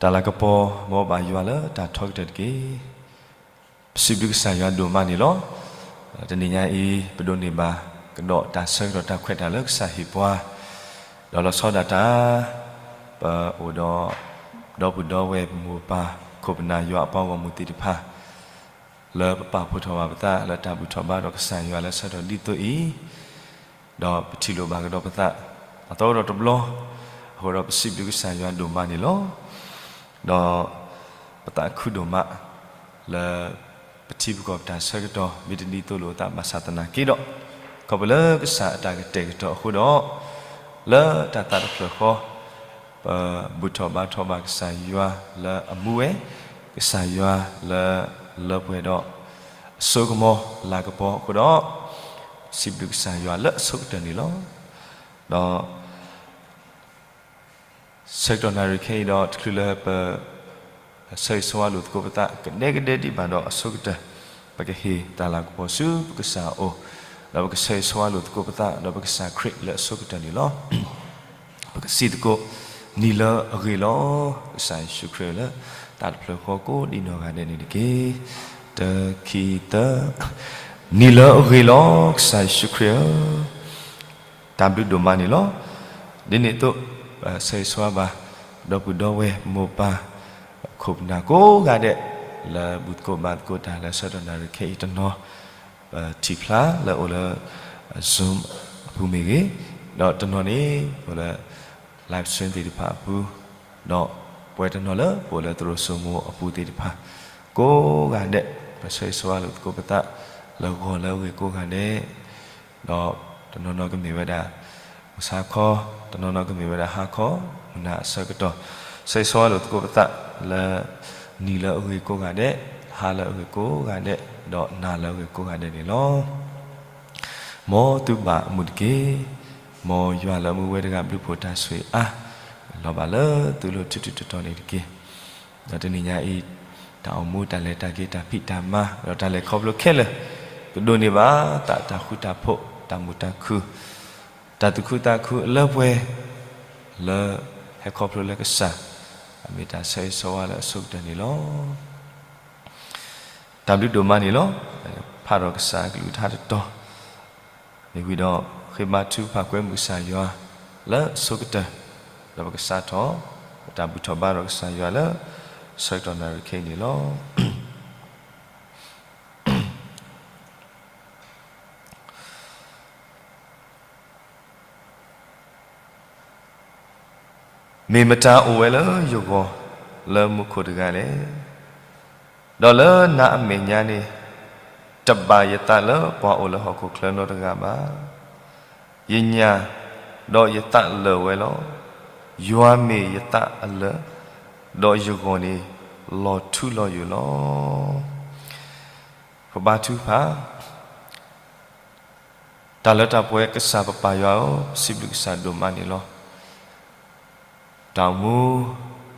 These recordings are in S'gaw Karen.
တၢ်လၤကပီၤ မ်ဘၣ်ယွၤလၢတၢ်ထီကတၢၢ်တက့ၢ်. ပစံးဘျုးကစၢ်ယွၤဒိၣ်မးန့ၣ်လီၤ. တနံၤညါအံၤ ပဒိးန့ၢ်ဘၣ်ကဒီးတၢ်ဆၢကတီၢ်တၢ်ခွဲးတၢ်ယာ်လၢကစၢ်ဟ့ၣ်ပှၤ, ဒီးလီၤဆီဒၣ်တၢ် ပအိၣ်ဒီး ဒီပုၢ်ဒီဝဲၢ်ပမိၢ်ပၢ် ခိၣ်ပနၢ်ယွၤအပှၤဂီၢ်မုၢ်သ့ၣ်တဖၣ် လၢပပာ်ဖှိၣ်ထီၣ်ဘၣ်ပသး လၢတၢ်ဘူၣ်ထီၣ်ဘါထီၣ်ကစၢ်ယွၤလၢဆၢကတီၢ်ဒ်သိးအံၤ, ဒီးပထံၣ်လိာ်ဘၣ်ကဒီးပသး အသီဒီးတဘျီ, အဃိဒီးပစံးဘျုးကစၢ်ယွၤဒိၣ်မးန့ၣ်လီၤ. ဒီးပသးခုဒိၣ်မး လၢပထံပကီၢ်ပတၢ်ဆၢကတီၢ် မ့ၢ်တဒ်သိးလိာ်အသးဘၣ်ဆၣ်သနာ်က့ဒီး, ခီဖျိလၢကစၢ်အတၢ်ကတဲာ်ကတီၤအဃိဒီး, လၢတၢ်သးတဖျၢၣ်ဃီ ပဘူၣ်ထီၣ်ဘါထီၣ်ဘၣ်ကစၢ်ယွၤလၢအမူဝဲ, ကစၢ်ယွၤလၢလၢပှဲၤဒီး အစိကမီၤလၤကပီၤအဃိဒီး, စံးဘျုးကစၢ်ယွၤလၢအဆိကတၢၢ်န့ၣ်လီၤ. ဒီး ဆၢကတီၢ်နၣ်ရံၣ်ခဲအံၤဒီး တချုးလၢပ ဆၢဂ့ၤဆၢဝါလိာ်သကိးပသး ကဒဲကဒဲဒံးဘၣ်ဒီးအဆိကတၢၢ်, ပကဟ့ၣ်တၢ်လၤကပီၤဆူပကစၢ်အအိၣ်, ဒီးပကဆၢဂ့ၤဆၢဝါလိာ်သကိးပသး ဒီးပကစၢ်ခရံာ်လၢအဆိကတၢၢ်န့ၣ်လီၤ. ပကစံးသကိး, နံၤလၢအဂ့ၤလီၤ, ကစၢ်ယ့ၣ်ၡူးခရံာ်လၢ တၢ်တဖျၢၣ်ဃီကိးဒံးနီၢ်ဂၤဒဲးန့ၣ်တက့ၢ်. တၢ ခံ သၢ, နံၤလၢအဂ့ၤလီၤ, ကစၢ်ယ့ၣ်ၡူးခရံာ်ဧၢ တၢ်ဘျုးဒိၣ်မးန့ၣ်လီၤ. ဒ်န့ၣ်အသိး, ဆၢဂ့ၤဆၢဝါဘၣ် ဒီပုၢ်ဒီဝဲၢ် မိၢ်ပၢ် ခိၣ်ပနၢ်ကိးဂၤဒဲး လၢဘူၣ်သကိးဘါသကိးတၢ်လၢဆၢကတီၢ်နၣ်ရံၣ်ခဲအံၤတနီၤ, ထံၣ်ဖျါလၢအိၣ်လၢ Zoom အပူၤမ့ၢ်ဂ့ၤ, ဒီးတနီၤန့ၣ် အိၣ်လၢ live stream သ့ၣ်တဖၣ်အပူၤ, ဒီးပဝဲတနီၤလၢပအိၣ်လၢသရိာ်စိမိၤအပူၤသ့ၣ်တဖၣ် ကိးဂၤဒဲး, ပဆၢဂ့ၤဆၢဝါလိာ်သကိးပသး လၢဂီၤလၢအဂ့ၤကိးဂၤဒဲး, ဒီးတနီၤနီၤကမ့ၢ်ဝဲဒၣ် မုၢ်ဆါခီ, တနီၤနီၤကမ့ၢ်ဝဲဒၣ်ဟါခီ, မုၢ်နၤအဆၢကတီၢ်, ဆၢဂ့ၤဆၢဝါလိာ်သကိးပသး လၢ နံၤလၢအဂ့ၤကိးဂၤဒဲး, ဟါလၢအဂ့ၤကိးဂၤဒဲး, ဒီးနၤလၢအဂ့ၤကိးဂၤဒဲးန့ၣ်လီၤ. မ်သုဘၣ်အမုာ်တက့ၢ်. မ်ယွၤလၢအမူဝဲတဂၤဘျုးဖှိၣ်တၢ်ဆိၣ်ဂ့ၤအါ, လီၤဘၣ်လၢသုလိၤထူးထူးတီၤတီၤန့ၣ်တက့ၢ်. ဒီးတနံၤညါအံၤ, တၢ်အိၣ်မူတၢ်လဲၤတၢ်က့ၤတၢ်ဖံးတၢ်မၤ ဒီးတၢ်လဲၤခီဖျိခဲလၢာ်, ကဒိးန့ၢ်ဘၣ်သးတၢ်ဃူတၢ်ဖိး တၢ်မုာ်တၢ်ခုၣ်, တၢ်သူၣ်ခုသးခုအလၢပှဲၤ လၢဟဲခီဖျိလၢကစၢ် အမ့ၢ်တၢ်ဆၢဂ့ၤဆၢဝါလၢအဆိကတၢၢ်န့ၣ်လီၤ. တၢ်ဘျုးဒိၣ်မးန့ၣ်လီၤ. ဖးဒီးကစၢ်အကလုၢ်ကထါတတီၤ မ့ၢ်ဝံၤဒီး ဃ့ဘါထုကဖၣ်ကွဲမုာ်ကစၢ်ယွၤလၢအဆိကတၢၢ်, ဒီးပကစးထီၣ် ပတၢ်ဘူၣ်ထီၣ်ဘါထီၣ်ကစၢ်ယွၤလၢ ဆၢကတီၢ်နၣ်ရံၣ်ခဲအံၤန့ၣ်လီၤ. မ့ၢ်မတၤအိၣ်ဝဲလၢယဂီၢ် လၢမူခိၣ်တဂၤလဲၣ်. ဒီးလၢနၤအမဲာ်ညါန့ၣ် တဘၣ်ယသးလၢပှၤအိၣ်လၢဟီၣ်ခိၣ်ချၢနီတဂၤဘၣ်. ယညၣ်ဒီးယသးလၢာ်ဝဲလီၤ. ယွၤမ့ၢ်ယသးအလၢာ်, ဒီးယဂီၢ်န့ၣ်လီၤထူလီၤယိာ်လီၤ. ပဘါထုကဖၣ် တၢ်လၢတၢ်ပှဲၤကစၢ်ပပၢ်ယွၤဧၢ, ပစံးဘျုးကစၢ်ဒိၣ်မးန့ၣ်လီၤ. တၢ်အိၣ်မူ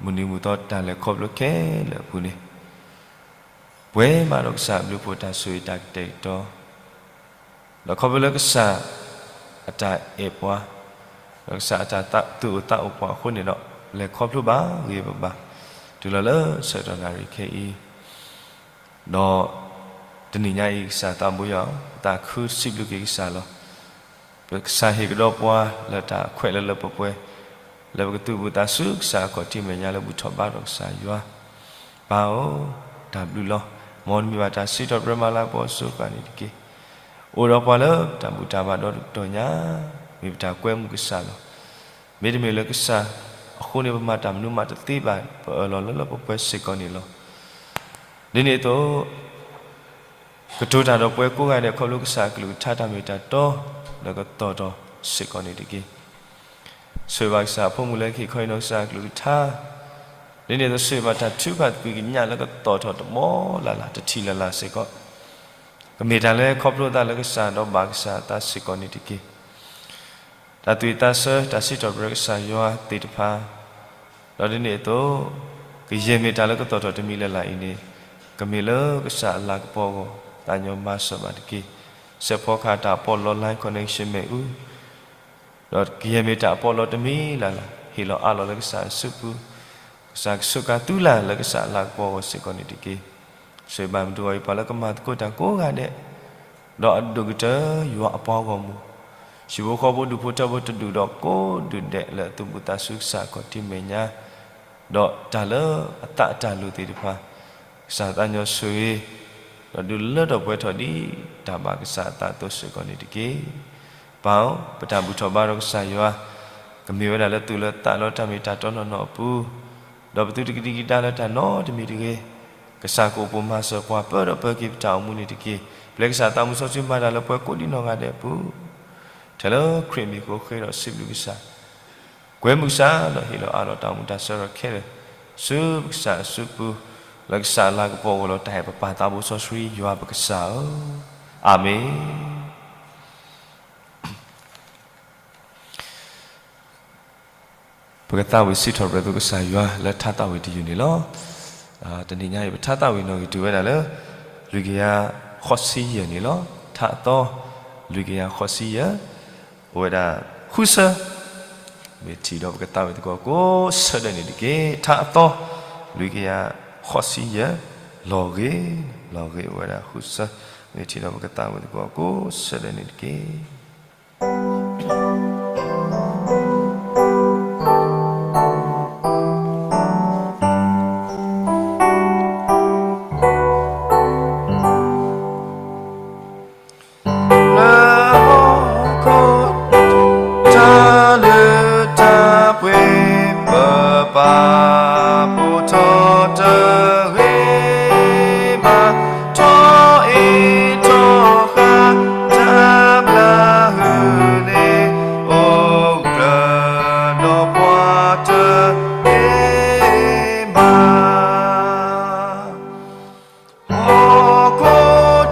မုၢ်နံၤမုၢ်သီတၢ်လဲၤခီဖျိခဲလၢာ်အပူၤန့ၣ် ပှဲၤမးဒီးကစၢ်အဘျုးအဖှိၣ်တၢ်ဆိၣ်ဂ့ၤတၢ်ကတဲာ်ကတီၤ, ဒီးခီဖျိလၢကစၢ်အတၢ်အဲၣ်ပှၤ, ဒီးကစၢ်အတၢ်သူၣ်အိၣ်သးအိၣ်ပှၤအဃိန့ၣ်ဒီး လဲၤခီဖျိဘၣ်ဂ့ၤဘၣ်ဘၣ် တုၤလီၤလၢဆၢကတီၢ်နၣ်ရံၣ်ခဲအံၤ ဒီးတနံၤညါအံၤ ကစၢ်သးဘိယွၤဧၢ, ပသးခုစံးဘျုးက့ၤကစၢ်လီၤ. ပကစၢ်ဟ့ၣ်ကဒီးပှၤလၢတၢ်ခွဲးလၢလၢပှဲၤပှဲၤ, လၢပကသူၣ်ဘၣ်သးဆူကစၢ်အခီၣ်ထံးမဲာ်ညါလၢဘူၣ်ထီၣ်ဘါထီၣ်ကစၢ်ယွၤ. ပၢ်ဧၢ, တၢ်ဘျုးလီၤ. မ်နမံၤဘၣ်တၢ်စံးထီၣ်ပတြၢၤမၤလၤကပီၤအစိၤဃၣ်န့ၣ်တက့ၢ်. အိၣ်ဒီးပှၤလၢတၢ်ဘူၣ်တၢ်ဘါဒီတတီၤညါ, မ့ၢ်ပတၢ်ကွဲမုာ်ကစၢ်လီၤ. မ့တမ့ၢ်လၢကစၢ်အဃိန့ၣ် ပမၤတၢ်မနုၤမးတသ့ဘၣ်, ပအၢၣ်လီၤလၢလၢပှဲၤပှဲၤစ့ၢ်ကီးန့ၣ်လီၤ. ဒ်န့ၣ်အသိး ကတိၤတၢ်ဒီးပှၤကိးဂၤဒဲး ခီဖျိကစၢ်အကလုၢ်ကထါတၢ်မ့ၢ်တၢ်တီ လၢကသီၣ်ထီၣ်စ့ၢ်ကီးန့ၣ်တက့ၢ်. ဆိၣ်ဂ့ၤဘၣ်ကစၢ်အဖိမုၣ်လၢခံခီအံၤနီၢ်ကစၢ်အကလုၢ်ကထါ, ဒ်န့ၣ်အသိးဆိၣ်ဂ့ၤဘၣ်တၢ်ထုကဖၣ်သကွံၢ်ကညးလၢကသီၣ်ထီၣ်တဘီလၢ်လၢ် တထံၣ်လၢ်လၢ်စ့ၢ်ကီး, ကမ့ၢ်တၢ်လၢခီဖျိသးလၢကစၢ်ဒီးဘၣ်ကစၢ်အသးစ့ၢ်ကီးန့ၣ်တက့ၢ်. တၢ်သွံၣ်သးဆၢ တၢ်စံးထီၣ်ပတြၢၤကစၢ်ယွၤသ့ၣ်တဖၣ်, ဒီးဒ်န့ၣ်အသိး ကယဲၢ်မ့ၢ်တၢ်လၢကသီၣ်ထီၣ်တမံၤလၢ်လၢ်အံၤန့ၣ် ကမ့ၢ်လၢကစၢ်အလၤကပီၤအဂီၢ် သးညီမၤစၢၤဘၣ်တက့ၢ်. စဲးဖီကဟၣ်တၢ်အပီးလီ line connection မ့ၣ်အူ ဒီးကယဲၢ်မ့ၢ်တၢ်အပီးလီတမံၤလၢ်လၢ် ဟ့ၣ်လီၤအးလီၤလၢကစၢ်အစုပူၤ, ကစၢ်ကဆိးကါသုလၢ်လၢကစၢ်အလၤကပီၤအဂီၢ်စ့ၢ်ကီးန့ၣ်တက့ၢ်. ဆိၣ်ဂ့ၤဘၣ်မုၢ်တဂီၤအံၤ ပှၤလၢကမၤသကိးတၢ်ကိးဂၤဒဲး, ဒီးအဒိၣ်ကတၢၢ်ယွၤအပှၤဂီၢ်မုၢ်, ဟံၣ်ဖိဃီဖိဒူၣ်ဖိထၢဖိတဒူၣ်ဒီးကိးဒူၣ်ဒဲးလၢအသူၣ်ဘီၣ်သးစူၤကစၢ်အခီၣ်ထံးမဲာ်ညါ, ဒီးတၢ်လၢအသးအတၢ်လိၣ်သ့ၣ်တဖၣ်, ကစၢ်သးကညီၤဆိၣ်ဂ့ၤ, ဒီးဒုးလၢထီၣ်ပှဲၤထီၣ်ဒ်တၢ်ဘၣ်ကစၢ်အသးအသိးစ့ၢ်ကီးန့ၣ်တက့ၢ်. ပၢ်ဧၢ, ပတၢ်ဘူၣ်ထီၣ်ဘါထီၣ်ကစၢ်ယွၤ, ကမ့ၢ်ဝဲဒၣ်လၢသူၣ်လၢသးလၢတၢ်မ့ၢ်တၢ်တီနီၢ်နီၢ်အပူၤ, ဒီးပသုတကဒံကဒါလၢတၢ်နီတမံၤတဂ့ၤ, ကစၢ်ကအိၣ်ပိာ်မၤစၢၤပှၤပၢဒီးပၢက့ၤပတၢ်အိၣ်မူန့ၣ်တက့ၢ်. ပျဲကစၢ်သးမူစီဆှံမၤတၢ်လၢပှၤကိးဒံနီၢ်ဂၤဒဲးအပူၤ, ထဲလၢခရံာ်မံၤအဃိဃ့ဒီးစံးဘျုးကစၢ်, ကွဲမုာ်ကစၢ်ဒီးဟ့ၣ်လီၤအးလီၤတၢ်အိၣ်မူတၢ်ဆၢထီၣ်ခဲလၢာ်, ဆူပကစၢ်အစုပူၤ, လၢကစၢ်အလၤကပီၤအဂီၢ်လီၤ. တၢ်အဲၣ်ပပၢ်သးဘိစီဆှံယွၤပကစၢ်ဧၢ, အၤမ့ၣ်. ပကသးဝံၣ်စံးထီၣ်ပတြၢၤသုကစၢ်ယွၤလၢထါသးဝံၣ်တယုၢ်န့ၣ်လီၤ. တနံၤညါအံၤ ပထါသးဝံၣ်နီၣ်ဂံၢ်တုၤဝဲဒၣ်လၢ လွံၢ်ကယၤဃိးဆံယဲၢ်န့ၣ်လီၤ. ထါအသီ, လွံၢ်ကယၤဃိးဆံယဲၢ်, အိၣ်ဝဲဒၣ်ဃုဆၢ, မ့ၢ်ထံၣ်ဒီးပကသးဝံၣ်သကိးကိးဆၢဒၢးန့ၣ်တက့ၢ်. ထါအသီ, လွံၢ်ကယၤဃိးဆံယဲၢ်, လီၤဂ့ၤ, လီၤဂ့ၤအိၣ်ဝဲဒၣ်ဃုဆၢ, မ့ၢ်ထံၣ်ဒီးပကသးဝံၣ်သကိးကိးဆၢဒၢးန့ၣ်တက့ၢ်. လၢဟီၣ်ခိၣ် တၢ်လၢတၢ်ပှ့ၤ ပပာ်ဖှိၣ်ထီၣ်တဂ့ၤမး, ထီၣ်အ့ၣ်ထီၣ်ဃါ တၢ်ဘျါဟုၣ်န့ၣ် အိၣ်ကြၢးဒီးပှၤတဂ့ၤမး. ဟီၣ်ခိၣ်တၢ်မု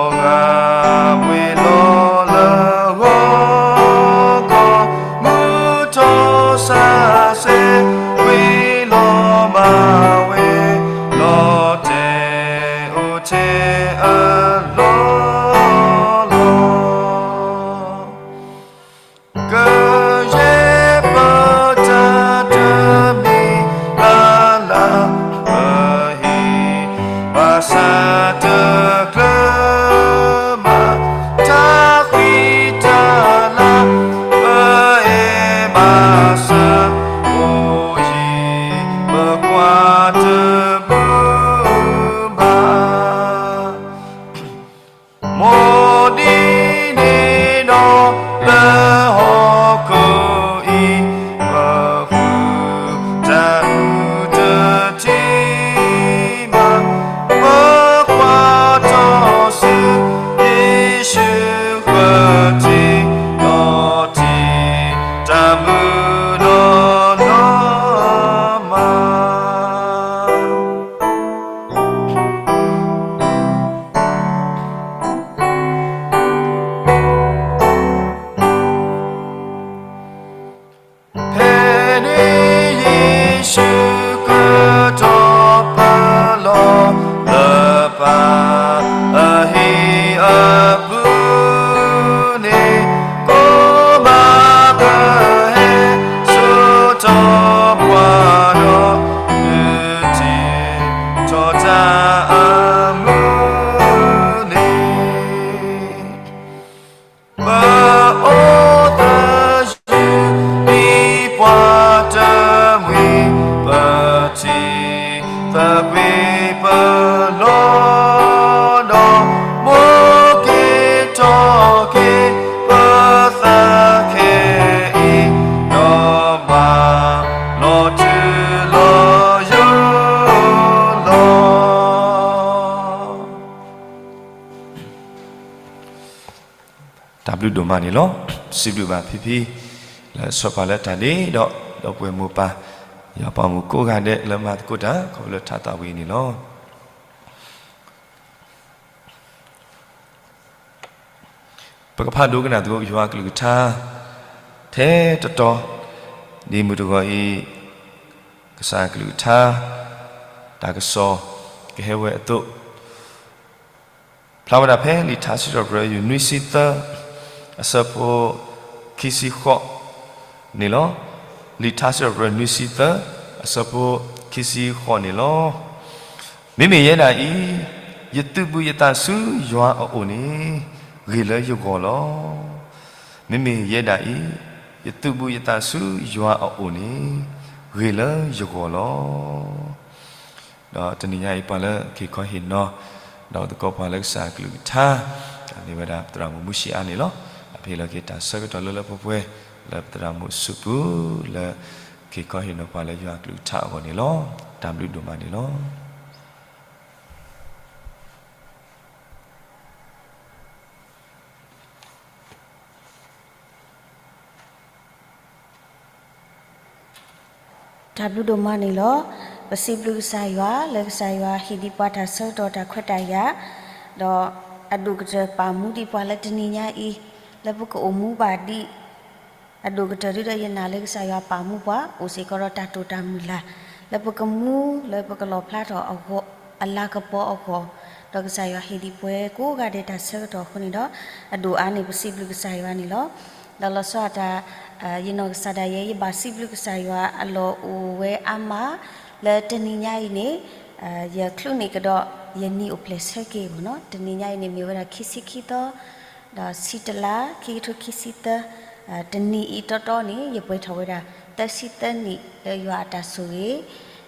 ၢ်လီၤဂာ်မုၢ်လဲၣ်, လီၤဂာ်ဝ့ၢ်လီၤလၢဂီၤကီၢ်, မုၢ်ထီၣ်ဆးဆဲး ဝ့ၢ်လီၤမၢ်ဝဲ လီၤတဲာ်အိၣ်ထဲအလီၢ်လီၢ်. ကယဲၢ်ပတၢ်တမံၤလၢ်လၢ် ပဟ့ၣ်ဘၣ်ဆၣ်တကျၢၤမး, တၢ်ဃံတၢ်လၤ ပအဲၣ်ဘၣ်ဆၣ် အိၣ်ယံၤ ပကွၢ်တမုာ်ဘၣ်. မ်ဒ်န့ၣ်ဒီး လၢဟီၣ်ခိၣ်အံၤ ပဃုတၢ်အုၣ်တထံၣ်မး, ပကွၢ်ထီၣ်ဆူ ယ့ၣ်ၡူးဃၢၤထံး ဒီးထံၣ်တၢ်မုာ်နီၢ်နီၢ်မး. ဖဲန့ၣ်ယ့ၣ်ၡူးကၢၢ်ထီၣ်ပၢလီၤ လၢပၢ်အဟံၣ်အပူၤန့ၣ်, ကိၣ်မၤကဟဲစိာ်ထီၣ်ပှၤဒီး ဒုးထံၣ်ထီၣ်တၢ်အမုာ်န့ၣ် ပအိၣ်သယုၢ်ဒ်ပှၤတမှံၤ, ပထံၣ်သကွံာ်ပလီၢ်ဒီး, မိၢ်က့ၤထီၣ်က့ၤပသးခဲအံၤ, ဒီးမၤလီၤတုၤလီၤယိာ်လီၤ. တၢ်ဘျုးဒိၣ်မးန့ၣ်လီၤ. စံးဘျုးဘၣ်ဖံဖံ လၢအဆီၣ်ပှၤလၢတၢ်ဒ့ဒီး ဒီပုၢ်ဝဲၢ်မိၢ်ပၢ် ယွၤပှၤမုၣ်ကိးဂၤဒဲး လၢမၤသကိးတၢ် ခီဖျိလၢထါသးဝံၣ်အံၤန့ၣ်လီၤ. ပကဖးဒိကနၣ်သကိး ယွၤအကလုၢ်ကထါ ထဲတတီၤ ဒ်မုၢ်တဂီၤအံၤ ကစၢ်အကလုၢ်ကထါ တၢ်ကစီၣ်ကဟဲဝဲအသိး ဖျါဝဲဒၣ်ဖဲလံာ်ထါစံးထီၣ်ပတြၢၤ ယူၢ်နွံဆံသၢ အဆၢဖိ ခံဆံဃိးန့ၣ်လီၤ. လံာ်ထါစံးထီၣ်ပတြၢၤ နွံဆံသၢ အဆၢဖိခံဆံဃိးန့ၣ်လီၤ. မ့မ့ၢ်ယဲဒၣ်အံၤ, ယသူၣ်ဘုယသးဆူယွၤအအိၣ်န့ၣ်, ဂ့ၤလၢယဂီၢ်လီၤ. မ့မ့ၢ်ယဲဒၣ်အံၤ, ယသူၣ်ဘုယသးဆူယွၤအအိၣ်န့ၣ်, ဂ့ၤလၢယဂီၢ်လီၤ. ဒီးတနံၤညါအံၤ ပှၤလၢက့ၤခီဟ့ၣ်နီၤ, ဒီးသကိးပှၤလၢကစၢ်အကလုၢ်ကထါ, မ့ၢ်ဝဲဒၣ်သရၣ်မုၣ်မူၡ့အါန့ၣ်လီၤ. အဖဲလၢက့ၤတၢ်ဆၢကတီၢ်လၢလၢပှဲၤပှဲၤ လၢပသရၣ်မုၣ်အစုပူၤ လၢက့ၤခီဟ့ၣ်နီၤပှၤလၢယွၤအကလုၢ်ကထါအဂီၢ်န့ၣ်လီၤ. တၢ်ဘျုးဒိၣ်မးန့ၣ်လီၤ. တၢ်ဘျုးဒိၣ်မးန့ၣ်လီၤ. ပစံးဘျုးကစၢ်ယွၤ လၢကစၢ်ယွၤဟ့ၣ်ဒံးပှၤတၢ်ဆၢကတီၢ်တၢ်ခွဲးတၢ်ယာ်, ဒီးအဒိၣ်ကတၢၢ်ပာ်မူဒံးပှၤလၢတနံၤညါအံၤ, လၢပကအိၣ်မူဘၣ်ဒံး အဒိၣ်ကတၢၢ်ဒ်ဒီးယနာ်လၢကစၢ်ယွၤပာ်မူပှၤ အိၣ်စ့ၢ်ကီးဒီးတၢ်တိာ်တၢ်မုၢ်လၢ် လၢပကမူ လၢပကလီၣ်ဖျါထီၣ်အဂီၢ် အလၤကပီၤအဂီၢ်, ဒီးကစၢ်ယွၤဟ့ၣ်ဒံးပှၤကိးဂၤဒဲးတၢ်ဆၢကတီၢ်အဃိန့ၣ်ဒီး အဒိၣ်အါန့ၣ် ပစံးဘျုးကစၢ်ယွၤန့ၣ်လီၤ. ဒီးလီၤဆီဒၣ်တၢ် ယနီၢ်ကစၢ်ဒၣ်ယဲ ယဘၣ်စံးဘျုးကစၢ်ယွၤအလီၢ်အိၣ်ဝဲအါမး လၢတနံၤညါအံၤန့ၣ် ယချုးန့ၢ်ကဒီးယနံၣ်အိၣ်ဖျဲၣ်ဆၢက့ၤအဂီၢ်နီၤ. တနံၤညါအံၤန့ၣ် မ့ၢ်ဝဲဒၣ်ခံဆံခံသီ ဒီးဆံတလါ ခံကထိခံဆံသၢ တနံၤအံၤတီတီန့ၣ် ယပှဲၤထီၣ်ဝဲဒၣ် သၢဆံသၢနံၣ်လၢယွၤအတၢ်ဆိၣ်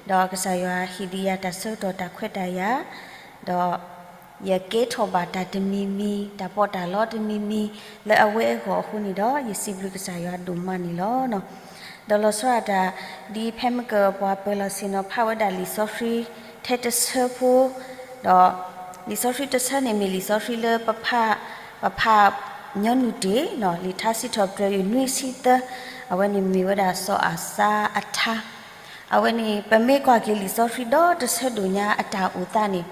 ဂ့ၤ, ဒီးကစၢ်ယွၤဟ့ၣ်ဒံးယၤတၢ်ဆၢကတီၢ်တၢ်ခွဲးတၢ်ယာ်, ဒီးယကဲထီၣ်ဘၣ်တၢ်တမံၤမံၤ တၢ်ပီးတၢ်လီတမံၤမံၤ လၢအဝဲအဂီၢ်အဃိန့ၣ်ဒီး ယစံးဘျုးကစၢ်ယွၤဒိၣ်မးန့ၣ်လီၤ. ဒီးလီၤဆီဒၣ်တၢ် ဒ်ဖဲမ့ၢ်ကပှၤပၢၤလီၢ်ဆ့ၣ်နီၤဖးဝဲဒၣ်လံာ်စီဆှံထဲတဆၢဖိ, ဒီးလံာ်စီဆှံတဆၢန့ၣ်မ့ၢ်လံာ်စီဆှံလၢပဖး ပဖးညီနုၢ်တ့ၢ်, လံာ်ထါစံးထီၣ်ပတြၢၤယွၤနွံဆံသၢ, အဝဲန့ၣ်မ့ၢ်ဝဲဒၣ်စီၤအၤစါအထါ, အဝဲန့ၣ် ပမ့ၢ်ကွၢ်က့ၤလံာ်စီဆှံဒီတဆၢဒိၣ်ညါအတၢ်အိၣ်သးန့ၣ်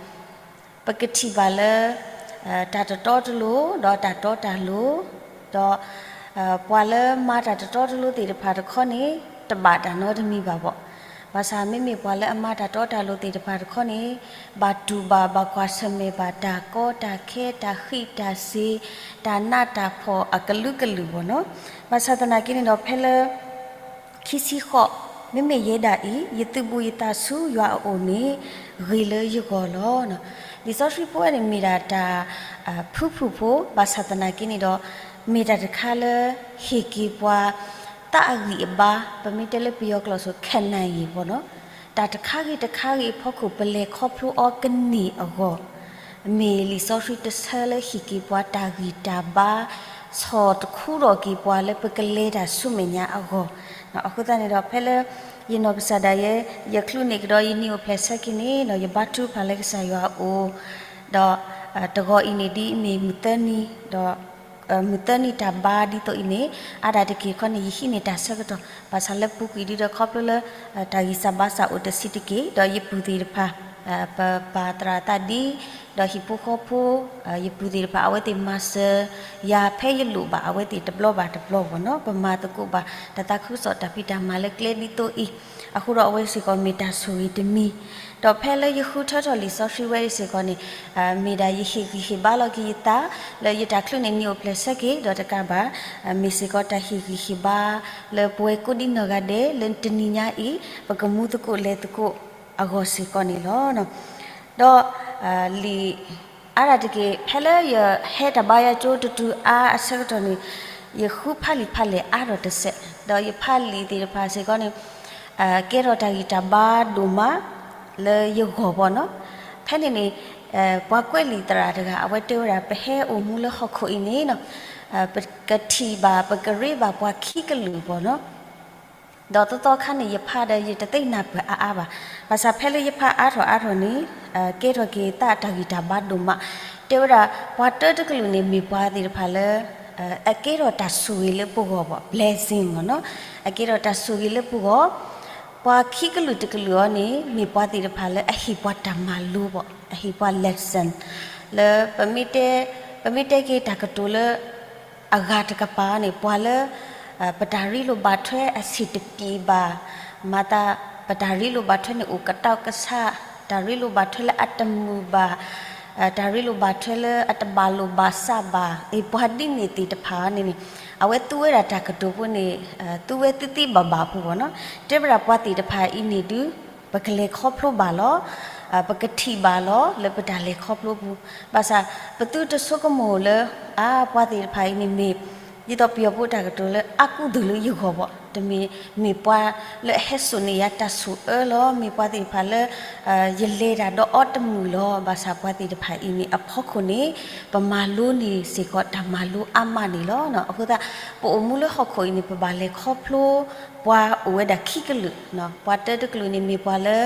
ပကထံၣ်ဘၣ်လၢ တၢ်တတီတလိၤ ဒီးတၢ်တီတၢ်လိၤ, ဒီး ပှၤလၢမၤတၢ်တတီတလိၤသ့ၣ်တဖၣ်တခီန့ၣ် တဘၣ်တၢ်နီတမံၤဘၣ်ဘၣ်. ဘၣ်ဆၣ်မ့မ့ၢ်ပှၤလၢအမၤတၢ်တီတၢ်လိၤသ့ၣ်တဖၣ်တခီန့ၣ် ဘၣ်တူၢ်ဘၣ် ဘၣ်ကွၢ်ဆၢၣ်မဲာ်ဘၣ်တၢ်ကီတၢ်ခဲ တၢ်ဃံးတၢ်စ့ၤ တၢ်နးတၢ်ဖှီၣ်အကလုာ်ကလုာ်ဘၣ်နီၤ. ဘၣ်ဆၣ်သနာ်က့န့ၣ်ဒီး ဖဲလၢ ခံဆံဃိး, မ့မ့ၢ်ယဲဒၣ်အံၤ ယသူၣ်ဘံၣ်ယသးဆူယွၤအအိၣ်န့ၣ် ဂ့ၤလၢယဂီၢ်လီၤ. လံာ်စီဆှံဖိဝဲန့ၣ်မ့ၢ်ဒၣ်တၢ် ဖုၣ်ဖုၣ်ဖိ ဘၣ်ဆၣ်သနာ်က့န့ၣ်ဒီး မ့ၢ်တၢ်တခါလၢ ဟ့ၣ်က့ၤပှၤ သးအဂံၢ်အဘါ ပမ့ၢ်တဲလၢပယီၤကျိာ်စ့ၢ် ခနံၣ်အံၤဘၣ်နီၤ. တၢ်တခါဂ့ၤတခါဂ့ၤအဖီခိၣ် ပလဲၤခီဖျိအီၤကန့ၢ်အဂီၢ် မ့ၢ်လံာ်စီဆှံတဆၢလၢဟ့ၣ်က့ၤပှၤတၢ်ဂံၢ်တၢ်ဘါ ဆီၣ်တခူထီၣ်က့ၤပှၤလၢပကလဲၤတၢ်ဆူမဲာ်ညါအဂီၢ်, အဃိသတးန့ၣ်ဒီး ဖဲလၢ ယနီၢ်ကစၢ်ဒၣ်ယဲ ယချုးန့ၢ်ကဒီးယနံၣ်အိၣ်ဖျဲၣ်ဆၢက့ၤန့ၣ်ဒီး ယဘါထုကဖၣ်လၢကစၢ်ယွၤအအိၣ်, ဒီး တဂီၤအံၤန့ၣ်ဒ်အမ့ၢ်မုၢ်သၢနံၤ, ဒီး မုၢ်သၢနံၤတၢ်ဘါဒ်သိးအံၤန့ၣ် အါဒၣ်တက့ၢ်ခီန့ၣ် ယဟံးန့ၢ်တၢ်ဆၢကတီၢ် ဘၣ်ဆၣ်လၢပူၤကွံာ်ဒ်ဒီးခီဖျိလၢ တၢ်ဂံၢ်စၢ်ဘါစၢ်အိၣ်တဆံးတက့ၢ်, ဒီးယပုၢ်သ့ၣ်တဖၣ် ပပာ်သရၣ်သးဒ် ဒီးဟံၣ်ဖိဃီဖိ ယပုၢ်သ့ၣ်တဖၣ် အဝဲသ့ၣ်မၤစၢၤယၤ ဖဲယလိၣ်ဘၣ်အဝဲသ့ၣ်တဘျီဘၣ်တဘျီဘၣ်နီၤ, ပမၤသကိးဘၣ် တၢ်သးခုကစီၣ်တၢ်ဖံးတၢ်မၤလၢကျဲဒ်သိးအံၤ, အဃိဒီးအဝဲစ့ၢ်ကီးမ့ၢ်တၢ်ဆိၣ်ဂ့ၤတမံၤ, ဒီးဖဲလၢယဃုထၢထီၣ်လံာ်စီဆှံဝဲအံၤစ့ၢ်ကီးန့ၣ် မ့ၢ်ဒၣ်ယဟ့ၣ်ဂံၢ်ဟ့ၣ်ဘါလီၤက့ၤယသး လၢယတၢ်ချုးန့ၢ်နံၣ်အိၣ်ဖျဲၣ်ဆၢက့ၤ ဒီးတကးဘၣ် မ့ၢ်စ့ၢ်ကီးတၢ်ဟ့ၣ်ဂံၢ်ဟ့ၣ်ဘါ လၢပဝဲကိးဒံနီၢ်ဂၤဒဲး လၢတနံၤညါအံၤ ပကမူသကိးလဲၤသကိးအဂီၢ်စ့ၢ်ကီးန့ၣ်လီၤ. ဒီး လံာ် အါဒၣ်တက့ၢ် ဖဲလၢယဟဲတၢ်ဘါယွၤကၠိတတုၤအါအဆၢကတီၢ်န့ၣ် ယဃုဖးလံာ်ဖးလဲၢ်အါထီၣ်တစဲး ဒီးယဖးလံာ်သ့ၣ်တဖၣ်စ့ၢ်ကီးန့ၣ် ကဲထီၣ်တၢ်ဂံၢ်တၢ်ဘါဒိၣ်မး လၢယဂီၢ်ဘၣ်နီၤ. ဖဲန့ၣ်န့ၣ် ပှၤကွဲးလံာ်သရၣ်တဂၤ အဝဲတဲဝဲဒၣ် ပဟဲအိၣ်မူလၢဟီၣ်ခိၣ်အံၤန့ၣ် ပကထံၣ်ဘၣ် ပကရ့ဘၣ်ပှၤခံကလုာ်ဘၣ်နီၤ. ဒီးသီသီခါန့ၣ် ယဖးဒီး ယတသ့ၣ်ညါပှဲၤအါအါဘၣ်. ဘၣ်ဆၣ်ဖဲလၢယဖးအါထီၣ်အါထီၣ်န့ၣ် ကဲထီၣ်က့ၤသးတၢ်ဂံၢ်တၢ်ဘါဒိၣ်မး. တဲဝဲဒၣ် ပှၤတၢတကလုာ်န့ၣ် မ့ၢ်ပှၤသ့ၣ်တဖၣ်လၢ အကဲထီၣ်တၢ်ဆိၣ်ဂ့ၤလၢပဂီၢ်ဘၣ် blessing နီၤ. အကဲထီၣ်တၢ်ဆိၣ်ဂ့ၤလၢပဂီၢ်. ပှၤခံကလုာ်တကလုာ်အံၤန့ၣ် မ့ၢ်ပှၤသ့ၣ်တဖၣ်လၢအဟ့ၣ်ပှၤတၢ်မၤလိဘၣ် အဟ့ၣ်ပှၤ lesson လၢ ပမ့ၢ်တဲက့ၤတၢ်ကတိၤလၢ အဂၤတကပၤန့ၣ် ပှၤလၢ ပတၢ်ရ့လိာ်ဘၣ်ထွဲအဆံးတပျံၤဘၣ်, မၤသး ပတၢ်ရ့လိာ်ဘၣ်ထွဲန့ၣ်အိၣ်ကတီၢ်ကဆး, တၢ်ရ့လိာ်ဘၣ်ထွဲလၢအတမုာ်ဘၣ်, တၢ်ရ့လိာ်ဘၣ်ထွဲလၢအတဘၣ်လိာ်ဘၣ်စးဘၣ် အ့ၣ် ပှၤဒ်န့ၣ်သ့ၣ်တဖၣ်န့ၣ်န့ၣ် အဝဲသူဝဲဒၣ်တၢ်ကတိၤဖိန့ၣ် သူဝဲသ့သ့ဘၣ်ဘၣ်ဖိဘၣ်နီၤ. တဲဝဲဒၣ်ပှၤသ့ၣ်တဖၣ်အံၤန့ၣ်ဒုး ပကလဲၤခီဖျိဘၣ်လီၤ. ပကထံၣ်ဘၣ်လီၤ လၢပတၢ်လဲၤခီဖျိပူၤ. ဘၣ်ဆၣ် ပသုတဆိကမိၣ်လၢ အါ ပှၤသ့ၣ်တဖၣ်အံၤန့ၣ်မ့ၢ် ဒ်သိးပယီၤဖိတၢ်ကတိၤလၢ အကူအသို့လၢယဂီၢ်ဘၣ်, တမ့ၢ် မ့ၢ်ပှၤလၢအဟဲစိာ်န့ၢ်ယၤတၢ်ဆိၣ်အၢလီၤ, မ့ၢ်ပှၤသ့ၣ်တဖၣ်လၢ ယလဲၤတၢ်ဒီးအီၤတမုာ်လီၤ. ဘၣ်ဆၣ်ပှၤသ့ၣ်တဖၣ်အံၤန့ၣ် အဖီခိၣ်န့ၣ် ပမၤလိန့ၢ်စ့ၢ်ကီးတၢ်မၤလိအါမးန့ၣ်လီၤ. အဃိသတး ပအိၣ်မူလၢဟီၣ်ခိၣ်အံၤန့ၣ် ပဘၣ်လဲၤခီဖျိ ပှၤအိၣ်ဝဲဒၣ်ခံကလုာ်, ပှၤတၢတကလုာ်န့ၣ်မ့ၢ်ပှၤလၢ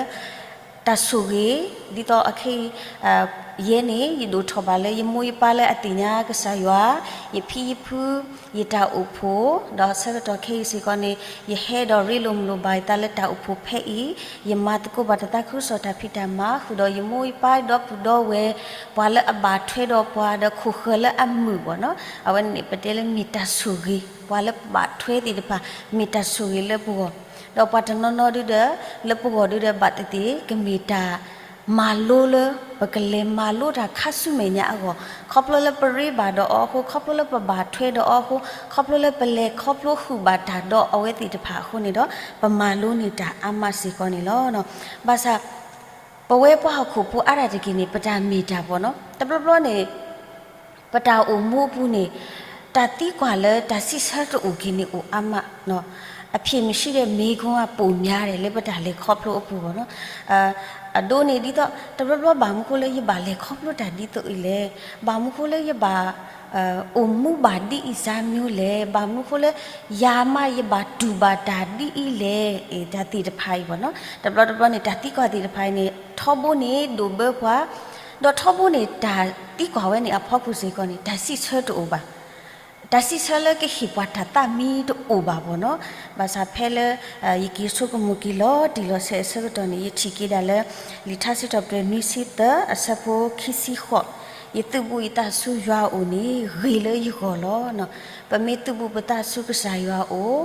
တၢ်ဆိၣ်ဂ့ၤ, ဒ်သိးအခဲအံၤ ယဲန့ၣ် ယဒိၣ်ထီၣ်ဘၣ်လၢယမိၢ်ယပၢ်လၢအသ့ၣ်ညါကစၢ်ယွၤ, ယဖံယဖု, ယတၢ်အိၣ်ဖှိၣ်, ဒီးဆၢကတီၢ်ခဲအံၤစ့ၢ်ကီးန့ၣ် ယဟဲဒီးရ့လိာ်မုာ်လိာ်ဘၣ်ယသးလၢတၢ်အိၣ်ဖှိၣ်ဖဲအံၤ, ယမၤသကိးဘၣ်တၢ်သးခုကစီၣ်တၢ်ဖံးတၢ်မၤ ဃုာ်ဒီးယမိၢ်ယပၢ်ဒီပုၢ်ဒီဝဲၢ်, ပှၤလၢအဘၣ်ထွဲဒီးပှၤဒီးခိၣ်ဃၢၤလၢအမုာ်ဘၣ်နီၤ. အဝဲန့ၣ်ပတဲလၢမ့ၢ်တၢ်ဆိၣ်ဂ့ၤ, ပှၤလၢပဘၣ်ထွဲသ့ၣ်တဖၣ် မ့ၢ်တၢ်ဆိၣ်ဂ့ၤလၢပဂီၢ်, ဒီးပှၤတနီၤနီၤဒုဒီး လၢပဂီၢ်ဒုဒီး ဘၣ်သ့ၣ်သ့ၣ် ကမ့ၢ်တၢ် မၤလိလၢ ပကလဲၤမၤလိတၢ်ခါဆူမဲာ်ညါအဂီၢ်, ခီဖျိလၢပရ့ဘၣ်ဒီးအီၤအဃိ, ခီဖျိလၢပဘၣ်ထွဲဒီးအီၤအဃိ, ခီဖျိလၢပလဲၤခီဖျိဃုာ်ဘၣ်တၢ်ဒီးအဝဲသ့ၣ်တဖၣ်အဃိန့ၣ်ဒီး ပမၤလိန့ၢ်တၢ်အါမးစ့ၢ်ကီးန့ၣ်လီၤ. ဘၣ်ဆၣ် ပဝဲပှၤဟီၣ်ခိၣ်ဖိအါဒၣ်တက့ၢ်န့ၣ် ပတၢ်မ့ၢ်တၢ်ဘၣ်နီၤ, တဘျီဘျီန့ၣ် ပတၢ်အိၣ်မူအပူၤန့ၣ် တၢ်သံကွၢ်လၢတၢ်စံးဆၢတအိၣ်က့ၤန့ၣ်အိၣ်အါမး, အဖြေမရှိတဲ့မေးခွန်းကပိုများတယ် လၢပတၢ်လဲၤခီဖျိအပူၤဘၣ်နီၤ. အဒိန့ၣ်ဒ်သိး တဘျီဘျီဘၣ်မနုၤဃိလၢယဘၣ်လဲၤခီဖျိတၢ်ဒ်သိးအံၤလဲၣ်, ဘၣ်မနုၤဃိလၢယဘၣ် အိၣ်မူဘၣ်ဒ်အံၤ စၢ်မျိုးလဲၣ်, ဘၣ်မနုၤဃိလၢ ယၤမးယဘၣ်တူၢ်ဘၣ်တၢ်ဒ်အံၤလဲၣ်, အ့ၣ် တၢ်သ့ၣ်တဖၣ်အံၤဘၣ်နီၤ. တဘျီတဘျီန့ၣ် တၢ်သံကွၢ်သ့ၣ်တဖၣ်အံၤန့ၣ် ထီဘိန့ၣ်ဒိၣ်ဘၢပှၤ, ဒီးထီဘိန့ၣ် တၢ်သံကွၢ်ဝဲန့ၣ်အဖီခိၣ်စ့ၢ်ကီးန့ၣ် တၢ်စံးဆၢတအိၣ်ဘၣ်. တၢ်စံးဆၢလၢကဟ့ၣ်ပှၤတၢ်သးမံတအိၣ်ဘၣ်ဘၣ်နီၤ. ဘၣ်ဆၣ်ဖဲလၢ ယက့ၤဆိကမိၣ်က့ၤလီၤတံၢ်လီၤဆဲးအဆၢကတီၢ်န့ၣ် ယထံၣ်က့ၤဒၣ်လၢ လံာ်ထါစံးထီၣ်ပတြၢၤနွံဆံသၢ အဆၢဖိခံဆံဃိး, ယသုးဘူးယသးဆူယွၤအအိၣ်န့ၣ် ဂ့ၤလၢယဂီၢ်လီၤ. ပမ့ၢ်သုးဘူးပသးဆူကစၢ်ယွၤအအိၣ်,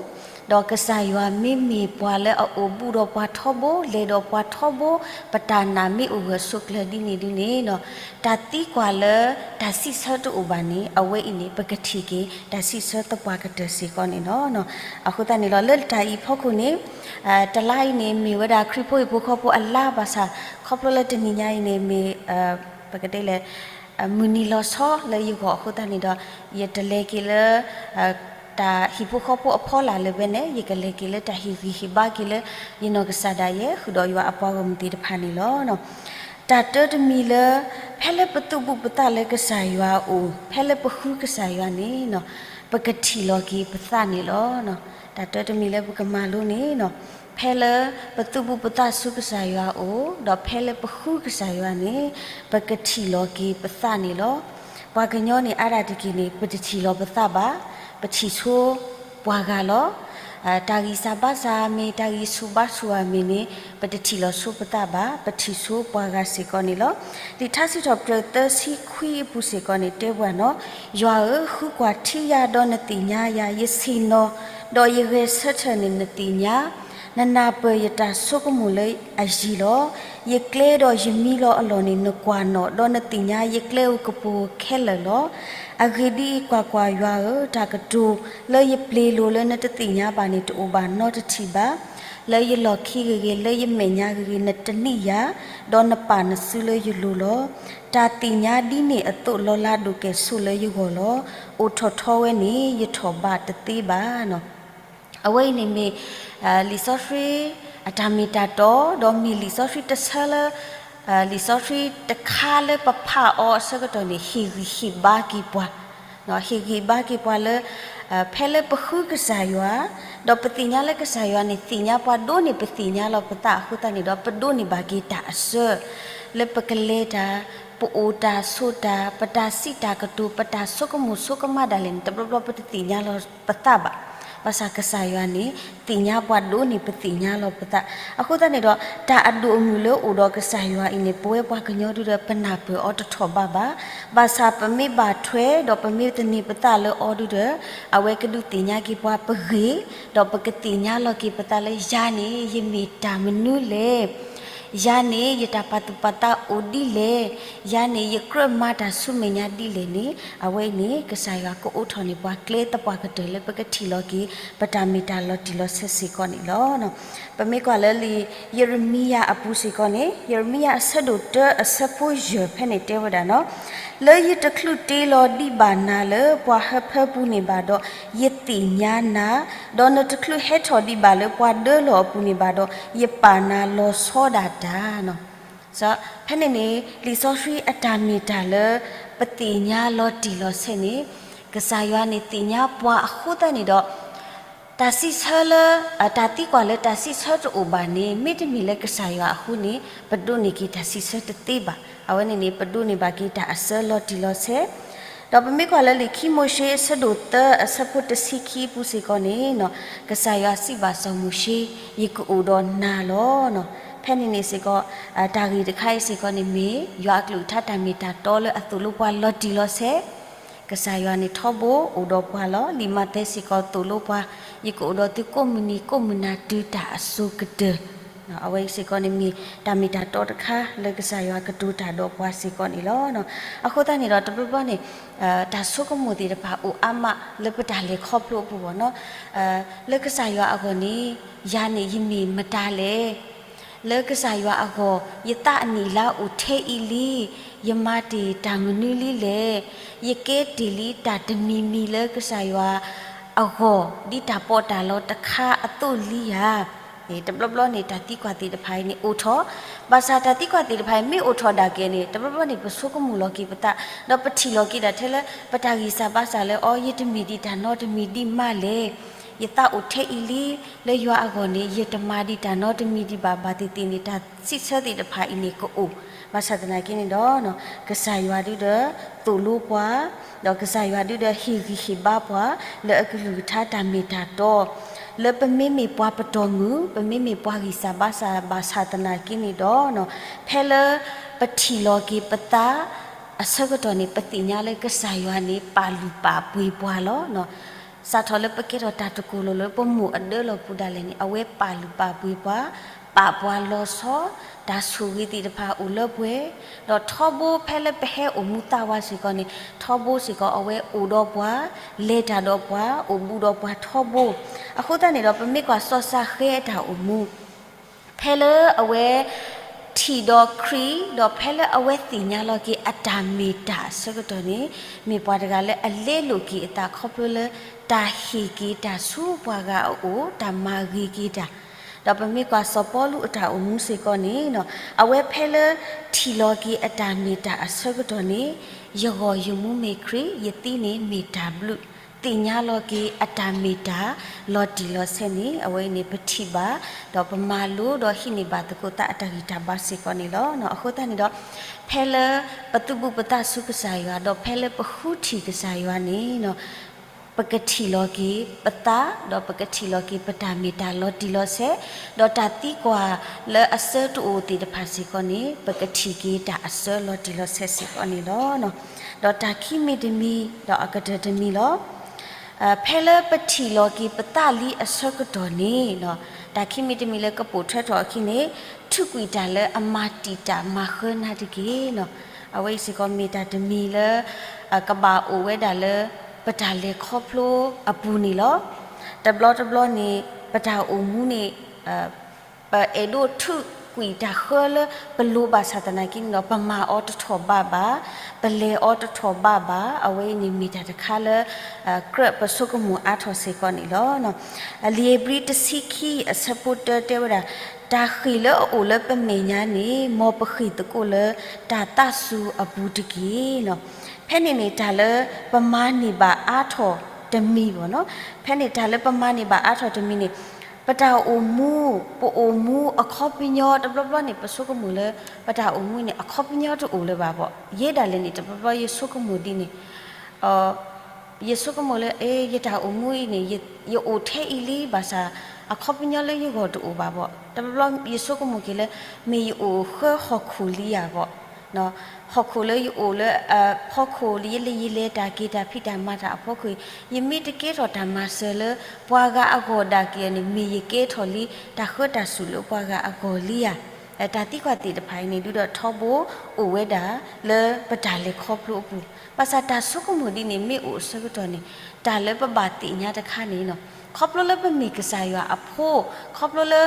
ဒီးကစၢ်ယွၤမ့မ့ၢ်ပှၤလၢအအိၣ်ဘူးဒီးပှၤထီဘိ, လဲၤဒီးပှၤထီဘိ, ပတၢ်နာ်မ့ၢ်အိၣ်ဂၢၢ်ဆိးကျၢၤဒ်န့ၣ်ဒ်န့ၣ်, တၢ်သံကွၢ်လၢတၢ်စံးဆၢတအိၣ်ဘၣ်န့ၣ် အဝဲအံၤန့ၣ် ပကထံၣ်က့ၤ တၢ်စံးဆၢသပှၢ်ကတၢၢ်စ့ၢ်ကီးန့ၣ်လီၤ. အဃိသတးန့ၣ်လီၤ လၢတၢ်အံၤအဖီခိၣ်န့ၣ် တလါအံၤန့ၣ် မ့ၢ်ဝဲဒၣ်ခရံာ်ဖိဟံၣ်ဖိဃီဖိအလါဘၣ်ဆၣ်, ခီဖျိလၢတနံၤညါအံၤန့ၣ် မ့ၢ် ပကတဲလဲၣ် မုၢ်နံၤလီၤဆီလၢယဂီၢ်အဃိသတးန့ၣ်ဒီး ယတလဲၤက့ၤလၢ တၢ်ဟံၣ်ဖိဃီဖိအဖီလာ်လၢၤဘၣ်န့ၣ် ယကလဲၤက့ၤလၢတၢ်ဟ့ၣ်ဂံၢ်ဟ့ၣ်ဘါက့ၤလၢ ယနီၢ်ကစၢ်ဒၣ်ယဲ ဃုာ်ဒီးယွၤအပှၤဂီၢ်မုၢ်သ့ၣ်တဖၣ်န့ၣ်လီၤ. တၢ်တၢတမံၤလၢ ဖဲလၢပသုးဘူးပသးလၢကစၢ်ယွၤအအိၣ်, ဖဲလၢပဃုကစၢ်ယွၤန့ၣ် ပကထံၣ်လီၤက့ၤပသးန့ၣ်လီၤ. တၢ်တၢတမံၤလၢပကမၤလိန့ၣ် ဖဲလၢပသုးဘူးပသးဆူကစၢ်ယွၤအအိၣ်, ဒီးဖဲလၢပဃုကစၢ်ယွၤန့ၣ် ပကထံၣ်လီၤက့ၤပသးန့ၣ်လီၤ. ပှၤကညီန့ၣ်အါဒၣ်တက့ၢ်န့ၣ် ပတထံၣ်လီၤပသးဘၣ်, ပထံၣ်ဆိပှၤဂၤလီၤ. တၢ်ဂံၢ်စၢ်ဘါစၢ်မ့ၢ် တၢ်ဂံၢ်ဆူၣ်ဘါဆူၣ်ဧါမ့ၢ်န့ၣ် ပတထံၣ်လီၤဆိပသးဘၣ်, ပထံၣ်ဆိပှၤဂၤစ့ၢ်ကီးန့ၣ်လီၤ. လံာ်ထါစံးထီၣ်ပတြၢၤသၢဆံခွံအပူၤစ့ၢ်ကီးန့ၣ် တဲပှၤနီၤ, ယွၤဧၢ, ဃုကွၢ်ထံယၤဒီးနသ့ၣ်ညါယၤ, ယဆ့ၣ်နီၤ ဒီးယဂဲၤဆၢထၢၣ်န့ၣ်နသ့ၣ်ညါ, နနၢ်ပၢၢ်ယတၢ်ဆိကမိၣ်လၢအယံၤလီၤ. ယကျဲဒီးယမံလီၤအလီၢ်န့ၣ်နကွၢ်နီၣ်, ဒီးနသ့ၣ်ညါယကျဲဧိၤကပူၤဧိၤခဲလၢာ်လီၤ. အဂ့ၢ်ဒ်အံၤ, ကွၢ်ကွၢ်, ယွၤဧၢ, တၢ်ကတိၤလၢယပျ့ၤလိာ်လၢနတသ့ၣ်ညါဘၣ်န့ၣ် တအိၣ်ဘၣ်နီတထံၣ်ဘၣ်. လၢယလီၢ်ခံဂ့ၤဂ့ၤ, လၢယမဲာ်ညါဂ့ၤဂ့ၤ, နတနံၣ်ယၤ, ဒီးနပာ်နစုလၢယလိၤလီၤ. တၢ်သ့ၣ်ညါဒ်န့ၣ်အသိး လီၤလးဒိၣ်ကဲၣ်ဆိးလၢယဂီၢ်လီၤ. အိၣ်ထီၣ်ထီဝဲန့ၣ် ယထီၣ်ဘးတသ့ဘၣ်. အဝဲအံၤန့ၣ်မ့ၢ် လံာ်စီဆှံ အတၢ်မ့ၢ်တၢ်တီ, ဒီးမ့ၢ်လံာ်စီဆှံတဆၢလၢ လံာ်စီဆှံတခါလၢပဖးအီၤအဆၢကတီၢ်န့ၣ် ဟ့ၣ်ဂံၢ်ဟ့ၣ်ဘါက့ၤပှၤ, ဟ့ၣ်ဂံၢ်ဟ့ၣ်ဘါက့ၤပှၤလၢ ဖဲလၢပဃုကစၢ်ယွၤ, ဒီးပသ့ၣ်ညါလၢကစၢ်ယွၤန့ၣ် သ့ၣ်ညါပှၤဒိးန့ၢ်ပသ့ၣ်ညါလီၤပသးအဃိသတးန့ၣ်ဒီး ပဒိးန့ၢ်ဘၣ်က့ၤတၢ်အစၢ လၢပကလဲၤတၢ်, ပအိၣ်တၢ်ဆိးတၢ်, ပတၢ်စံးတၢ်ကတိၤ, ပတၢ်ဆိကမိၣ်ဆိကမးဒၣ်လဲာ်န့ၣ် တဘျီဘျီပတသ့ၣ်ညါလီၤပသးဘၣ်. ဘၣ်ဆၣ်ကစၢ်ယွၤန့ၣ် သ့ၣ်ညါပှၤဒိးန့ၢ်ပသ့ၣ်ညါလီၤပသး. အဃိသတးန့ၣ်ဒီး တၢ်အဒိၣ်အမုၢ်လၢအိၣ်ဒီးကစၢ်ယွၤအံၤန့ၣ် ပဝဲပှၤကညီဒုဒီး ပနၢ်ပၢၢ်အီၤတထီၣ်ဘးဘၣ်. ဘၣ်ဆၣ်ပမ့ၢ်ဘၣ်ထွဲ ဒီးပမ့ၢ်သန့ၤပသးလၢအီၤဒုဒီး အဝဲကဒုးသ့ၣ်ညါက့ၤပှၤပဂ့ၢ်, ဒီးပကသ့ၣ်ညါလီၤက့ၤပသးလၢယၤန့ၣ် ယမ့ၢ်တၢ်မနုၤလဲၣ်. ယၤန့ၣ် ယတၢ်ပာ်သူၣ်ပာ်သးအိၣ်ဒ်လဲၣ်, ယၤန့ၣ် ယကြၢးမၤတၢ်ဆူမဲာ်ညါဒ်လဲၣ်န့ၣ် အဝဲအံၤန့ၣ် ကစၢ်ယွၤကအိးထီၣ်န့ၢ်ပှၤကျဲသပှၢ်ကတၢၢ်လၢ ပကထံၣ်လီၤက့ၤ ပတၢ်မ့ၢ်တၢ်လီၤတံၢ်လီၤဆဲးစ့ၢ်ကီးန့ၣ်လီၤ. ပမ့ၢ်ကွၢ်လၢလံာ်ယရမံယၤအပူၤစ့ၢ်ကီးန့ၣ်, ယရမံယၤအဆၢဒိၣ်တၢအဆၢဖိယဲၢ်ဖဲန့ၣ်တဲဝဲဒၣ်နီၤ, လၢယတချုးတ့လီၤဒံးဘၣ်နၤလၢပှၤဟၢဖၢပူၤန့ၣ်ဘၣ်ဒီး, ယသ့ၣ်ညါနၤ, ဒီးနတချုးဟဲထီၣ်ဒံးဘၣ်လၢပှၤဒၢလီၢ်အပူၤန့ၣ်ဘၣ်ဒီး, ယပာ်နၤလီၤဆီဒၣ်တၢ်နီၤ. ဖဲန့ၣ်န့ၣ် လံာ်စီဆှံအတၢ်မ့ၢ်တၢ်လၢ ပသ့ၣ်ညါလီၤတံၢ်လီၤဆဲးန့ၣ် ကစၢ်ယွၤန့ၣ်သ့ၣ်ညါပှၤအဃိသတးန့ၣ်ဒီး တၢ်စံးဆၢလၢ တၢ်သံကွၢ်လၢတၢ်စံးဆၢတအိၣ်ဘၣ်န့ၣ် မ့တမ့ၢ်လၢကစၢ်ယွၤအဃိန့ၣ် ပဒိးန့ၢ်က့ၤတၢ်စံးဆၢတသ့ဘၣ်. အဝဲန့ၣ်န့ၣ် ပဒိးန့ၢ်ဘၣ်က့ၤတၢ်အစၢလီၤတံၢ်လီၤဆဲး ဒီးပမ့ၢ်ကွၢ်လၢလံာ်ခံမိၤၡ့အဆၢဒိၣ်သၢအဆၢဖိတဆံခံအပူၤစ့ၢ်ကီးန့ၣ် ကစၢ်ယွၤစံးဘၣ်စီၤမိၤၡ့, ယကအိၣ်ဒီးနၤလီၤ. ဖဲန့ၣ်န့ၣ်စ့ၢ်ကီး တၢ်ဂ့ၢ်တခါအံၤစ့ၢ်ကီးန့ၣ်မ့ၢ် ယွၤအကလုၢ်ကထါတၢ်မ့ၢ်တၢ်တီလၢအသိၣ်လိပှၤလီၤတံၢ်လီၤဆဲး ကစၢ်ယွၤန့ၣ်ထီဘိအိၣ်ဒီးပှၤလီၤ. လံာ်မးသဲစ့ၢ်ကီးသိၣ်လိပှၤ, ယကအိၣ်ဒီးသုကိးမုၢ်နံၤကိးမုၢ်နၤတုၤတၢ်အစိၤကတၢၢ်. အဝဲအံၤစ့ၢ်ကီးန့ၣ်မ့ၢ်တၢ်မ့ၢ်တၢ်တီတခါလၢကစၢ်ယွၤကတိၤတၢ်ဒီးပှၤစ့ၢ်ကီးန့ၣ်လီၤ. အဃိသတးန့ၣ်ဒီး တဘျီဘျီန့ၣ် တၢ်ဆိကမိၣ်သ့ၣ်တဖၣ်အိၣ်အါမးလၢပတၢ်လဲၤခီဖျိအပူၤဘၣ်နီၤ. လၢကစၢ်ယွၤအဂီၢ်န့ၣ် ယၤန့ၣ်ယမ့ၢ်မတၤလဲၣ် လၢကစၢ်ယွၤအဂီၢ် ယသးအနံၣ်လါအိၣ်ထဲအံၤလံ, ယမၤတ့ၢ်တၢ်မနုၤလံလဲၣ်, ယကဲတ့ၢ်လံတၢ်တမံၤမံၤလၢကစၢ်ယွၤအဂီၢ် ဒ်တၢ်ပီးတၢ်လီတခါအသိးလံဧါ. တဘျီဘျီန့ၣ် တၢ်သံကွၢ်သ့ၣ်တဖၣ်အံၤန့ၣ်အိၣ်ထီၣ်, ဘၣ်ဆၣ်တၢ်သံကွၢ်သ့ၣ်တဖၣ်အံၤမ့ၢ်အိၣ်ထီၣ်ဒၣ်က့ၤန့ၣ် တဘျီဘျီန့ၣ် ပဆိကမိၣ်လီၤက့ၤပသး, ဒီးပထံၣ်လီၤက့ၤဒၣ်ထဲလၢ ပတၢ်ဂံၢ်စၢ်ဘါစၢ်လၢ အီ ယတမ့ၢ်ဒံးတၢ်နီတမံၤဒံးမးလဲၣ် ယသးအိၣ်ထဲအံၤလံ, လၢယွၤအဂီၢ်န့ၣ် ယတမၤဒံးတၢ်နီတမံၤဒံးဘၣ်, ဘၣ်သ့ၣ်သ့ၣ်န့ၣ် တၢ်စံးဆၢသ့ၣ်တဖၣ်အံၤန့ၣ်ကအိၣ်, ဘၣ်ဆၣ်သနာ်က့န့ၣ်ဒီး ကစၢ်ယွၤဒုဒီးသိၣ်လိပှၤ, ဒီးကစၢ်ယွၤဒုဒီးဟ့ၣ်ဂံၢ်ဟ့ၣ်ဘါပှၤ လၢအကလုၢ်ကထါတၢ်မ့ၢ်တၢ်တီ လၢပမ့မ့ၢ်ပှၤပတီၢ်မုၢ်, ပမ့မ့ၢ်ပှၤဂံၢ်စၢ်ဘါစၢ်ဘၣ်ဆၣ်သနာ်က့န့ၣ်ဒီး ဖဲလၢပထံၣ်လီၤက့ၤပသး အဆၢကတီၢ်န့ၣ် ပသ့ၣ်ညါလၢကစၢ်ယွၤန့ၣ် ပာ်လုၢ်ပာ်ပှ့ၤပှၤလီၤ. စးထီၣ်လၢပကဲထီၣ်တၢ်တကိၢ်လိာ်လၢပမိၢ်အဒၢလီၢ်ပူၤဒၣ်လဲာ်န့ၣ် အဝဲပာ်လုၢ်ပာ်ပှ့ၤပှၤ, ပာ်ပှၤလီၤဆီ, တၢ်ဆိၣ်ဂ့ၤသ့ၣ်တဖၣ်အိၣ်လၢပှဲၤ, ဒီးထီဘိဖဲလၢပဟဲအိၣ်မူသးဝးစ့ၢ်ကီးန့ၣ် ထီဘိစ့ၢ်ကီးအဝဲအိၣ်ဒီးပှၤ, လဲၤတၢ်ဒီးပှၤ, အိၣ်ဘူးဒီးပှၤထီဘိ. အဃိသတးန့ၣ်ဒီး ပမ့ၢ်ကွၢ်စီၤစၤဃဲအတၢ်အိၣ်မူ ဖဲလၢအဝဲထံၣ်ဒီးခရံာ် ဒီးဖဲလၢအဝဲသ့ၣ်ညါလီၤက့ၤအတၢ်မ့ၢ်တၢ်အဆၢကတီၢ်န့ၣ် မ့ၢ်ပှၤတဂၤလၢအလဲလိာ်က့ၤအသးခီဖျိလၢ တၢ်ဟ့ၣ်က့ၤတၢ်ဆူပှၤဂၤအအိၣ် တၢ်မၤဂ့ၤက့ၤတၢ်, ဒီးပမ့ၢ်ကွၢ်စီၤပီလူးအတၢ်အိၣ်မူစ့ၢ်ကီးန့ၣ် အဝဲဖဲလၢထံၣ်လီၤက့ၤအတၢ်မ့ၢ်တၢ်အဆၢကတီၢ်န့ၣ် ယဂီၢ်ယမူမ့ၢ်ခရံာ် ယသံန့ၣ်မ့ၢ်တၢ်ဘျုး သ့ၣ်ညါလီၤက့ၤအတၢ်မ့ၢ်တၢ်လီၤတံၢ်လီၤဆဲးန့ၣ် အဝဲအံၤန့ၣ် ပထံၣ်ဘၣ် ဒီးပမၤလိ ဒီးဟံးန့ၢ်ဘၣ်သကိးသးအတၢ်ဂံၢ်တၢ်ဘါစ့ၢ်ကီးန့ၣ်လီၤ. အဃိသတးန့ၣ်ဒီး ဖဲလၢပသူၣ်ဘူၣ်ပသးဆူကစၢ်ယွၤ ဒီးဖဲလၢပဃုထံၣ်ကစၢ်ယွၤန့ၣ် ပကထံၣ်လီၤက့ၤပသး ဒီးပကထံၣ်လီၤက့ၤပတၢ်မ့ၢ်တၢ်လီၤတံၢ်လီၤဆဲး ဒီးတၢ်သံကွၢ်လၢအဆၢတအိၣ်သ့ၣ်တဖၣ်စ့ၢ်ကီးန့ၣ် ပကထံၣ်က့ၤတၢ်အဆၢလီၤတံၢ်လီၤဆဲးစ့ၢ်ကီးန့ၣ်လီၤ. ဒီးတၢ်ခံမံၤတမံၤ ဒီးအကတၢၢ်တမံၤလီၤ. ဖဲလၢပထံၣ်လီၤက့ၤပသးလံအဆၢကတီၢ်န့ၣ် တၢ်ခံမံၤတမံၤလၢကပိာ်ထွဲထီၣ်အခံန့ၣ် ထုးကွံာ်တၢ်လၢအမၤတံာ်တာ်မၤဃၢနၤတက့ၢ်. အဝဲအံၤစ့ၢ်ကီးမ့ၢ်တၢ်တမံၤလၢ ကဘၣ်အိၣ်ဝဲဒၣ်လၢ ပတၢ်လဲၤခီဖျိအပူၤန့ၣ်လီၤ. တဘျီတဘျီန့ၣ် ပတၢ်အိၣ်မူန့ၣ် ပအဲၣ်ဒိးထုးကွံာ်တၢ်ဃၢလၢပလိၤဘၣ်ဆၣ်သနာ်က့န့ၣ်ဒီး ပမၤအီၤတထီၣ်ဘးဘၣ်, ပလဲၤအီၤတထီၣ်ဘးဘၣ်, အဝဲအံၤန့ၣ်မ့ၢ်တၢ်တခါလၢ ကြၢးပဆိကမိၣ်အါထီၣ်စ့ၢ်ကီးန့ၣ်လီၤ. လံာ်ဧ့ၤဘြံၤတဆံခံအဆၢဖိတၢတဲဝဲဒၣ်, တၢ်ဃ့ၢ်လၢအအိၣ်လၢပမဲာ်ညါန့ၣ် မ်ပဃ့ၢ်သကိးလၢတၢ်သးစူၤအပူၤတက့ၢ်. ဖဲန့ၣ်န့ၣ် တၢ်လၢပမၤန့ၢ်ဘၣ်အါထီၣ်တမံၤဘၣ်နီၤ, ဖဲန့ၣ်တၢ်လၢပမၤန့ၢ်ဘၣ်အါထီၣ်တမံၤန့ၣ် ပတၢ်အိၣ်မူ, ပအိၣ်မူအခီပညီ တဘျီဘျီန့ၣ် ပဆိကမိၣ်လၢ ပတၢ်အိၣ်မူန့ၣ် အခီပညီတအိၣ်လၢၤဘၣ်ဘၣ်. ယဲဒၣ်လဲာ်န့ၣ် တဘျီဘျီယဆိကမိၣ်ဒ်န့ၣ်, ယဆိကမိၣ်လၢ ယတၢ်အိၣ်မူအံၤန့ၣ် ယအိၣ်ထဲအံၤလံ ဘၣ်ဆၣ် အခီပညီလၢယဂီၢ်တအိၣ်ဘၣ်ဘၣ်. တဘျီဘျီယဆိကမိၣ်က့ၤလၢ မ့ၢ်ယအိၣ်ဃၢဟီၣ်ခိၣ်လံဧါဘၣ်. ဟီၣ်ခိၣ်လၢယအိၣ်လၢ ဖီခိၣ်လၢယလဲၤယလဲၤတၢ်က့ၤတၢ်ဖံးတၢ်မၤတၢ်အဖီခိၣ်အံၤ ယမ့ၢ်တကဲထီၣ်တၢ်မၤစၢၤလၢပှၤဂၤအဂီၢ်ဒၣ်က့ၤန့ၣ် မ့ၢ်ယကဲထီၣ်လံတၢ်ဃၢတၢ်စူၤလၢပှၤဂၤအဂီၢ်လံဧါ. တၢ်သံကွၢ်သ့ၣ်တဖၣ်အံၤန့ၣ် ဒုးဒီးထီဘိအိၣ်ဝဲဒၣ်လၢပတၢ်လဲၤခီဖျိအပူၤ, ဘၣ်ဆၣ်တၢ်ဆိကမိၣ်ဒ်န့ၣ်မ့ၢ်အိၣ်အဆၢကတီၢ်န့ၣ် တၢ်လၢပဘၣ်သ့ၣ်ညါတခါန့ၣ် ခီဖျိလၢပမ့ၢ်ကစၢ်ယွၤအဖိ, ခီဖျိလၢ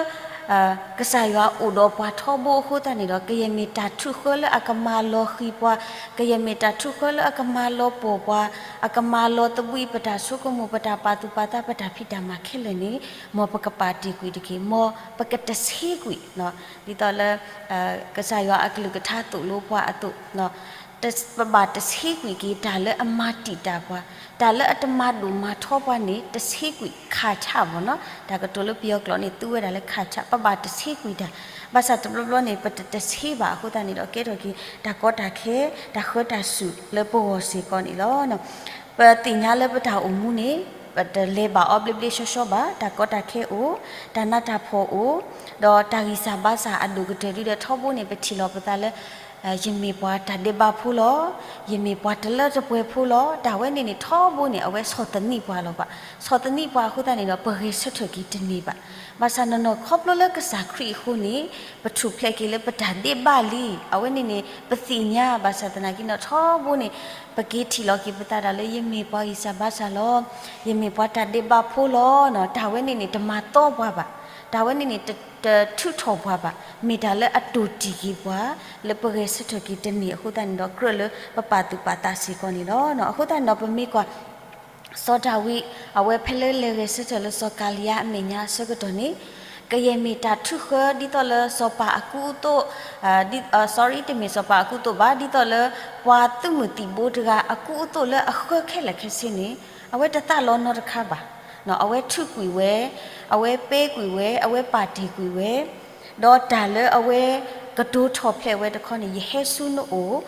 ကစၢ်ယွၤအိၣ်ဒီးပှၤထီဘိအဃိသတးန့ၣ်ဒီး ကယဲၢ်မ့ၢ်တၢ်ထုးဃၢလၢအကမၤလီၤဃံၤပှၤ, ကယဲၢ်မ့ၢ်တၢ်ထုးဃၢလၢအကမၤလီၤပှီၢ်ပှၤ, အကမၤလီၤသဘှံးပတၢ်ဆိကမိၣ် ပတၢ်ပာ်သူၣ်ပာ်သး ပတၢ်ဖံးတၢ်မၤခဲလၢာ်န့ၣ် မ်ပကပာ်တ့ၢ်ကွံာ်တက့ၢ်, မ်ပကတဆ့ကွံာ်, ဒ်သိးလၢ ကစၢ်ယွၤအကလုၢ်ကထါသိၣ်လိပှၤအသိး ပဘၣ်တဆ့ကွံာ်က့ၤ တၢ်လၢအမၤတံာ်တာ်ပှၤ, တၢ်လၢအတမၤဒိၣ်မၤထီပှၤန့ၣ် တဆ့ကွံာ် ခးချဘၣ်နီၤ, တၢ်ကတိၤလၢပယီၤကျိာ်န့ၣ် သူဝဲဒၣ်လၢခးချ, ပဘၣ်တဆ့ကွံာ်တၢ်, ဘၣ်ဆၣ်တဘျီဘျီန့ၣ် ပတတဆ့ဘၣ်အဃိသတးန့ၣ်ဒီး ကဲထီၣ်က့ၤ တၢ်ကီတၢ်ခဲ တၢ်ဃၢတၢ်စူၣ်လၢပဂီၢ်စ့ၢ်ကီးန့ၣ်လီၤ. ပသ့ၣ်ညါလၢပတၢ်အိၣ်မူန့ၣ် ပတလဲၤဘၣ်အီၤဘျ့ဘျ့ဆှီဆှီဘၣ်, တၢ်ကီတၢ်ခဲအိၣ်, တၢ်နးတၢ်ဖှီၣ်အိၣ်, ဒီးတၢ်ဂံၢ်စၢ်ဘါစၢ်အဒိၣ်ကတၢၢ်ဒုဒီး ထီဘိန့ၣ် ပထံၣ်လီၤပသးလၢ ယမ့ၢ်ပှၤတၢ်ဒဲးဘးဖိလီၤ, ယမ့ၢ်ပှၤတလၢတပှဲၤဖိလီၤ, တၢ်ဝဲန့ၣ်န့ၣ် ထီဘိန့ၣ် အဝဲဆီၣ်သနံးပှၤလီၤဘၣ်. ဆီၣ်သနံးပှၤအဃိသတးန့ၣ်ဒီး ပဂဲၤဆၢထၢၣ်က့ၤတန့ၢ်ဘၣ်. ဘၣ်ဆၣ်နီၢ်နီၢ်ခီဖျိလၢကစၢ်ခရံာ်အဃိန့ၣ် ပထူၣ်ဖျဲးက့ၤလၢပတၢ်ဒဲးဘးလံ, အဝဲန့ၣ်န့ၣ် ပသ့ၣ်ညါဘၣ်ဆၣ်သနာ်က့န့ၣ် ထီဘိန့ၣ် ပက့ၤထံၣ်လီၤက့ၤပသးဒၣ်လၢ ယမ့ၢ်ပှၤဂံၢ်စၢ်ဘါစၢ်လီၤ, ယမ့ၢ်ပှၤတၢ်ဒဲးဘးဖိလီၤ, တၢ်ဝဲန့ၣ်န့ၣ် တမၤသီပှၤဘၣ်, တၢ်ဝဲန့ၣ်န့ၣ် တထုးထီၣ်ပှၤဘၣ်, မ့ၢ်တၢ်လၢအတိၢ်တံၢ်က့ၤပှၤ လၢပဂဲၤဆၢထၢၣ်က့ၤတန့ၢ်အဃိသတးန့ၣ်ဒီး ကြၢးလၢပပာ်သူၣ်ပာ်သးစ့ၢ်ကီးန့ၣ်လီၤ. အဃိသတးန့ၣ်ဒီး ပမ့ၢ်ကွၢ် စီၤဒၤဝံး အဝဲဖဲလၢလဲၤဂဲၤဆၢထၢၣ်လၢစီၤကၤလံယါအမဲာ်ညါအဆၢကတီၢ်န့ၣ် ကယဲၢ်မ့ၢ်တၢ်ထုးဃၢဒ်သိးလၢစီၤပၤအကူအသိး, ဒီး sorry တမ့ၢ်စီၤပၤအကူအသိးဘၣ်, ဒ်သိးလၢပှၤသုးမုၢ်သံၣ်ဘိတဂၤအကူအသိးလၢအဃၢခဲလၢာ်ခဲဆ့န့ၣ် အဝဲတသးလီၤနီတခါဘၣ်. အဝဲထုးကွံာ်ဝဲ, အဝဲပဲကွံာ်ဝဲ, အဝဲပာ်တ့ၢ်ကွံာ်ဝဲ, ဒီးတၢ်လၢအဝဲကတိၤထီၣ်ဖျဲးဝဲတခီန့ၣ် ယဟဲဆူနအိၣ်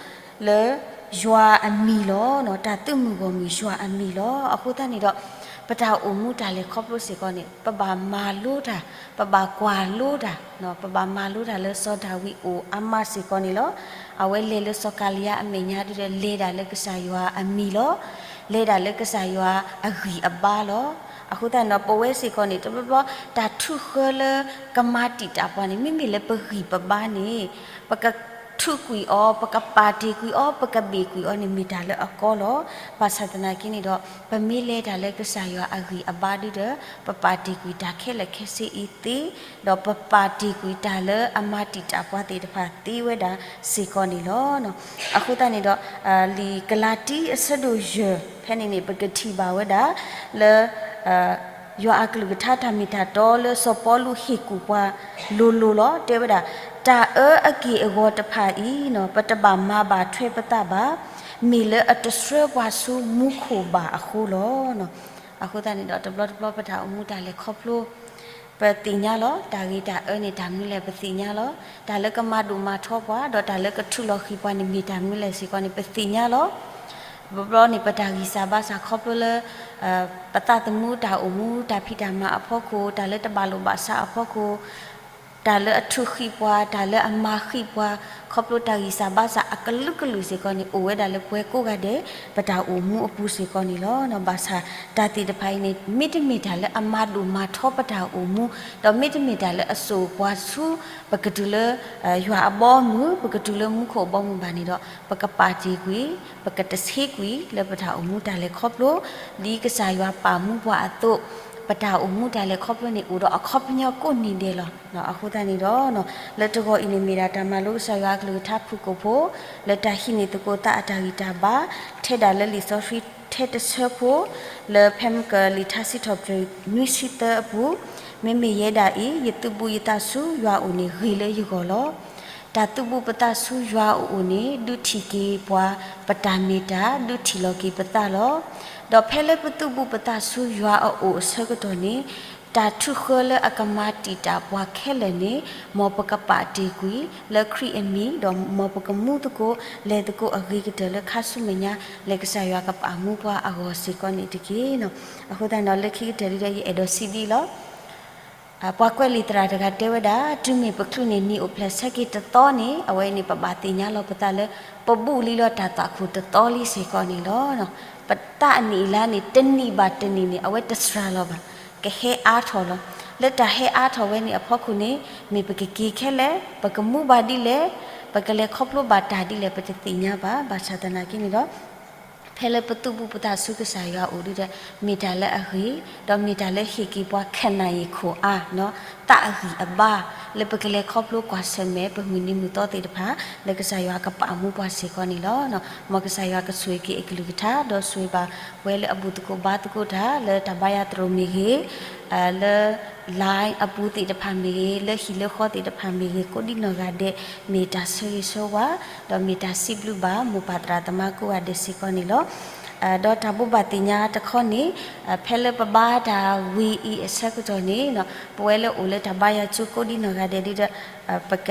လၢယွၤအမံၤလီၤ. တၢ်သုးမုၢ်ဂီၢ်မုၢ်ယွၤအမံၤလီၤ. အဃိသတးန့ၣ်ဒီး ပတၢ်အိၣ်မူတၢ်လဲၤခီဖျိစ့ၢ်ကီးန့ၣ် ပဘၣ်မၤလိတၢ်, ပဘၣ်ကွၢ်လိတၢ်, ပဘၣ်မၤလိတၢ်လၢစီၤဒၤဝံးအိၣ်အါမးစ့ၢ်ကီးန့ၣ်လီၤ. အဝဲလဲၤလၢစီၤကၤလံယါအမဲာ်ညါဒုဒီး လဲၤဒၣ်လၢကစၢ်ယွၤအမံၤလီၤ. လဲၤဒၣ်လၢကစၢ်ယွၤအဂံၢ်အဘါလီၤ. အဃိသတးန့ၣ်ဒီး ပဝဲစ့ၢ်ကီးန့ၣ် တဘျီဘျီ တၢ်ထုးဃၢလၢကမၤတံာ်တာ်ပှၤန့ၣ် မ့မ့ၢ်လၢပဂံၢ်ပဘါန့ၣ် ပကထုးကွံာ်အီၤ, ပကပာ်တ့ၢ်ကွံာ်အီၤ, ပကဘ့ၣ်ကွံာ်အီၤန့ၣ် မ့ၢ်တၢ်လၢအကီလီၤ. ဘၣ်ဆၣ်သနာ်က့န့ၣ်ဒီး ပမ့ၢ်လဲၤတၢ်လၢကစၢ်ယွၤအဂံၢ်အဘါဒုဒီး ပပာ်တ့ၢ်ကွံာ်တၢ်ခဲလၢာ်ခဲဆ့အံၤသ့, ဒီးပပာ်တ့ၢ်ကွံာ်တၢ်လၢအမၤတံာ်တာ်ပှၤသ့ၣ်တဖၣ်သ့ဝဲဒၣ်စ့ၢ်ကီးန့ၣ်လီၤ. အဃိသတးန့ၣ်ဒီး လံာ်ကလၤတံ အဆၢဒိၣ်ယဲၢ် ဖဲန့ၣ်န့ၣ် ပကထံၣ်ဘၣ်ဝဲဒၣ်လၢ ယွၤအကလုၢ်ကထါတၢ်မ့ၢ်တၢ်တီလၢစီၤပီလူးဟ့ၣ်ကူၣ်ပှၤလိၤလိၤလီၤ. တဲဝဲဒၣ်, တၢ်အၢအက့ၢ်အဂီၤတဖၣ်အံၤ ပတဘၣ်မၤဘၣ်ထွဲပသးဘၣ်, မ့ၢ်လၢအတဆှၢပှၤဆူမူခိၣ်ဘၣ်အဃိလီၤ. အဃိသတးန့ၣ်ဒီး တဘျီတဘျီပတၢ်အိၣ်မူတၢ်လဲၤခီဖျိ ပသ့ၣ်ညါလီၤ. တၢ်ဂ့ၤတၢ်အၢန့ၣ် တၢ်မနုၤလဲၣ် ပသ့ၣ်ညါလီၤ. တၢ်လၢကမၤဒိၣ်မၤထီပှၤ ဒီးတၢ်လၢကထုးလီၤဃံၤပှၤန့ၣ် မ့ၢ်တၢ်မနုၤလဲၣ်စ့ၢ်ကီးန့ၣ် ပသ့ၣ်ညါလီၤ. ဘျီဘျီန့ၣ် ပတၢ်ဂံၢ်စၢ်ဘါစၢ်ခီဖျိလၢ ပသးသမူတၢ်အိၣ်မူ တၢ်ဖံးတၢ်မၤအဖီခိၣ်, တၢ်လၢတဘၣ်လိာ်ဘၣ်စးအဖီခိၣ်, တၢ်လၢအထုးဃံၤပှၤ, တၢ်လၢအမၤဃံၤပှၤ, ခီဖျိတၢ်ဂံၢ်စၢ်ဘါစၢ်အကလုာ်ကလုာ်စ့ၢ်ကီးန့ၣ် အိၣ်ဝဲဒၣ်လၢပှၤကိးဂၤဒဲး ပတၢ်အိၣ်မူအပူၤစ့ၢ်ကီးန့ၣ်လီၤ. ဘၣ်ဆၣ်တၢ်သ့ၣ်တဖၣ်အံၤန့ၣ် မ့တမ့ၢ်တၢ်လၢအမၤဒိၣ်မၤထီပတၢ်အိၣ်မူ, ဒီးမ့တမ့ၢ်တၢ်လၢအစိာ်ပှၤဆူ ပကတုၤလၢ ယွၤအဘီအမုၢ်, ပကတုၤလၢမူခိၣ်အဘီအမုၢ်ဘၣ်န့ၣ်ဒီး ပကပာ်တ့ၢ်ကွံာ်, ပကတဆ့ကွံာ်လၢပတၢ်အိၣ်မူတၢ်လဲၤခီဖျိ, ဒ်ကစၢ်ယွၤပာ်မူပှၤအသိး, ပတၢ်အိၣ်မူတၢ်လဲၤခီဖျိန့ၣ် အိၣ်ဒီးအခီပညီကိးနံၤဒဲးလီၤ. အဃိသတးန့ၣ်ဒီး လၢတဂီၤအံၤန့ၣ်မ့ၢ်ဒၣ်တၢ်မၤလိကစၢ်ယွၤအကလုၢ်ကထါဖုၣ်ကိာ်ဖိ, လၢတၢ်ဟံးန့ၢ်သကိးသးအတၢ်ဂံၢ်တၢ်ဘါ, ထဲဒၣ်လၢလံာ်စီဆှံထဲတဆၢဖိ, လၢဖဲမကၢၢ်လံာ်ထါစံးထီၣ်ပတြၢၤနွံဆံသၢအပူၤ, မ့မ့ၢ်ယဲဒၣ်အံၤ ယသုးဘူးယသးဆူယွၤအအိၣ်န့ၣ် ဂ့ၤလၢယဂီၢ်လီၤ. တၢ်သုးဘူးပသးဆူယွၤအအိၣ်န့ၣ် ဒုးထံၣ်က့ၤပှၤ ပတၢ်မ့ၢ်တၢ်, ဒုးထံၣ်လီၤက့ၤပသးလီၤ. ဒီးဖဲလၢပသုးဘူးပသးဆူယွၤအအိၣ်အဆၢကတီၢ်န့ၣ် တၢ်ထုးဃၢလၢအကမၤတံာ်တာ်ပှၤခဲလၢာ်န့ၣ် မ်ပကပာ်တ့ၢ်ကွံာ်လၢခရံာ်အမံၤ, ဒီးမ်ပကမူသကိး လဲၤသကိးအဂ့ၤကတၢၢ်လၢခါဆူမဲာ်ညါ လၢကစၢ်ယွၤကပာ်မူပှၤအဂီၢ်စ့ၢ်ကီးန့ၣ်တက့ၢ်. အဃိသတးန့ၣ်ဒီး လၢခံကတၢၢ်ဒုဒီး ယအဲၣ်ဒိးစံးဒ်အံၤလီၤ. ပှၤကွဲးလံာ်သရၣ်တဂၤတဲဝဲဒၣ်, တုၤမ့ၢ်ပချုးန့ၢ်နံၣ်အိၣ်ဖျဲၣ်ဆၢက့ၤတသီန့ၣ် အဝဲန့ၣ် ပဘၣ်သ့ၣ်ညါလီၤပသးလၢ ပဘူးလံလီၤတၢ်သွၣ်ခိၣ်တသီလံစ့ၢ်ကီးန့ၣ်လီၤ. ပသးအနံၣ်အလါန့ၣ် တနံၣ်ဘၣ်တနံၣ်န့ၣ် အဝဲတစှၤလီၤဘၣ်, ကဟဲအါထီၣ်လီၤ. လၢတၢ်ဟဲအါထီၣ်ဝဲန့ၣ်အဖီခိၣ်န့ၣ် မ့ၢ်ပကက့ၤခဲလၢာ်, ပကမူဘၣ်ဒ်လဲၣ်, ပကလဲၤခီဖျိဘၣ်တၢ်ဒ်လဲၣ် ပတသ့ၣ်ညါဘၣ်. ဘၣ်ဆၣ်သနာ်က့န့ၣ်ဒီး ဖဲလၢပသူၣ်ပူၤပသးဆူကစၢ်ယွၤအအိၣ်ဒုဒီး မ့ၢ်တၢ်လၢအဂ့ၤ, ဒီးမ့ၢ်တၢ်လၢဟ့ၣ်က့ၤပှၤခနၣ်အံၤခိၣ်အါ, သးအဂံၢ်အဘါ, လၢပကလဲၤခီဖျိကွၢ်ဆၢၣ်မဲာ် ပမုၢ်နံၤမုၢ်သီသ့ၣ်တဖၣ် လၢကစၢ်ယွၤကပာ်မူပှၤစ့ၢ်ကီးန့ၣ်လီၤ. မ်ကစၢ်ယွၤကဆိၣ်ဂ့ၤက့ၤအကလုၢ်ကထါ ဒီးဆိၣ်ဂ့ၤဘၣ်ပဝဲလၢအဘူၣ်သကိးဘါသကိးတၢ် လၢတၢ်ဘါယွၤသရိာ်မ့ၢ်ဂ့ၤ, လၢ line အပူၤသ့ၣ်တဖၣ်မ့ၢ်ဂ့ၤ, လၢဟံၣ်လၢဃီသ့ၣ်တဖၣ်မ့ၢ်ဂ့ၤ, ကိးဒံနီၢ်ဂၤဒဲး မ့ၢ်တၢ်ဆၢဂ့ၤဆၢဝါ, ဒီးမ့ၢ်တၢ်စံးဘျုးဘၣ် မိၢ်ပၢ်သရၣ်သမါကိးဂၤဒဲးစ့ၢ်ကီးန့ၣ်လီၤ. ဒီးတၢ်ဘိးဘၣ်သ့ၣ်ညါတခီန့ၣ် ဖဲလၢပဘါတၢ်ဝံၤအံၤအဆၢကတီၢ်န့ၣ် ပဝဲလၢအိၣ်လၢတၢ်ဘါယွၤကၠိကိးဒံနီၢ်ဂၤဒဲးဒုဒီး ပက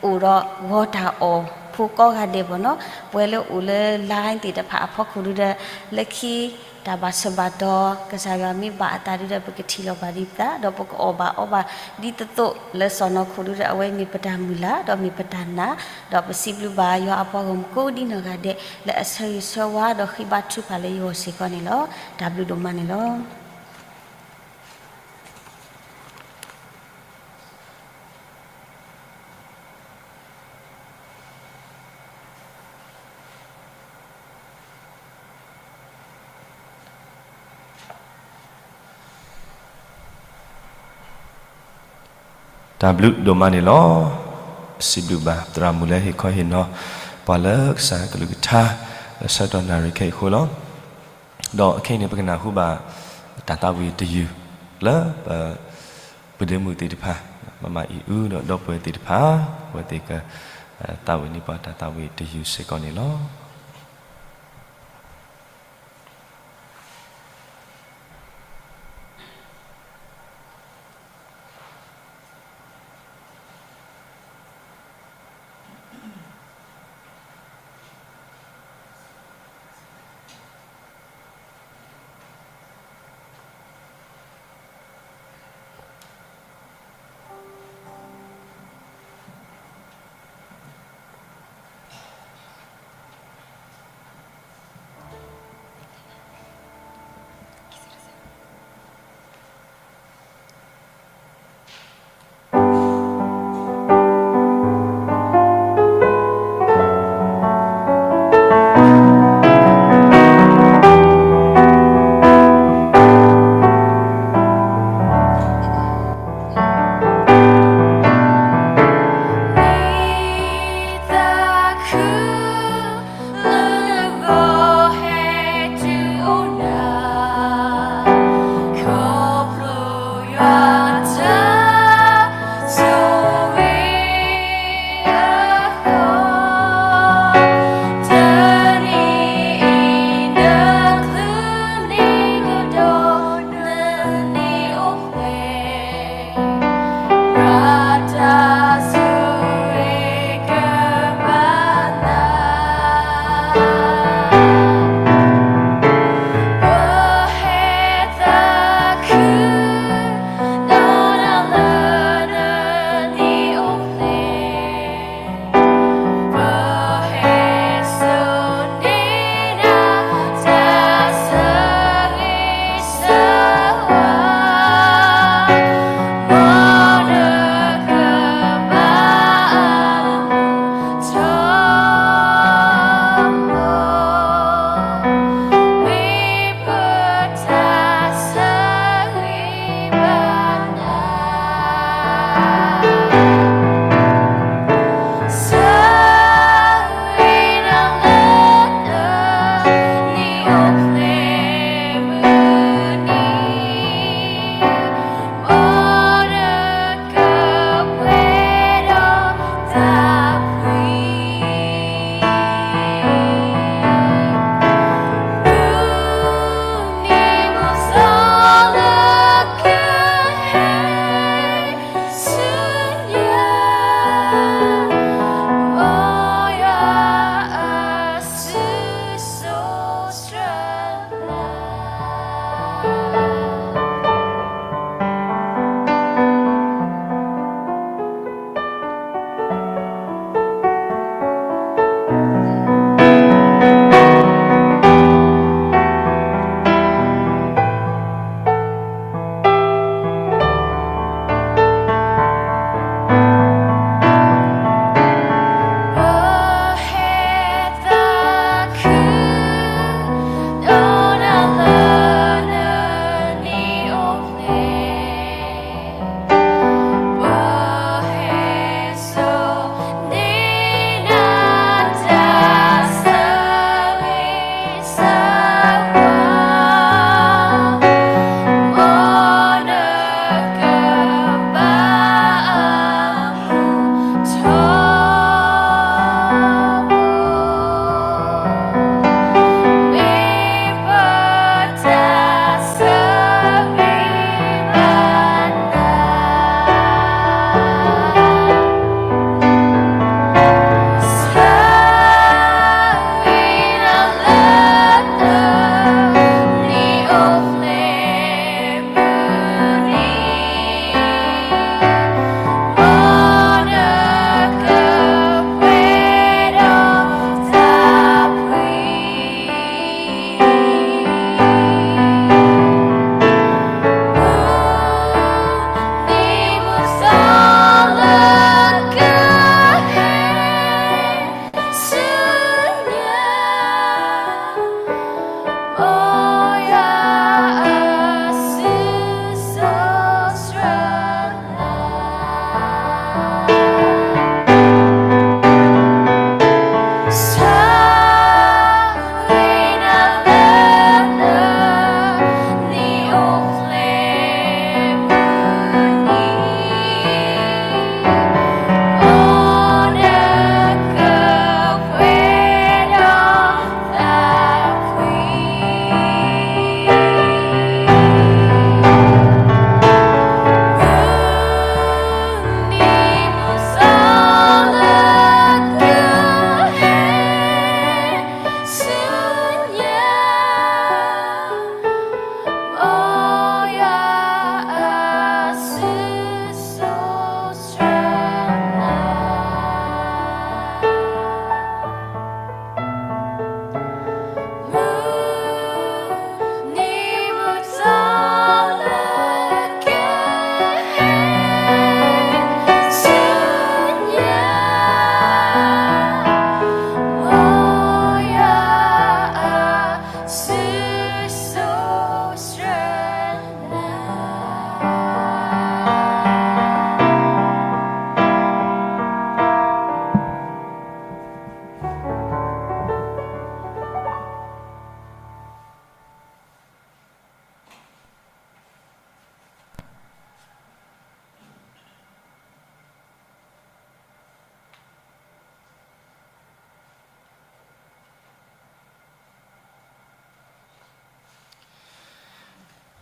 အိၣ်ဒီးဂီၤတၢ်အီၣ်ဖိကိးဂၤဒဲးဘၣ်နီၤ, ပဝဲလၢအိၣ်လၢ line သ့ၣ်တဖၣ်အဖီခိၣ်ဒုဒီး လၢခံတၢ်ဘၣ်ဆၢဘၣ်တီၤ ကစၢ်ယွၤမ့ၢ်ဘၣ်အသးဒုဒီး ပကထံၣ်လိာ်ဘၣ်ဒံးပသး ဒီးပကအီၣ်ဘၣ်အီဘၣ်ဒ်သိးသိးလၢစီၢ်နီၤခိၣ်ဒုဒီး အဝဲမ့ၢ်ပတၢ်မုၢ်လၢ် ဒီးမ့ၢ်ပတၢ်နာ်, ဒီးပစံးဘျုးဘၣ်ယွၤအပှၤဂီၢ်မုၢ်ကိးဒံနီၢ်ဂၤဒဲး လၢအဆၢဂ့ၤဆၢဝါဒီးဃ့ဘါထုကဖၣ်လၢယဂီၢ်စ့ၢ်ကီးန့ၣ်လီၤ. တၢ်ဘျုးဒိၣ်မးန့ၣ်လီၤ. တၢ်ဘျုးဒိၣ်မးန့ၣ်လီၤ. စံးဘျုးဘၣ်သရၣ်မုၣ်လၢဟ့ၣ်ခီဟ့ၣ်နီၤ ပှၤလၢကစၢ်ကလုၢ်ကထါ လၢဆၢကတီၢ်နၣ်ရံၣ်ခဲအံၤအဃိလီၤ. ဒီးခဲအံၤန့ၣ် ပကနၢ်ဟူဘၣ် တၢ်သးဝံၣ်တယုၢ် လၢပ ပဒ့မုၣ်သ့ၣ်တဖၣ် မမအံၤအု ဒီးဒီပုၢ်ဝဲၢ်သ့ၣ်တဖၣ် အဝဲသ့ၣ်က သးဝံၣ်န့ၢ်ပှၤတၢ်သးဝံၣ်တယုၢ်စ့ၢ်ကီးန့ၣ်လီၤ.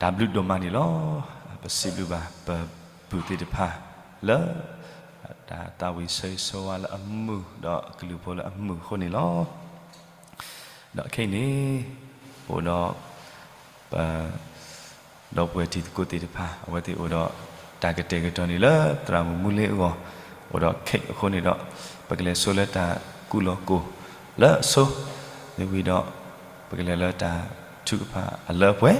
တၢ်ဘျုးဒိၣ်မးန့ၣ်လီၤ. ပစံးဘျုးဘၣ်ပပုၢ်သ့ၣ်တဖၣ်လၢ တၢ်သးဝံၣ်ဆၢဂ့ၤဆၢဝါလၢအမုာ် ဒီးအကလုၢ်ဖိလၢအမုာ်အဃိန့ၣ်လီၤ. ဒီးခဲအံၤန့ၣ် အိၣ်ဒီး ပ ဒီပုၢ်ဝဲၢ်တံၤသကိးသ့ၣ်တဖၣ် အဝဲသ့ၣ်အိၣ်ဒီးတၢ်ကတဲာ်ကတီၤန့ၣ်လၢ သရၣ်မုၣ်မူလ့အဂီၢ် အိၣ်ဒီး cake အဃိန့ၣ်ဒီး ပကလဲၤဆိလၢတၢ်ကူၣ်လီၤကိၢ်လၢအဆိ မ့ၢ်ဝံၤဒီး ပကလဲၤလၢတၢ်ထုကဖၣ်အလၢအပှဲ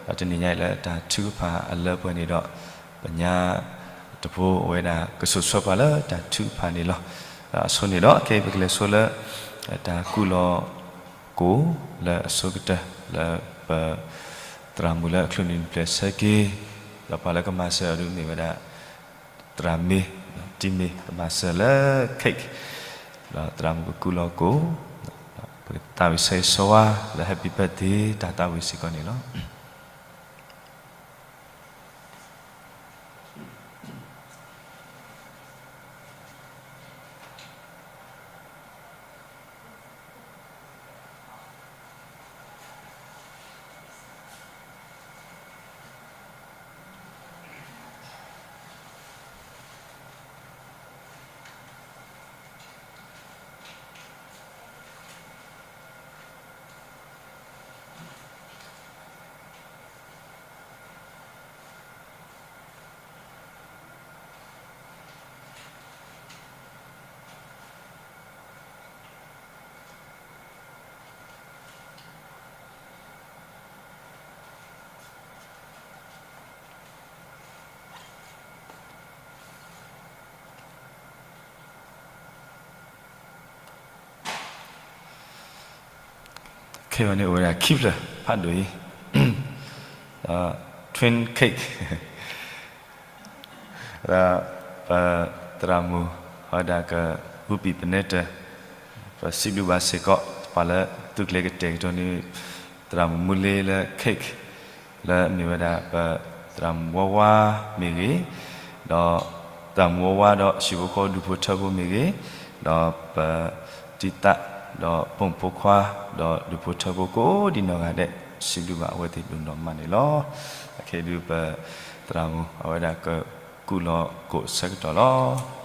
ၤ, ဒီးတနံၤညါအံၤလၢတၢ်ထုကဖၣ်အလၢအပှဲၤန့ၣ်ဒီး ပညါတဖိအဝဲဒၣ်ကဆိၣ်ဆှၢပှၤလၢတၢ်ထုကဖၣ်န့ၣ်လီၤ. ဒီးအဆိန့ၣ်ဒီး ခဲအံၤပကလဲၤဆိလၢ တၢ်ကူၣ်လီၤကိၢ်လၢအဆိကတၢၢ် လၢပ သရၣ်မုၣ်လၢအချုးန့ၢ်နံၣ်ပျဲၢ်ဆၢက့ၤ ဒီးပှၤလၢကမၤစၢၤအီၤဒ်မ့ၢ်ဝဲဒၣ် သရၣ်မ့ တံၤမ့ ကမၤစၢၤလၢ cake ဒီးသရၣ်မုၣ်ကကူၣ်လီၤကိၢ် ပကသးဝံၣ်ဆၢဂ့ၤဆၢဝါလၢ happy birthday တၢ်သးဝံၣ်စ့ၢ်ကီးန့ၣ်လီၤ. ခဲအံၤန့ၣ်အိၣ်ဝဲဒၣ်ခံဖျၢၣ်ဖးဒိၣ်အံၤ twin cake ဒီးပသရၣ်မုၣ်အဝဲဒၣ်က အူပံၣ်ပနဲတၢၢ် ပစံးဘျုးဘၣ်စ့ၢ်ကီး ပှၤလၢသုကျဲကတဲာ်ကတီၤန့ၣ် သရၣ်မုၣ်မူလ့လၢ cake လၢအမ့ၢ်ဝဲဒၣ်ပသရၣ်မုၣ်ဝါဝါမ့ၢ်ဂ့ၤ, ဒီးသရၣ်မုၣ်ဝါဝါဒီးဟံၣ်ဖိဃီဖိဒူၣ်ဖိထၢဖိမ့ၢ်ဂ့ၤ, ဒီးပတံၤသၣ် ဒီးပိာ်မုၣ်ဖိခွါ ဒီးဒူၣ်ဖိထၢဖိကိးဒံနီၢ်ဂၤဒဲး စံးဘျုးဘၣ်အဝဲသ့ၣ်ဒိၣ်နီၢ်မးန့ၣ်လီၤ. အခဲအံၤဒုးပသရၣ်မုၣ်အဝဲဒၣ်ကကူၣ်လီၤကိၢ်ဆၢကတီၢ်လီၤ.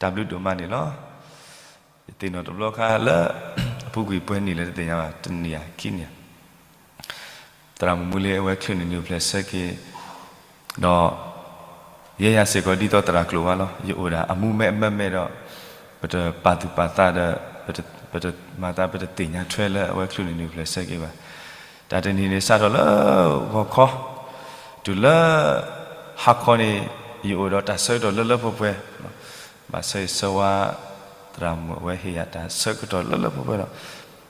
တၢ်ဘျုးဒိၣ်မးန့ၣ်လီၤ. ယသ့ၣ်နီၣ်တဘျီခါလၢ အပူၤကွံာ်ပှဲၤနံၣ်လၢတသ့ၣ်ညါဘၣ် တနံၣ်ဧါခံနံၣ်ဧါ သရၣ်မုၣ်မူလ့အဝဲချုးန့ၢ်နံၣ်အိၣ်ဖျဲၣ်ဆၢက့ၤ ဒီး ယဲယၤစ့ၢ်ကီးဒ်သိးသရၣ်ကျိၤဝါလီၤ. ယအိၣ်ဒၣ်အမူမဲအမဲမဲဒီး ပတပာ်သူၣ်ပာ်သးဒီး ပတ ပတမၤသး ပတသ့ၣ်ညါထွဲလၢအဝဲချုးန့ၢ်နံၣ်အိၣ်ဖျဲၣ်ဆၢက့ၤဘၣ်. တၢ်တနံၤန့ၣ်စးထီၣ်လၢဂီၤခီ တုၤလၢ ဟါခီန့ၣ် ယအိၣ်ဒီးတၢ်ဆၢကတီၢ်လၢလၢပှဲၤပှဲၤ ဘၣ်ဆၢဂ့ၤဆၢဝါ သရၣ်မုၣ်အဝဲဟ့ၣ်ယၤတၢ်ဆၢကတီၢ်လၢလၢပှဲၤပှဲၤဒီး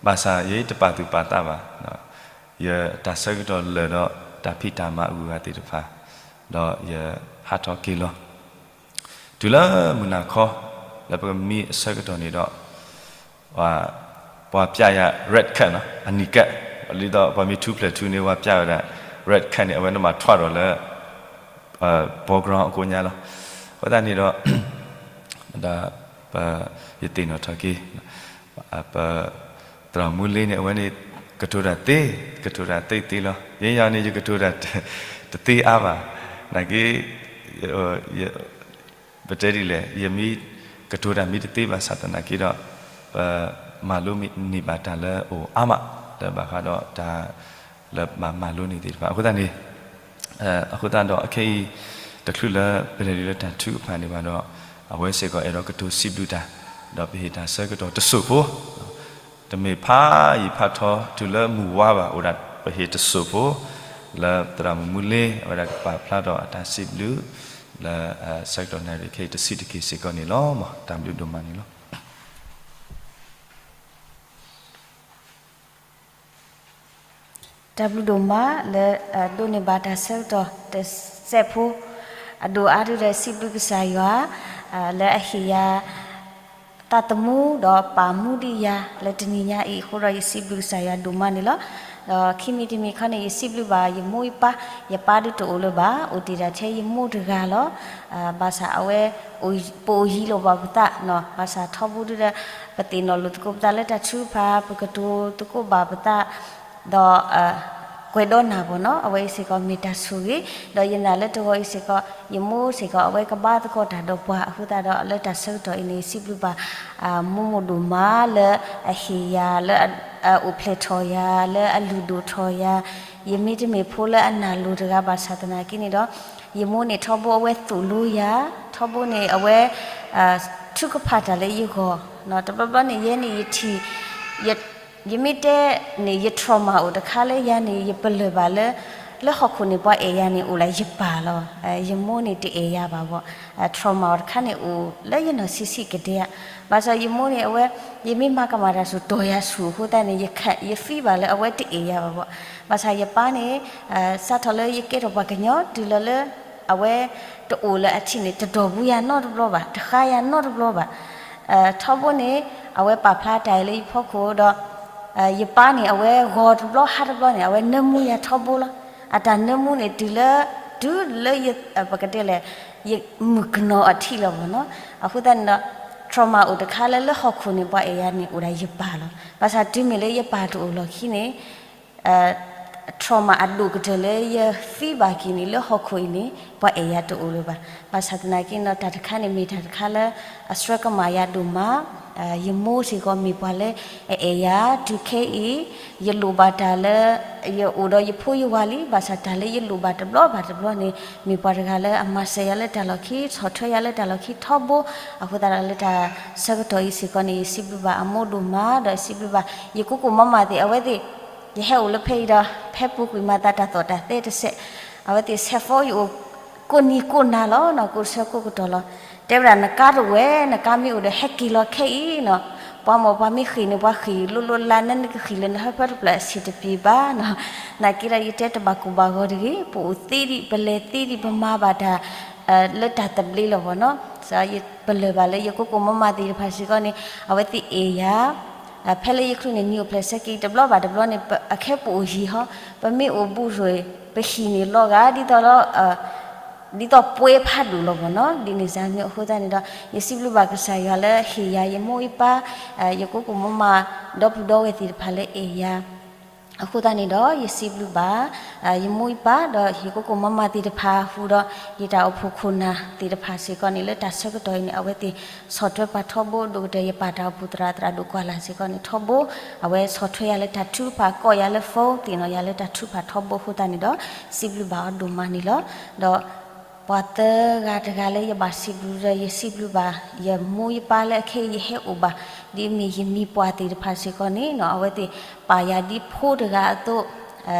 ဘၣ်ဆၣ်ယတပာ်သူၣ်ပာ်သးဘၣ်, ယတၢ်ဆၢကတီၢ်လၢာ်ဒီးတၢ်ဖံးတၢ်မၤအဂုၤအဂၤသ့ၣ်တဖၣ်, ဒီးယဟးထီၣ်က့ၤလီၤ တုၤလၢမုၢ်နၤခီ လၢပကမံအဆၢကတီၢ်န့ၣ်ဒီး ပှၤ ပှၤပျဲယၤ red card နီၤ အနံၤကၣ်, ဒ်သိးပှၤမ့ၢ်ထူဖျဲးထူန့ၣ် ပှၤပျဲဝဲဒၣ် red card န့ၣ် အဝဲန့ၣ်မၤထွဲဒီးလၢ background အကိးညါလီၤ. အဃိသတးန့ၣ်ဒီး ဒီးပ ယသ့ၣ်နီၣ်ထီၣ်က့ၤ ပ သရၣ်မူလ့န့ၣ် အဝဲန့ၣ် ကတိၤတၢ်သ့, ကတိၤတၢ်သ့သ့လီၤ. ယဲယၤန့ၣ် ယကတိၤတၢ်တသ့အါဘၣ်. နာ်က့ ပတဲဒ်လဲၣ်, ယမ့ၢ်ကတိၤတၢ်မ့ၢ်တသ့ဘၣ်ဆၣ်သနာ်က့ဒီး ပမၤလိန့ၢ်ဘၣ်တၢ်လၢအအိၣ်အါမး လၢဘၣ်ဃးဒီးတၢ်လၢဘၣ်မၤလိန့ၢ်သ့ၣ်တဖၣ်. အဃိသတးန့ၣ် အဃိသတးဒီးအခဲအံၤ တချုးလၢပလဲၤဒံးလၢတၢ်ထုကဖၣ်န့ၣ်ဘၣ်ဒီး အဝဲစ့ၢ်ကီးအဲၣ်ဒိးကတိၤစံးဘျုးတၢ် ဒီးပဟ့ၣ်တၢ်ဆၢကတီၢ်တစိၢ်ဖိ တမ့ၢ်ဖးယံာ်ဖးထီတုၤလၢမုၢ်ဝါဘၣ် အိၣ်ဒၣ်ပဟ့ၣ်တစိၢ်ဖိ လၢသရၣ်မုၣ်မူလ့ အဝဲဒၣ်ကပာ်ဖျါထီၣ်အတၢ်စံးဘျုး လၢဆၢကတီၢ်နၣ်ရံၣ်ခဲအံၤတဆံးတက့ၢ်စ့ၢ်ကီးန့ၣ်လီၤ. တၢ်ဘျုးဒိၣ်မးန့ၣ်လီၤ. တၢ်ဘျုးဒိၣ်မးလၢ ဒိးန့ၢ်ဘၣ်တၢ်ဆၢကတီၢ်တစဲးဖိ အဒိၣ်အါဒုဒီးစံးဘျုးကစၢ်ယွၤ လၢအဟ့ၣ်ယၤ သးသမူဒီးပာ်မူဒံးယၤလၢတနံၤညါအံၤအဃိဒီး ယစံးဘျုးကစၢ်ယွၤဒိၣ်မးန့ၣ်လီၤ. ဒီးခံမံၤတမံၤခီန့ၣ် ယစံးဘျုးဘၣ်ယမိၢ်ယပၢ် ယပၢ်ဒုတအိၣ်လၢၤဘၣ် အိၣ်တ့ၢ်ဒၣ်ထဲယမိၢ်တဂၤလီၤ. ဘၣ်ဆၣ်အဝဲ ပအိၣ်ယံၤလိာ်ဘၣ်ပသး ဘၣ်ဆၣ်ထီဘိဒုဒီး ပသ့ၣ်နီၣ်လိာ်သကိးပသးလၢတၢ်ထုကဖၣ် ပကတိၤသကိးဘၣ်ပသး ဒီး ကွဲးဒီးနၤဘၣ်နီၤ အဝဲအံၤစ့ၢ်ကီးမ့ၢ်တၢ်ဆိၣ်ဂ့ၤ ဒီးယနာ်လၢတဂီၤအံၤစ့ၢ်ကီး ယမိၢ်စ့ၢ်ကီး အဝဲကဘါသကိးတၢ်ဒီးပှၤအဃိသတးဒီး လၢတၢ်ဆၢကတီၢ်အံၤန့ၣ် ယစံးဘျုးဘၣ် မိၢ်မိၢ်ဒိၣ်မးလၢအဟ့ၣ်ယၤ လၢအအိၣ်ဖျဲၣ်ထီၣ်ယၤ လၢအလုၢ်ဒိၣ်ထီၣ်ယၤ ယမ့ၢ်တမ့ၢ်ဖိလၢအနၢ်လိၤတဂၤဘၣ်ဆၣ်သနာ်က့န့ၣ်ဒီး ယမိၢ်န့ၣ်ထီဘိအဝဲသိၣ်လိယၤ ထီဘိန့ၣ်အဝဲ ထုကဖၣ်တၢ်လၢယဂီၢ် တဘျီဘျီန့ၣ် ယဲန့ၣ်ယထံၣ် ယမ့ၢ်တဲန့ၣ် ယ trauma အိၣ်တခါလၢယၤန့ၣ် ယပလၢၢ်ဘၣ်လၢ လၢဟီၣ်ခိၣ်န့ၣ်ပှၤအဲၣ်ယၤန့ၣ်အိၣ်လၢယပၢ်လီၤ. ယမိၢ်န့ၣ်တအဲၣ်ယၤဘၣ်ဘၣ် trauma အိၣ်တခါန့ၣ်အိၣ်လၢယနီၢ်ဆံးဆံးကဒဲဧါ ဘၣ်ဆၣ်ယမိၢ်န့ၣ်အဝဲ ယမ့ၢ်မၤကမၣ်တၢ်ဆူၣ်တီၢ်ယၤဆူၣ်အဃိသတးန့ၣ် ယ feel ဘၣ်လၢအဝဲတအဲၣ်ယၤဘၣ်ဘၣ် ဘၣ်ဆၣ်ယပၢ်န့ၣ် စးထီၣ်လၢယကဲထီၣ်ပှၤကညီတုၤလီၤလၢ အဝဲ တအိၣ်လၢအထံးန့ၣ် တဒိးဘူးယၤနီတဘျီဘၣ် တဃါယၤနီတဘျီဘၣ် ထီဘိန့ၣ် အဝဲပာ်ဖျါတၢ်အံၤလၢယဖီခိၣ်ဒီး ယပၢ်န့ၣ် အဝဲဂီၤတဘျီဟါတဘျီန့ၣ် အဝဲနၢမူယၤထီဘိလီၤ. အတၢ်နၢမူန့ၣ် တုၤလၢ တုၤလၢ ပကတဲလဲၣ် ယမုၣ်ကနီၤအထံးလီၤဘၣ်နီၤ အဃိသတးန့ၣ်ဒီး trauma အိၣ်တခါလၢလၢဟီၣ်ခိၣ်န့ၣ် ပှၤအဲၣ်ယၤန့ၣ်အိၣ်ဒၣ်ယပၢ်လီၤ. ဘၣ်ဆၣ်တုၤမ့ၢ်လၢယပၢ်တအိၣ်လီၢ်ခံန့ၣ် trauma အဒိၣ်ကတၢၢ်လၢယ feel ဘၣ်က့ၤန့ၣ် လၢဟီၣ်ခိၣ်အံၤန့ၣ် ပှၤအဲၣ်ယၤတအိၣ်လၢၤဘၣ်. ဘၣ်ဆၣ်သနာ်က့ဒီး တၢ်တခါန့ၣ်မ့ၢ်တၢ်တခါလၢ အဆှၢကမၣ်ယၤဒိၣ်မး ယမိၢ်စ့ၢ်ကီးမ့ၢ်ပှၤလၢအအဲၣ်ယၤ တုၤခဲအံၤ ယလိၣ်ဘၣ်တၢ်လၢ ယအိၣ်ဒီးယဖိယဝၤလံ ဘၣ်ဆၣ်တၢ်လၢယလိၣ်ဘၣ်တဘျီဘၣ်တဘျီန့ၣ် မ့ၢ်ပှၤတဂၤလၢအမၤစၢၤယၤလၢတၢ်လီၢ်ခံ ဆီၣ်ထွဲယၤလၢတၢ်လီၢ်ခံထီဘိ အဃိသတးဒီးလၢတၢ်ဆၢကတီၢ်အံၤစ့ၢ်ကီးန့ၣ် ယစံးဘျုးဘၣ်အမိၢ်ဒိၣ်မး ဒီးယစံးဘျုးဘၣ် ယကိးကိးမးမးသ့ၣ် အဝဲသ့ၣ် ယဟဲအိၣ်လၢဖဲအံၤဒီး ဖဲပူၤကွံာ်မၤသးတၢ်သီၣ်တၢ်သဲတစဲး အဝဲသ့ၣ်ဆဲးဖီယအိၣ် ကိးနံၤကိးနၤလီၤနီၤ ကိးဆၢကိးကတီၢ်လီၤ. တဲဝဲဒၣ်နကါတအိၣ်ဝဲ နကါမ့ၢ်အိၣ်ဒီးဟဲက့ၤလီၤခဲအံၤနီၤ ပှၤမိၢ်ပှၤမ့ၢ်ဃ့ၢ်န့ၣ် ပှၤဃ့ၢ်လိၤလိၤလၢ်လၢ် နကဃ့ၢ်လၢနဟၢဖၢတဖျၢၣ်အဆံးတပျံၤဘၣ်နီၤ နာ်က့ဒီးယတဲတဘၣ်ကိၢ်ဘၣ်ဂီၤတဂ့ၤ ပအိၣ်သ့ဒံး ပလဲၤသ့ဒံး ပမၤဘၣ်တၢ် လၢတၢ်သဘျ့လီၤဘၣ်နီၤ ယပလၢၢ်ဘၣ်လၢယကိးကိးမးမးသ့ၣ်တဖၣ်စ့ၢ်ကီးန့ၣ် အဝဲသ့ၣ်အဲၣ်ယၤ ဖဲလၢယချုးန့ၣ် နံၣ်အိၣ်ဖျဲၣ်ဆၢက့ၤတဘျီဘၣ်တဘျီန့ၣ် အခဲပအိၣ်ယံၤဟီ ပမ့ၢ်အိၣ်ဘူးရ့ၣ် ပဟံၣ်န့ၣ်လီၤဂာ် ဒ်သိးလီၤ ဒ်သိးပှဲၤဖးဒိၣ်လီၤဘၣ်နီၤ ဒ်န့ၣ်စ့ၢ်မ့ၢ်အဃိသတးန့ၣ်ဒီး ယစံးဘျုးဘၣ်ကစၢ်ယွၤလၢဟ့ၣ်ယၤယမိၢ်ယပၢ် ယကိးကိးမးမး ဒီပုၢ်ဒီဝဲၢ်သ့ၣ်တဖၣ်လၢအဲၣ်ယၤ အဃိသတးန့ၣ်ဒီး ယစံးဘျုးဘၣ် ယမိၢ်ယပၢ် ဒီးယကိးကိးမးမးသ့ၣ်တဖၣ်ဟူဒီး ယတၢ်အိၣ်ဖှိၣ်ခိၣ်နၢ်သ့ၣ်တဖၣ်စ့ၢ်ကီးန့ၣ် လၢတၢ်ဆၢကတီၢ်အံၤန့ၣ် အဝဲသ့ၣ်ဆီၣ်ထွဲပှၤထီဘိ ဒိၣ်ကတၢၢ်ယပၢ်တၢ်အိၣ်ဖှိၣ်သရၣ် သရၣ်ဒိၣ်ကွၢ်လၢ်စ့ၢ်ကီးန့ၣ်ထီဘိ အဝဲဆီၣ်ထွဲယၤလၢတၢ်ထုကဖၣ် ကိးယၤလၢ phone သ့ၣ်နီၣ်ယၤလၢတၢ်ထုကဖၣ်ထီဘိအဃိသတးန့ၣ်ဒီး စံးဘျုးဘၣ်အီၤဒိၣ်မးန့ၣ်လီၤ. ဒီး ပှၤသၢဂၤတဂၤလၢယဘၣ်စံးဘျုးဒီး ယစံးဘျုးဘၣ် ယမိၢ်ယပၢ်လၢအခဲအံၤယဟဲအိၣ်ဘၣ် ဒ်မ့ၢ်ယမံၤပှၢ်သ့ၣ်တဖၣ်စ့ၢ်ကီးန့ၣ်နီၤ အဝဲသ့ၣ်ပာ်ယၤဒ်ဖိတဂၤအသိး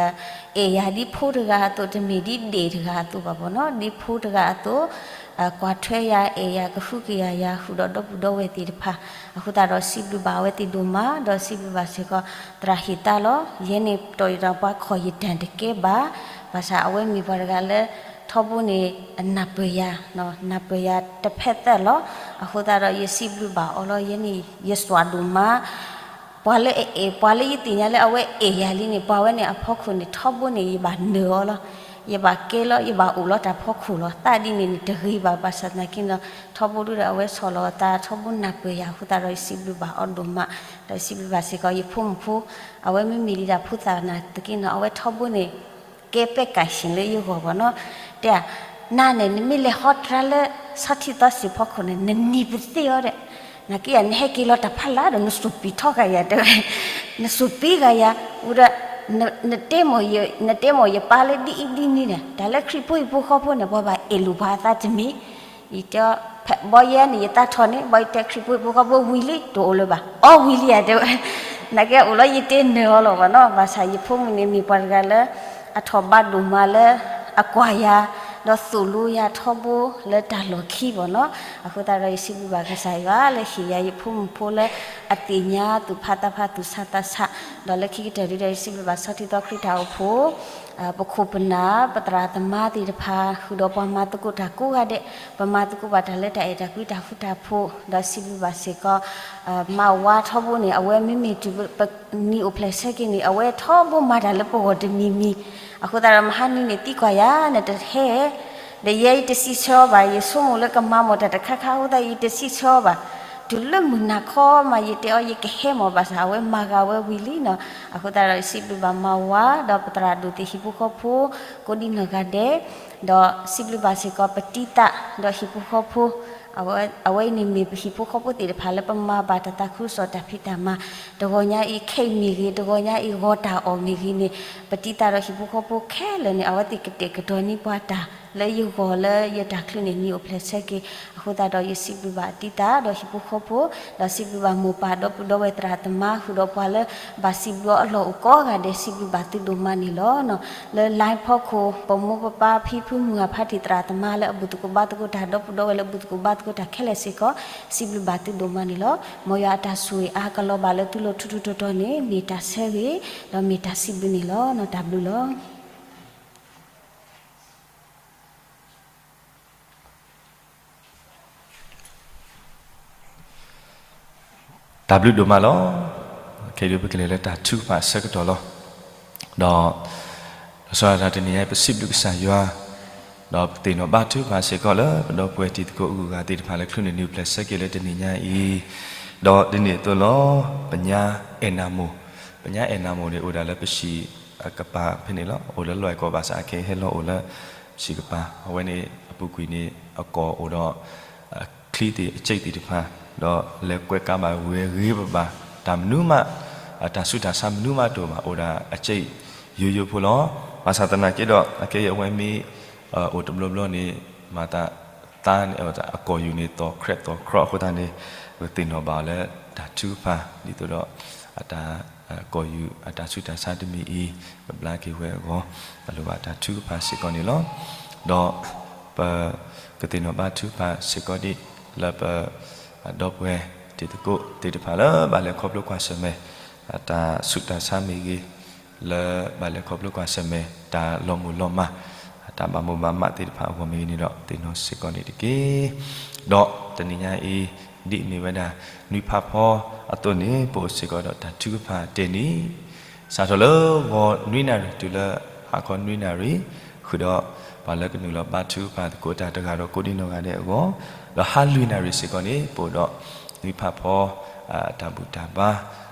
အဲၣ်ယၤဒ်ဖိတဂၤအသိး တမ့ၢ်ဒ်ဒဲၣ်တဂၤအသိးဘၣ်ဘၣ်နီၤ ဒ်ဖိတဂၤအသိး ကွၢ်ထွဲယၤ အဲၣ်ယၤ ကဟုကယာ်ယၤ ဃုာ်ဒီးဒီပုၢ်ဒီဝဲၢ်သ့ၣ်တဖၣ်, အဃိသတးဒီးစံးဘျုးဘၣ်အဝဲသ့ၣ်ဒိၣ်မး ဒီးစံးဘျုးဘၣ်စ့ၢ်ကီး သရၣ်ဟ့ၣ်သါလီၤ. ယဲန့ၣ် တီၢ်အံၤဒီးပှၤခီၣ်ယတၢ်တကဲဘၣ်, ဘၣ်ဆၣ်အဝဲမ့ၢ်ပှၤတဂၤလၢ ထီဘိန့ၣ် အနၢ်ပၢၢ်ယၤ, နၢ်ပၢၢ်ယၤတဖဲသၢလီၤ. အဃိသတးဒီးယစံးဘျုးဘၣ်အီၤလီၤ. ယဲန့ၣ် ယစွၢ်ဒိၣ်မး ပှၤလၢအအဲၣ် ပှၤလၢယသ့ၣ်ညါလၢအဝဲအဲၣ်ယၤလံန့ၣ် ပှၤဝဲန့ၣ်အဖီခိၣ်န့ၣ် ထီဘိန့ၣ် ယဘၣ်နၢၤအီၤလီၤ. ယဘၣ်ကဲလီၤ ယဘၣ်အိၣ်လီၤတၢ်ဖီခိၣ်လီၤ. သးဒ်န့ၣ်န့ၣ်တဂ့ၤဘၣ် ဘၣ်ဆၣ်သနာ်က့ဒီး ထီဘိဒုဒီးအဝဲဆီၣ်လီၤအသး ထီဘိနၢ်ပၢၢ်ယၤ အဃိသတးဒီးယစံးဘျုးဘၣ်အီၤဒိၣ်မး, ဒီးယစံးဘျုးဘၣ်စ့ၢ်ကီး ယဖိမုၣ်ဖိ, အဝဲမ့မ့ၢ်ဒ်တၢ်ဖိသၣ်နာ်သက့နီၤ အဝဲထီဘိန့ၣ် ကဲပဲကၣ်ဆံၣ်လၢယဂီၢ်ဘၣ်နီၤ, တဲ, နၤန့ၣ် နမ့ၢ်လဲၤဟီတြၢ်လၢ ဆီထံသီစံၣ်ဖီခိၣ်န့ၣ် နနံၤပသ့ၣ်အီၤဒီး, နာ်က့ယၤ နဟဲက့ၤလီၤတၢ်ဖးလၢ်ဒီး နစိာ်ပံၤထီၣ်ဂၤယၤတဲဝဲ, နစိာ်ပံၤဂၤယၤ, ဝံၤဒီး နတဲမိၢ်ယပၢ်လၢဒ်အံၤဒ်နံၤန့ၣ် တၢ်လၢခရံာ်ဖိဟံၣ်ဖိဃီဖိန့ၣ် ပှၤဘၣ်အဲၣ်လိာ်ပှၤအသးတမံၤ, ယတဲ, ဘီယဲန့ၣ် ယသးထီၣ်န့ၣ် ဘီယတဲခရံာ်ဖိဟံၣ်ဖိဃီဖိဝံၤလံ တအိၣ်လၢၤဘၣ် အီဝံၤလံယၤတဲဝဲ, နာ်က့အိၣ်လီၤယတဲနၢၤအီၤလီၤဘၣ်နီၤ, ဘၣ်ဆၣ်ယဖိမုၣ်န့ၣ် မ့ၢ်ပှၤတဂၤလၢ အထီၣ်ဘးဒိၣ်မးလၢ အကွၢ်ယၤ, ဒီးသိၣ်လိယၤထီဘိလၢတၢ်လီၢ်ခံဘၣ်နီၤ, အဃိသတးဒီးယစံးဘျုးဘၣ်ကစၢ်ယွၤလၢဟ့ၣ်ယၤယဖိမုၣ်ဖိလၢ အသ့ၣ်ညါသူၣ်ဖးသးဖးသူၣ်ဆးသးဆး, ဒီးလၢခံကတၢၢ်ဒုဒီးယစံးဘျုးဘၣ်ဆီထံသီခရံာ်တၢ်အိၣ်ဖှိၣ် ပခိၣ်ပနၢ် ပသရၣ်သမါသ့ၣ်တဖၣ် ဃုာ်ဒီးပှၤမၤသကိးတၢ်ကိးဂၤဒဲး, ပမၤသကိးဘၣ်တၢ်လၢတၢ်အဲၣ်တၢ်ကွံတၢ်ဃူတၢ်ဖိး, ဒီးစံးဘျုးဘၣ်စ့ၢ်ကီး မါဝါထီဘိန့ၣ် အဝဲမ့မ့ၢ်တုၤပနံၤအိၣ်ဖျဲၣ်ဆၢက့ၤန့ၣ် အဝဲထီဘိမၤတၢ်လၢပဂီၢ်တမံၤမံၤ, အဃိသတးဒီးမဟါနံၤန့ၣ်သံကွၢ်ယၤ နတဟဲ ဒီးယဲယတစံးဆၢအီၤဘၣ်, ယဆိကမိၣ်လၢကမၤမီၢ်တၢ်တခါခါအဃိသတး ယတစံးဆၢအီၤဘၣ်, တုၤလၢမုၢ်နၤခီမး ယတဲအီၤ ယကဟဲမီၢ်ဘၣ်ဆၣ် အဝဲမၤဂၤဝဲဝံၤလံနီၤ, အဃိသတးဒီး ယစံးဘျုးဘၣ်မါဝါ ဒီးပသရၣ်ဒိၣ်သ့ၣ်ဟံၣ်ဖိဃီဖိ ကိးဒံနီၢ်ဂၤဒဲး, ဒီးစံးဘျုးဘၣ်စ့ၢ်ကီးပတံၤသးဒီးဟံၣ်ဖိဃီဖိ, အဝဲအံၤန့ၣ်မ့ၢ်ပဟံၣ်ဖိဃီဖိသ့ၣ်တဖၣ်လၢပမၤဘၣ်တၢ်သးခုကစီၣ်တၢ်ဖံးတၢ်မၤ, တဂီၤညါအံၤ ခ့မ့ၢ်ဂ့ၤ, တဂီၤညါအံၤ ဂီၤတၢ်အီၣ်မ့ၢ်ဂ့ၤန့ၣ်, ပတံၤသးဒီးဟံၣ်ဖိဃီဖိခဲလၢာ်န့ၣ် အဝဲသ့ၣ်ကတဲာ်ကတီၤန့ၢ်ပှၤတၢ် လၢယဂီၢ်လၢယတၢ်ချုးန့ၣ် နံၤအိၣ်ဖျဲၣ်ဆၢက့ၤ, အဃိသတးဒီးယစံးဘျုးဘၣ်အတံၤသးဒီးဟံၣ်ဖိဃီဖိ, ဒီးစံးဘျုးဘၣ်မိၢ်ပၢ်ဒီပုၢ်ဒီဝဲၢ်သရၣ်သမါ ဃုာ်ဒီးပှၤလၢဘၣ်စံးဘျုးအီၤအလီၢ်အိၣ်ကိးဂၤဒဲး စံးဘျုးဘၣ်သုဒိၣ်မးန့ၣ်လီၤ. လၢ line ဖီခိၣ် ပမိၢ်ပပၢ်ဖံဖုမုၢ်အဖါတံၢ်သရၣ်သမါလၢအဘူၣ်သကိး ဘါသကိးတၢ် ဒီပုၢ်ဒီဝဲၢ်လၢအဘူၣ်သကိး ဘါသကိးတၢ်ခဲလၢာ်စ့ၢ်ကီး စံးဘျုးဘၣ်သုဒိၣ်မးန့ၣ်လီၤ. မ်ယွၤအတၢ်ဆိၣ်ဂ့ၤအါကလီၤဘၣ်လၢသုလိၤထူထူတီတီန့ၣ် မ့ၢ်တၢ်ဆၢဂ့ၤ ဒီးမ့ၢ်တၢ်စံးဘျုးန့ၣ်လီၤ. တၢ်ဘျုးလီၤ. တၢ်ဘျုးဒိၣ်မးလီၤ. ခဲအံၤဒုးပကလဲၤလၢတၢ်ထုကဖၣ်အဆၢကတီၢ်လီၤ. ဒီး လီၤဆီဒၣ်တၢ်တနံၤညါအံၤ ပစံးဘျုးကစၢ်ယွၤ, ဒီးပသ့ၣ်နီၣ်ဘါထုကဖၣ်စ့ၢ်ကီးလၢပဒီပုၢ်ဝဲၢ်တံၤသကိးအဂုၤအဂၤသ့ၣ်တဖၣ်လၢချုးန့ၣ် နံၤအိၣ်ဖျဲၣ်ဆၢက့ၤလၢတနံၤညါအံၤ, ဒီးဒ်န့ၣ်အသိးလီၤ. ပညါအဲၣ်နၤမိၢ်, ပညါအဲၣ်နၤမိၢ်န့ၣ် အိၣ်ဒၣ်လၢပဆံးကပၤဖဲန့ၣ်လီၤ. အိၣ်လၢလွဲၢ်ကီၢ်ဘၣ်ဆၣ် အခဲအံၤဟဲလီၤအိၣ်လၢ ပဆံးကပၤ, အဝဲန့ၣ်အပူၤကွံာ်န့ၣ် အကီၢ်အိၣ်ဒီး အချံသ့ၣ်အစ့ၣ်သ့ၣ်တဖၣ်, ဒီးလဲၤကွဲးကါဘၣ်ဝဲဂ့ၤဘၣ်ဘၣ်, တၢ်မနုၤမး, တၢ်ဆူးတၢ်ဆါမနုၤမးတအိၣ်ဘၣ်, အိၣ်ဒၣ်အစ့ၣ်ယိယိဖိလီၤ. ဘၣ်ဆၣ်သနာ်က့ဒီး အခဲအံၤအဝဲမ့ၢ် အိၣ်တဘျီဘျီန့ၣ် မၤသးသးန့ၣ် အကီၢ်ယူၢ်န့ၣ် သီၣ်ခြဲးသီၣ်ခြီအဃိသတးန့ၣ် ပကသ့ၣ်နီၣ်ဘၣ်အီၤလၢတၢ်ထုကဖၣ် ဒ်သိးဒီး အတၢ် ကီၢ်ယူၢ်အတၢ်ဆူးတၢ်ဆါတမံၤအံၤ ကဘျါက့ၤဝဲအဂီၢ် အလိၣ်ဘၣ်တၢ်ထုကဖၣ်စ့ၢ်ကီးန့ၣ်လီၤ. ဒီးပကသ့ၣ်နီၣ်ဘါထုကဖၣ်စ့ၢ်ကီးဒံး လၢပ ဒီပုၢ်ဝဲၢ်တံၤသကိးသ့ၣ်တဖၣ်လၢဘၣ်လဲၤခီဖျိကွၢ်ဆၢၣ်မဲာ် တၢ်ဆူးတၢ်ဆါမ့ၢ်ဂ့ၤ, လၢဘၣ်လဲၤခီဖျိကွၢ်ဆၢၣ်မဲာ် တၢ်လီၤမုၢ်လီၤမၢ် တၢ်ဘၣ်မိၣ်ဘၣ်မးသ့ၣ်တဖၣ်အဂီၢ်မ့ၢ်ဂ့ၤန့ၣ်ဒီး သ့ၣ်နီၣ်စ့ၢ်ကီးန့ၣ်တက့ၢ်. ဒီးတနံၤညါအံၤ ဒ်အမ့ၢ်ဝဲဒၣ် နွံဖးဖီအသိးန့ၣ် ပအိၣ်စ့ၢ်ကီးဒီးတၢ်ထုကဖၣ်တဲနံၤ စးထီၣ်လၢဂီၤနွံနၣ်ရံၣ် တုၤလၢဟါခီနွံနၣ်ရံၣ် ဃုာ်ဒီးပှၤလၢကနုာ်လီၤဘါထုကဖၣ်သကိးတၢ်တဂၤဒီးကိးဒံနီၢ်ဂၤဒဲးအဂီၢ်, ဒီးဟါလွံၢ်နၣ်ရံၣ်စ့ၢ်ကီးန့ၣ် ပအိၣ်ဒီးနွံဖးဖီ တၢ်ဘူၣ်တၢ်ဘါ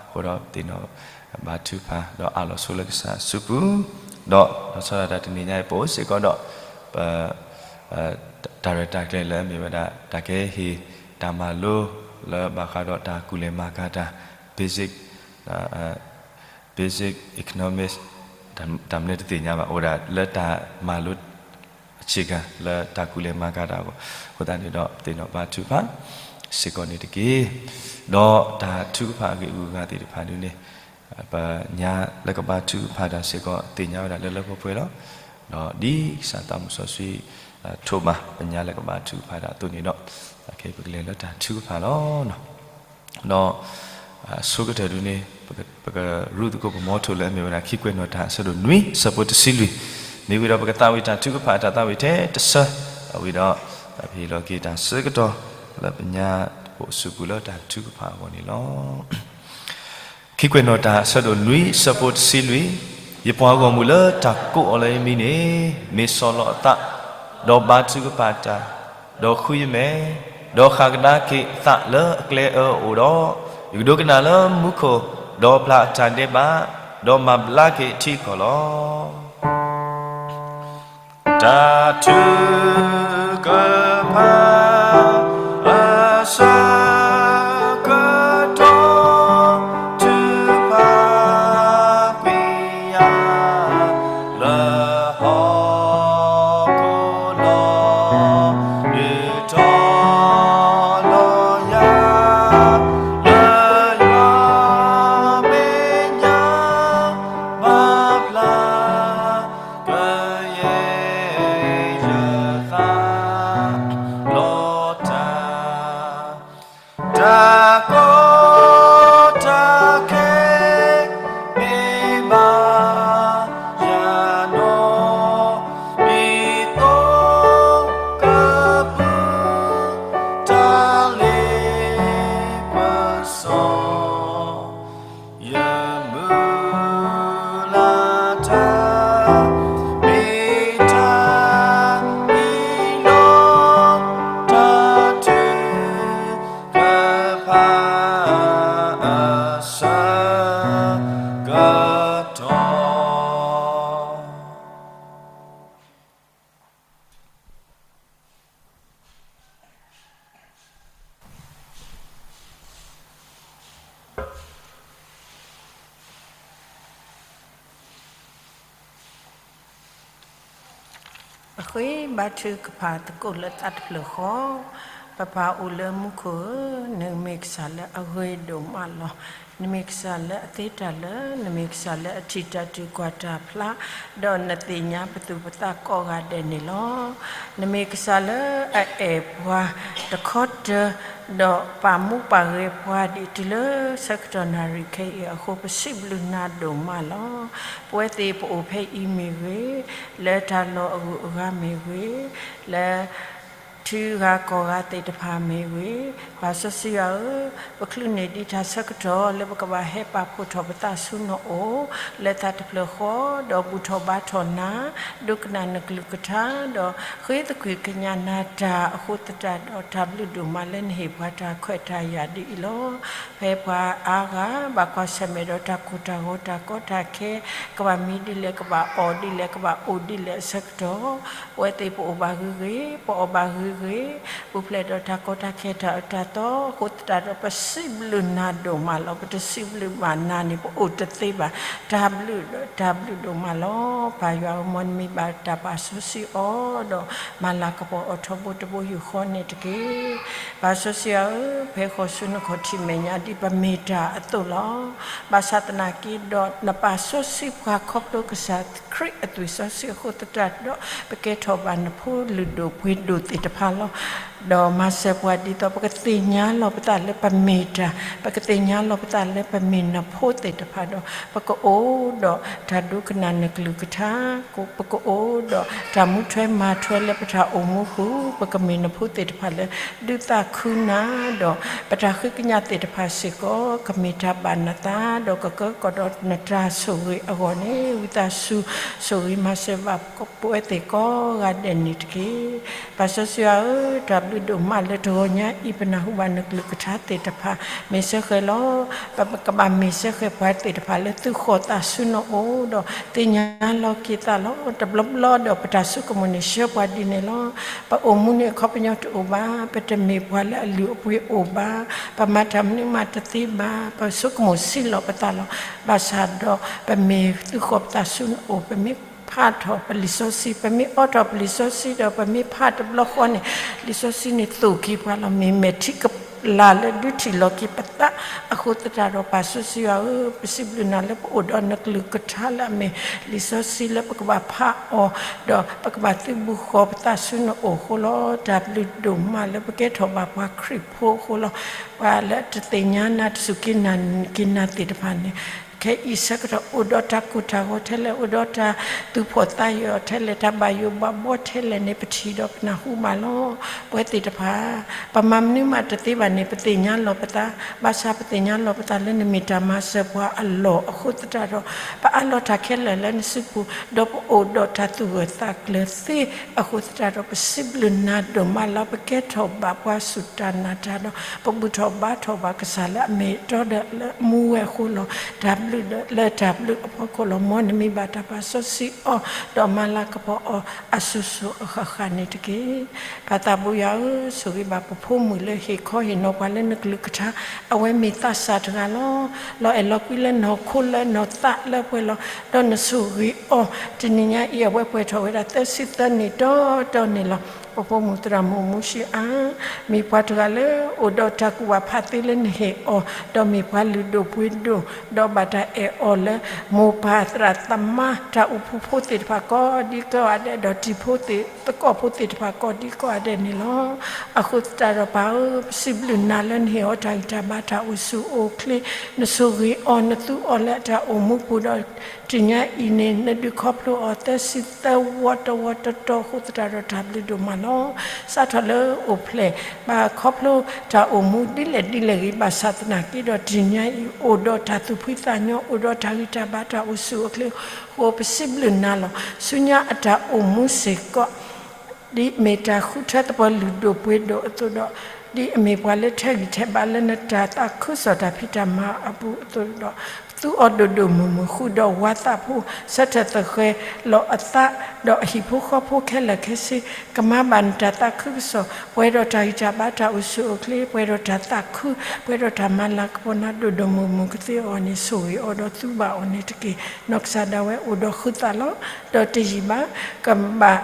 အဃိဒီး သ့ၣ်နီၣ်ဘါထုကဖၣ် ဒီးအးလီၤဆိလၢကစၢ်အစုပူၤ, ဒီးလီၤဆီဒၣ်တၢ်တနံၤညါအံၤ ပအိၣ်စ့ၢ်ကီးဒီး ပ တၢ်ရဲၣ်တၢ်ကျဲၤလၢအမ့ၢ်ဝဲဒၣ် တၢ်ကဟ့ၣ်တၢ်မၤလိလၢဘၣ်ဃးဒီးတၢ်ကူၣ်လဲၤမၤကၤတၢ် basic basic economics တၢ်မနုၤတသ့ၣ်ညါဘၣ် အိၣ်ဒၣ်လၢတၢ်မၤလိ အခြေခံ လၢတၢ်ကူၣ်လဲၤမၤကၤတၢ်အဂီၢ်, အဃိသတးန့ၣ်ဒီး သ့ၣ်နီၣ်ဘါထုကဖၣ်စ့ၢ်ကီးန့ၣ်တက့ၢ်. ဒီးတၢ်ထုကဖၣ်အဂ့ၢ်အဂုၤအဂၤသ့ၣ်တဖၣ်ဒ်န့ၣ် ပညါလၢကဘါထုကဖၣ်တၢ်စ့ၢ်ကီး သ့ၣ်ညါဝဲဒၣ်လၢလၢပှဲၤပှဲၤလီၤ. ဒီးဒ်ကစၢ်သးမုၢ်စီဆှံ ထိးဘၣ်ပညါလၢကဘါထုကဖၣ်တၢ်အသိးန့ၣ်ဒီး, ခဲအံၤပကလဲၤလၢတၢ်ထုကဖၣ်လီၤ. ဒီး အဆိကတၢၢ်ဒုန့ၣ် ပကရူၢ်သကိးပမီထိၣ်လၢအမ့ၢ်ဝဲဒၣ် ခံကွဲးနီၣ်တၢ် အဆၢဒိၣ်နွံ ဆၢဖိတဆံလွံၢ်, မ့ၢ်ဝံၤဒီးပကသးဝံၣ်တၢ်ထုကဖၣ် တၢ်သးဝံၣ်ထဲတဆၢ, အဝံၤဒီး ပဟ့ၣ်လီၤက့ၤတၢ်ဆၢကတီၢ် လၢပညါအိၣ်ဆူၣ်ပူၤလၢတၢ်ထုကဖၣ်အဂီၢ်န့ၣ်လီၤ. ခံကွဲးနီၣ်တၢ် အဆၢဒိၣ်နွံ ဆၢဖိတဆံလွံၢ်, ယပှၤဂီၢ်မုၢ်လၢတၢ်ကိးအီၤလၢယမံၤန့ၣ်, မ့ၢ်ဆီၣ်လီၤအသး, ဒီးဘါထုကဖၣ်တၢ်, ဒီးဃုယမဲာ်, ဒီးဃၣ်ကဒါက့ၤအသးလၢအကျဲအၢအအိၣ်ဒီး, ယကဒိကနၣ်လၢမူခိၣ်, ဒီးပျၢ်အတၢ်ဒဲးဘး, ဒီးမၤဘျါက့ၤအထံအကီၢ်လီၤ. တၢ်ထုကဖၣ် အဆၢကတီၢ် ထုကဖၣ်ကွံာ်ယၤ လၢဟီၣ်ခိၣ်လီၤ, ဒုးတီၤလီၤယၤ လၢယွၤမဲာ်ညါ မၤဘျါ ကယဲၢ်ယသးလီၤတၢ်, တၢ်ကီတၢ်ခဲ မ့ၢ်ဘၣ်ယၤနီၤ, ဒ်သိးကပူၤ တၢ်လ့ပစီ ယမုၢ်လၢ်တၢ် မ့ၢ်တၢ်အ့ၣ်လိာ် တၢ်ထုကဖၣ်အဆၢကတီၢ်. ပဃ့ဘါထုကဖၣ်သကိးလၢသးတဖျၢၣ်ဃီ, ပပၢ်အိၣ်လၢမူခိၣ်ဧၢ, နမ့ၢ်ကစၢ်လၢအဂ့ၤဒိၣ်မးလီၤ. နမ့ၢ်ကစၢ်လၢအသ့တၢ်လၢာ်, နမ့ၢ်ကစၢ်လၢအထံၣ်တၢ်တုၤကွၢ်တၢ်ဖျါ, ဒီးနသ့ၣ်ညါပသူၣ်ပသးကိးဂၤဒဲးန့ၣ်လီၤ. နမ့ၢ်ကစၢ်လၢအအဲၣ်ပှၤတခီတၢၤ, ဒီးပာ်မူပာ်ဂဲၤပှၤဒ်တုၤလၢဆၢကတီၢ်နၣ်ရံၣ်ခဲအံၤအဃိ ပစံးဘျုးနၤဒိၣ်မးလီၤ. ပဝဲသ့ၣ်ပအိၣ်ဖဲအံၤမ့ၢ်ဂ့ၤ, လၢတၢ်လီၢ်အဂုၤအဂၤမ့ၢ်ဂ့ၤ, လၢ ထံဂၤကီၢ်ဂၤသ့ၣ်တဖၣ်မ့ၢ်ဂ့ၤ, ပှၤစီဆှံယွၤဧၢ, ပချုးန့ၢ်ဒံးတၢ်ဆၢကတီၢ်လၢပကဘၣ်ဟဲပာ်ဖှိၣ်ထီၣ်ပသးဆူနအိၣ်, လၢသးတဖျၢၣ်ဃီ, ဒီးဘူၣ်ထီၣ်ဘါထီၣ်နၤ, ဒိကနၣ်နကလုၢ်ကထါ, ဒီးဃ့သကွံၢ်ကညးနၤတၢ်အဃိသတးဒီး တၢ်ဘျုးဒိၣ်မးလၢနဟ့ၣ်ပှၤတၢ်ခွဲးတၢ်ယာ်ဒ်အံၤလီၤ. ဖဲပှၤအါဂၤ ဘၣ်ကွၢ်ဆၢၣ်မဲာ်ဒီးတၢ်ကိၢ်တၢ်ဂီၤတၢ်ကီတၢ်ခဲ, ကဘၣ်မံဒ်လဲၣ် ကဘၣ်အီၣ်ဒ်လဲၣ် ကဘၣ်အိၣ်ဒ်လဲၣ်အဆၢကတီၢ်, ပဝဲသ့ၣ်ပအိၣ်ဘၣ်ဂ့ၤဂ့ၤ, ပအီၣ်ဘၣ်ဂ့ၤဂ့ၤ, ပူၤဖျဲးဒီးတၢ်ကီတၢ်ခဲတၢ်အၢတၢ်သီအဃိသတးဒီး ပစံးဘျုးနၤဒိၣ်မးလီၤ. ပတစံးဘျုးဘၣ်နၤန့ၣ် ပအိၣ်တသ့ဘၣ်. တၢ်ဘျုးဒီးတၢ်ဘျုးဒိၣ်မးလီၤ. ပၢ်ယွၤဧၢ, မ်နမံၤဘၣ်တၢ်ပာ်စီဆှံအီၤဒီး မၤလၤကပီၤအီၤထီဘိတဘိယူၢ်ဃီန့ၣ်တက့ၢ်. ပၢ်စီဆှံယွၤဧၢ, ဖဲဃီၤဆူနခီၣ်ထံးမဲာ်ညါဒ်ပမ့ၢ်တၢ်အသိးလီၤ. ဘၣ်ဆၣ်သနာ်က့ဒီး နပာ်စီဆှံပှၤခီဖျိကစၢ်ခရံာ်အသွံၣ်စီဆှံအဃိသတးဒီး ပကဲထီၣ်ဘၣ်နဖိလုၢ်ဒိၣ်ပှ့ၤဒိၣ်သ့ၣ်တဖၣ်လီၤ. ဒီးမၤစၢၤပှၤဒ်သိးပကသ့ၣ်ညါလီၤပသးလၢပမ့ၢ်တၢ်, ပကသ့ၣ်ညါလီၤပသးလၢပမ့ၢ်နဖိသ့ၣ်တဖၣ်ဒီး ပကအိၣ်ဒီးတၢ်ဒိကနၣ်နကလုၢ်ကထါ, ပကအိၣ်ဒီးတၢ်မူထွဲမၤထွဲလၢပတၢ်အိၣ်မူပူၤ, ပကမ့ၢ်နဖိသ့ၣ်တဖၣ်လၢ ဒုးသးခုနၤ, ဒီးပတၢ်ဃ့ကညးသ့ၣ်တဖၣ်စ့ၢ်ကီး ကမ့ၢ်တၢ်ဘၣ်နသး, ဒီးကကဲကီးဒီးနတၢ်ဆိၣ်ဂ့ၤအဂီၢ်န့ၣ် ဝံသးစူၤ ဆိၣ်ဂ့ၤမၤစၢၤဘၣ်ပဝဲသ့ၣ်ကိးဂၤဒဲးန့ၣ်တက့ၢ်. ပၢ်စီဆှံယွၤဧၢ, တၢ်ဘျုးဒိၣ်မးလၢတဂီၤညါအံၤ ပနၢ်ဟူဘၣ်နကလုၢ်ကထါသ့ၣ်တဖၣ် မ့ၢ်စ့ၢ်ကီးလီၤ. ပကဘၣ်မ့ၢ်စ့ၢ်ကီးပှၤသ့ၣ်တဖၣ်လၢသုဃီၤသးဆူနအိၣ်ဒီး သ့ၣ်ညါလီၤက့ၤသးလီၤ. တဘျီဘျီဒီးပတၢ်ဆိကမိၣ်န့ၣ် ဆှၢပှၤဒ်န့ၣ်လီၤ. ပအိၣ်မူန့ၣ်အခီပညီတအိၣ်ဘၣ်, ပတမ့ၢ်ပှၤလၢအလုၢ်အပှ့ၤအိၣ်ဘၣ်, ပမၤတၢ်မနုၤမးတသ့ဘၣ်, ပဆိကမိၣ်ဆံးလီၤပသးလီၤ. ဘၣ်ဆၣ်ဒီးပမ့ၢ်သုဃီၤပသးဆူနအိၣ်, ပမ့ၢ်ဖးထီၣ်ပလံာ်စီဆှံ, ပမ့ၢ်အိးထီၣ်ပလံာ်စီဆှံဒီး ပမ့ၢ်ဖးတဘျီဃီန့ၣ် လံာ်စီဆှံန့ၣ်သိၣ်က့ၤပှၤလီၤ. မ့ၢ်မဲာ်ထံက လၢ်လၢဒုးထံၣ်လီၤက့ၤပသးအဃိသတးဒီး ပၢ်စီဆှံယွၤဧၢ, ပစံးဘျုးနၤလၢပအိၣ်ဒီးနကလုၢ်ကထါလၢအမ့ၢ်လံာ်စီဆှံလၢပကဘၣ်ဖးအီၤ, ဒီးပကဘၣ်သုးဘူးဃီၤပသးဆူနအိၣ်အဃိလီၤ. တၢ်ဘျုးဒိၣ်မးလၢပကဲထီၣ်ဘၣ်ပှၤခရံာ်ဖိအဃိလီၤ. ပှၤလၢတသ့ၣ်ညါနၤတစူၢ်က့ၤနာ်က့ၤနၤသ့ၣ်တဖၣ်န့ၣ် ခဲအံၤဆၢကတီၢ်အိၣ်ဒီးတၢ်ကိၢ်တၢ်ဂီၤထဲလဲၣ်, အိၣ်ဒီးတၢ်သူၣ်ဖှီၣ်သးညီထဲလဲၣ်, တၢ်ဘၣ်ယိၣ်ဘၣ်ဘှီထဲလဲၣ်န့ၣ် ပထံၣ်ဒီးပနၢ်ဟူဘၣ်လီၤ. ပဝဲသ့ၣ်တဖၣ် ပမၤမနုၤမးတသ့ဘၣ်န့ၣ် ပသ့ၣ်ညါလီၤပသး, ဘၣ်ဆၣ်ပသ့ၣ်ညါလီၤပသးလၢနမ့ၢ်တၢ်မၤစၢၤပှၤအလီၢ်အဃိသတးဒီး ပအးလီၤတၢ်ခဲလၢာ်လၢနစုပူၤ, ဒီးပအိၣ်ဒီးတၢ်သူၣ်ဂၢၢ်သးကျၢၤသ့အဃိသတးဒီး ပစံးဘျုးနၤဒိၣ်မးလၢပကဲထီၣ်ဘၣ်ပှၤစူၢ်တၢ်နာ်တၢ်ဒီး ပဘူၣ်ထီၣ်ဘါထီၣ်ဘၣ်ကစၢ်လၢအမ့ၢ်အတီဒီးလၢမူဝဲအဃိလီၤ. တၢ်ဘျုးလၢတၢ်ဘျုးအဖီခိၣ်လီၤ. မ်နမံၤဘၣ်တၢ်ပာ်စီဆှံအီၤ ဒီးမၤလၤကပီၤအီၤအစိၤစိၤအဃၣ်ဃၣ်န့ၣ်တက့ၢ်. ပၢ်သးဘိယွၤဧၢ, ဆိၣ်ဂ့ၤဘၣ်ပဖိမုၣ်လၢဟ့ၣ်ခီဟ့ၣ်နီၤပှၤလၢနကလုၢ်ကထါ, အဝဲမ့ၢ်သးစၢ်တဂၤလီၤ. လီၤအဲၣ်လီၤကွံလၢနီၢ်ခိလၢနီၢ်သးလၢပှဲၤလီၤ. ဒီးနဆိၣ်ဂ့ၤအီၤ, တနံၤညါအံၤအဝဲပှဲၤထီၣ်ဝဲဒၣ်သၢဆံသၢနံၣ်တီတီန့ၣ်လီၤ. ပဖိမုၣ်သရၣ်မုၣ်မူၡ့အါ မ့ၢ်ပှၤတဂၤလၢအိၣ်ဒီးတၢ်ကူၣ်ဘၣ်ဖးသ့လၢနဟ့ၣ်အီၤ, ဒီးမ့ၢ်ပှၤလုၢ်ဒိၣ်ပှ့ၤဒိၣ်, ဒီးဘၣ်တၢ်အဲၣ်အီၤလၢ မိၢ်ပၢ်သရၣ်သမါတၢ်အိၣ်ဖှိၣ်ဖိသ့ၣ်တဖၣ်ကိးဒံကိးဂၤဒဲး, ဒီးတံၤဖိသ့ၣ်သကိးဖိသ့ၣ်တဖၣ်ကိးဒံကိးဂၤဒဲးန့ၣ်လီၤ. အဃိသတးဒီးပၢ်ဧၢ, ပစံးဘျုးနၤလၢနဟ့ၣ်အီၤတၢ်ဂံၢ်တၢ်ဘါတၢ်အိၣ်ဆူၣ်အိၣ်ချ့, နဆိၣ်ဂ့ၤအီၤ နသူအီၤလၢအတၢ်အိၣ်မူပူၤဒီး တနံၤညါအံၤန့ၣ် နဒုးခီဖျိအီၤသၢဆံသၢဝီတဝီတတီအဃိသတးဒီးတၢ်ဘျုးဒိၣ်မးလီၤ. စးထီၣ်လၢအိၣ်ဖျဲၣ်ဘၣ်ခီဖျိတၢ်အိၣ်မူဒ်လဲၣ်ဒ်လဲၣ်ဂ့ၤ ဘၣ်ဆၣ်သနာ်က့ဒီးတနံၤညါအံၤ အိၣ်ဒီးတၢ်သူၣ်ဖှံသးညီ အိၣ်ဒီးတၢ်ဂံၢ်တၢ်ဘါတၢ်အိၣ်ဆူၣ်အိၣ်ချ့အဃိ ပစံးဘျုးနၤလီၤ. ဆူညါအတၢ်အိၣ်မူစ့ၢ်ကီး ဒ်အမ့ၢ်တၢ်ဃုထၢသပှၢ်လုၢ်ဒိၣ်ပှ့ၤဒိၣ်အသိးဒီး ဒ်အမ့ၢ်ပှၤလၢထဲဂံၢ်ထဲဘါလၢနတၢ်သးခုကစီၣ်တၢ်ဖံးတၢ်မၤအပူၤအသိးဒီး သူအီၤဒိၣ်ဒိၣ်မုၢ်မုၢ် ဃုာ်ဒီးဝါသးဖိ ဆၢထၢၣ်သဃဲၤလီၤအသး ဒီးအဟံၣ်ဖိဃီဖိခဲလၢာ်ခဲဆ့ ကမၤဘၣ်နတၢ်သးခုကစီၣ် ပှဲၤဒီးတၢ်ဂံၢ်တၢ်ဘါတၢ်အိၣ်ဆူၣ်အိၣ်ချ့ ပှဲၤဒီးတၢ်သးခု ပှဲၤဒီးတၢ်မၤလၤကပီၤနၤဒိၣ်ဒိၣ်မုၢ်မုၢ်ကသ့အဂီၢ်န့ၣ် ဆိၣ်ဂ့ၤအီၤဒီးသူဘၣ်အီၤန့ၣ်တက့ၢ်. နီၢ်ကစၢ်ဒၣ်ဝဲအိၣ်ဒီးဃုသးလီၤ. ဒီးတယံာ်ဘၣ် ကဘၣ်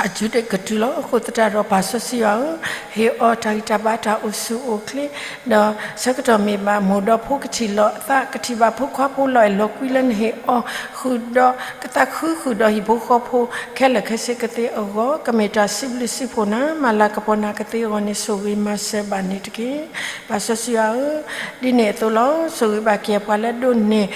အစုဒ့ၣ်ကတုၤလီၤ. အဃိသတးဒီးပၢ်စီဆှံယွၤဧၢ, ဟ့ၣ်အီၤတၢ်ဂံၢ်တၢ်ဘါတၢ်အိၣ်ဆူၣ်အိၣ်ချ့ ဒီးဆၢကတီၢ်မ့ၢ်ဘၣ်မိၢ်ဒီးဖိကထံၣ်လိာ်အသး ကထံၣ်ဘၣ်ဖိခွါဖိလီၤအဲၣ်လီၤကွံလၢနဟ့ၣ်အီၤ ဃုာ်ဒီးကသးခု ဃုာ်ဒီးဟံၣ်ဖိဃီဖိခဲလၢာ်ခဲဆ့ကသ့အဂီၢ် ကမ့ၢ်တၢ်စံးဘျုးစံးဖှိၣ်နၤ မၤလၤကပီၤနၤကသ့အဂီၢ်န့ၣ် ဆိၣ်ဂ့ၤမၤစၢၤဘၣ်န့ၣ်တက့ၢ်. ပၢ်စီဆှံယွၤဧၢ, ဒ်န့ၣ်အသိးလီၤ. ဆိၣ်ဂ့ၤဘၣ်က့ၤပှၤလၢဒိးန့ၢ်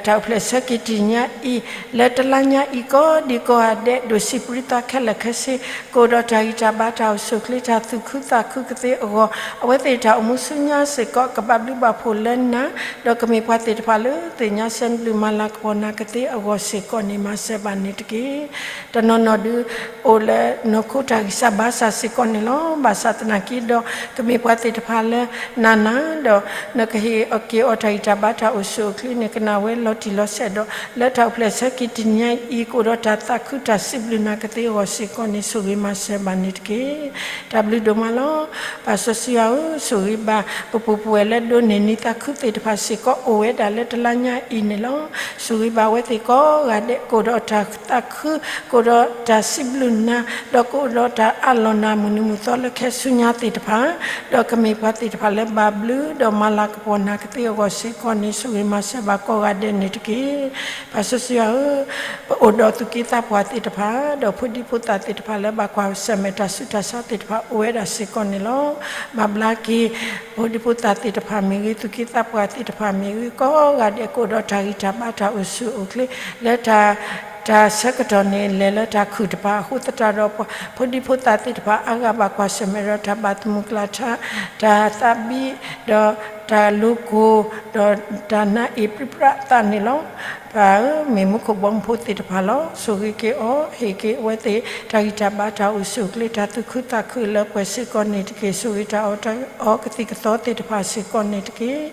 တၢ်အိၣ်ဖျဲၣ်ဆၢက့ၤတနံၤညါအံၤ လၢတလါညါအံၤ ကိးဒံကိးဂၤဒဲး ဒိၣ်စံးပြံသးခဲလၢာ်ခဲဆ့ ကအိၣ်ဒီးတၢ်ဂံၢ်တၢ်ဘါတၢ်အိၣ်ဆူၣ်အိၣ်ချ့ တၢ်သူၣ်ခုသးခုကသ့အဂီၢ် အဝဲသ့ၣ်တၢ်အိၣ်မူဆူညါစ့ၢ်ကီး ကဘၣ်ဘျုးဘၣ်ဖှိၣ်လၢနၤ ဒီးကမ့ၢ်ပှၤသ့ၣ်တဖၣ်လၢသ့ၣ်ညါစံးဘျုးမၤလၤကပီၤနၤကသ့အဂီၢ်စ့ၢ်ကီးန့ၣ် မၤစၢၤဘၣ်န့ၣ်တက့ၢ်. တနီၤနီၤဒုး အိၣ်လၢနီၢ်ခိတၢ်ဂံၢ်စၢ်ဘါစၢ်စ့ၢ်ကီးန့ၣ်လီၤ. ဘၣ်ဆၣ်သနာ်က့ဒီး ကမ့ၢ်ပှၤသ့ၣ်တဖၣ်လၢနၤနၤ ဒီးနကဟ့ၣ်အီၤက့ၤအီၤတၢ်ဂံၢ်တၢ်ဘါတၢ်အိၣ်ဆူၣ်အိၣ်ချ့န့ၣ် ကနၣ်ဝဲလီၤတံၢ်လီၤဆဲးဒီး လၢတၢ်အိၣ်ဖျဲၣ်ဆၢက့ၤတနံၤညါအံၤ ကအိၣ်ဒီးတၢ်သးခုတၢ်စံးဘျုးနၤကသ့အဂီၢ်စ့ၢ်ကီးန့ၣ် ဆိၣ်ဂ့ၤမၤစၢၤဘၣ်န့ၣ်တက့ၢ်. တၢ်ဘျုးဒိၣ်မးလီၤ. ပၢ်စီဆှံယွၤဧၢ, ဆိၣ်ဂ့ၤဘၣ်ပပုၢ်ပဝဲၢ်လၢဒိးန့ၢ်နံၤသးခုသ့ၣ်တဖၣ်စ့ၢ်ကီး အိၣ်ဝဲဒၣ်လၢတလါညါအံၤန့ၣ်လီၤ. ဆိၣ်ဂ့ၤဘၣ်အဝဲသ့ၣ်ကိးဂၤဒဲး ကအိၣ်ဒီးတၢ်သးခု ကအိၣ်ဒီးတၢ်စံးဘျုးနၤ ဒီးကအိၣ်ဒီးတၢ်အးလီၤနၤမုၢ်နံၤမုၢ်သီလၢခဲဆူညါသ့ၣ်တဖၣ် ဒီးကမ့ၢ်ပှၤသ့ၣ်တဖၣ်လၢဘၣ်ဘျုး ဒီးမၤလၤကပီၤနၤကသ့အဂီၢ်စ့ၢ်ကီးန့ၣ် ဆိၣ်ဂ့ၤမၤစၢၤဘၣ်ကိးဂၤဒဲးန့ၣ်တက့ၢ်. ပၢ်စီဆှံယွၤဧၢ, ပအိၣ်ဒီးသူၣ်က့သးပှၢ်သ့ၣ်တဖၣ် ဒီးဖိဒံဖိသၣ်သ့ၣ်တဖၣ်လၢဘၣ်ကွၢ်ဆၢၣ်မဲာ်တၢ်ဆူးတၢ်ဆါသ့ၣ်တဖၣ် အိၣ်ဝဲဒၣ်စ့ၢ်ကီးန့ၣ်လီၤ. ဘၣ်ဘျါက့ၤ ဖိဒံဖိသၣ်သ့ၣ်တဖၣ်မ့ၢ်ဂ့ၤ သူၣ်က့သးပှၢ်သ့ၣ်တဖၣ်မ့ၢ်ဂ့ၤ ကိးဂၤဒဲးကအိၣ်ဒီးတၢ်ဂံၢ်တၢ်ဘါတၢ်အိၣ်ဆူၣ်အိၣ်ချ့ လၢတၢ် တၢ်ဆၢကတီၢ်န့ၣ် လဲၤလၢတၢ်ခုၣ်တဖၣ်အဃိသတးဒီး ဖိဒံဖိသၣ်သ့ၣ်တဖၣ်အါဂၤဘၣ်ကွၢ်ဆၢၣ်မဲာ်ဒီးတၢ်ဘၣ်သမုာ်ကျၢ်ထါ တၢ်သးဘံၣ် ဒီးတၢ်လိၤကိၢ် ဒီးတၢ်နါအ့ၣ်ပြံပြါအသးန့ၣ်လီၤ. ပၢ်ဧၢ, မ့ၢ်မူခိၣ်ဘီမုၢ်ဖိသ့ၣ်တဖၣ်လီၤ. ဆိၣ်ဂ့ၤက့ၤအီၤ ဟ့ၣ်က့ၤအဝဲသ့ၣ် တၢ်ဂံၢ်တၢ်ဘါတၢ်အိၣ်ဆူၣ်အိၣ်ချ့ တၢ်သူၣ်ခုသးခုလၢပှဲၤစ့ၢ်ကီးန့ၣ်တက့ၢ်. ဆိၣ်ဂ့ၤတၢ်အီၣ်တၢ်အီကသံၣ်ကသီသ့ၣ်တဖၣ်စ့ၢ်ကီးန့ၣ်တက့ၢ်.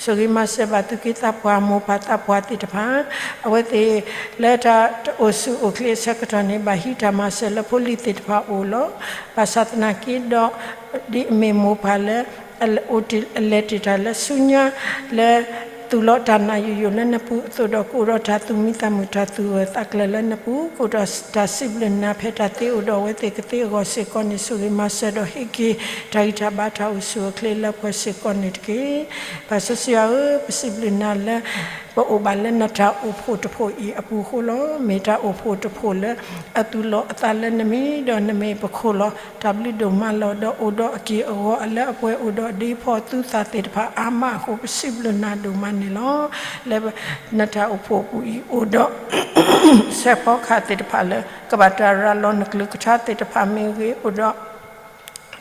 ဆိၣ်ဂ့ၤမၤစၢၤဘၣ်သူၣ်က့သးပှၢ်မိၢ်ပၢ်သးပှၢ်သ့ၣ်တဖၣ် အဝဲသ့ၣ်လၢတၢ်အိၣ်ဆူၣ်အိၣ်ချ့အဆၢကတီၢ်န့ၣ် ဘၣ်ဟံးတၢ်မၤစၢၤလၢဖိလံၤသ့ၣ်တဖၣ်အအိၣ်လီၤ. ဘၣ်ဆၣ်သနာ်က့ဒီး ဒ်အမ့ၢ်မိၢ်ပၢ်လၢ အလဲၤတ့ၢ်တၢ်လၢဆူညါ လၢ သူၣ်လီၤတၢ်နာ်ယိာ်ယိာ်လၢနပူၤအသိးဒီး ကအိၣ်ဒီးတၢ်သူၣ်မံသးမုာ် တၢ်သူၣ်ဂၢၢ်သးကျၢၤလၢနပူၤ, ကအိၣ်ဒီးတၢ်စံးဘျုးနၤ ဖဲတၢ်သ့အိၣ်ဒီးအဝဲသ့ၣ်ကသ့အဂီၢ်စ့ၢ်ကီးန့ၣ် ဆိၣ်ဂ့ၤမၤစၢၤဒီးဟ့ၣ်က့ၤ တၢ်ဂံၢ်တၢ်ဘါတၢ်အိၣ်ဆူၣ်အိၣ်ချ့လၢပှၤစ့ၢ်ကီးန့ၣ်တက့ၢ်. ပၢ်စီဆှံယွၤဧၢ, ပစံးဘျုးနၤလၢ ပအိၣ်ဘၣ်လၢနတၢ်အိၣ်ဖှိၣ်တဖှိၣ်အံၤအပူၤဃိလီၤ. မ့ၢ်တၢ်အိၣ်ဖှိၣ်တဖှိၣ်လၢ အသူၣ်လီၤအသးလၢနမံၤ ဒီးနမ့ၢ်ပခိၣ်လီၤ. တၢ်ဘျုးဒိၣ်မးလီၤ. ဒီးအိၣ်ဒီးအက့ၢ်အဂီၤအလၢအပှဲၤ အိၣ်ဒီးဒ့ဖီသူသၣ်သ့ၣ်တဖၣ်အါမးအဃိ ပစံးဘျုးနၤဒိၣ်မးန့ၣ်လီၤ. လၢနတၢ်အိၣ်ဖှိၣ်ပူၤအံၤ အိၣ်ဒီး စဲးဖီကဟၣ်သ့ၣ်တဖၣ်လၢ ကဘၣ်တၢ်ရၤလီၤနကလုၢ်ကထါသ့ၣ်တဖၣ်မ့ၢ်ဂ့ၤ, အိၣ်ဒီး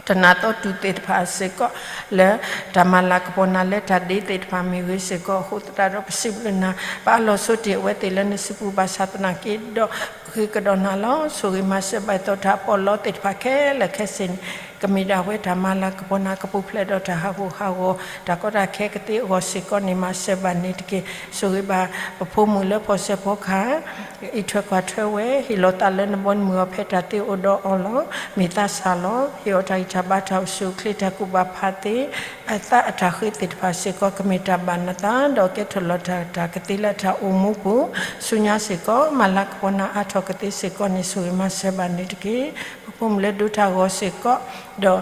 တနၤသီတုၤသ့ၣ်တဖၣ်စ့ၢ်ကီး လၢတၢ်မၤလၤကပီၤနၤလၢတၢ်ဒ့သ့ၣ်တဖၣ်မ့ၢ်ဂ့ၤစ့ၢ်ကီးအဃိသတးဒီး ပစံးဘျုးနၤ ပအၢၣ်လီၤဆိတ့ၢ်အဝဲသ့ၣ်လၢနစုပူၤ ဘၣ်ဆၣ်သနာ်က့ဒီး ဂ့ၤကဒီးနၤလီၤ. ဆိၣ်ဂ့ၤမၤစၢၤဘၣ်သိးတၢ်ပီးလီသ့ၣ်တဖၣ်ခဲလၢာ်ခဲဆ့န့ၣ် ကမ့ၢ်ဒၣ်ဝဲတၢ်မၤလၤကပီၤနၤ ကပူၤဖျဲးဒီးတၢ်ဟးဂူာ်ဟးဂီၤ တၢ်ကီတၢ်ခဲကသ့အဂီၢ်စ့ၢ်ကီးန့ၣ် မၤစၢၤဘၣ်န့ၣ်တက့ၢ်. ဆိၣ်ဂ့ၤဘၣ်ပဖိမုၣ်လၢဖီၣ်စဲးဖီကဟၣ် အံးထွဲကွၢ်ထွဲဝဲ ဟ့ၣ်လီၤသးလၢနဘီနမုၢ်အဂီၢ် ဖဲတၢ်သ့အိၣ်ဒီးအီၤလီၤ. မ့ၢ်သးစၢ်လီၤ. ဟ့ၣ်အီၤတၢ်ဂံၢ်တၢ်ဘါတၢ်အိၣ်ဆူၣ်အိၣ်ချ့ တၢ်ကူၣ်ဘၣ်ဖးသ့ အသးအတၢ်ဃ့သ့ၣ်တဖၣ်စ့ၢ်ကီး ကမ့ၢ်တၢ်ဘၣ်နသး ဒီးကဲထီၣ်လီၤတၢ်တၢ်ကသ့လၢအတၢ်အိၣ်မူပူၤ ဆူညါစ့ၢ်ကီး မၤလၤကပီၤနၤအါထီၣ်ကသ့စ့ၢ်ကီးန့ၣ် ဆိၣ်ဂ့ၤမၤစၢၤဘၣ်န့ၣ်တက့ၢ်. ပဖိမုၣ်လၢဒိးတၢ်ဂီၤစ့ၢ်ကီး ဒီး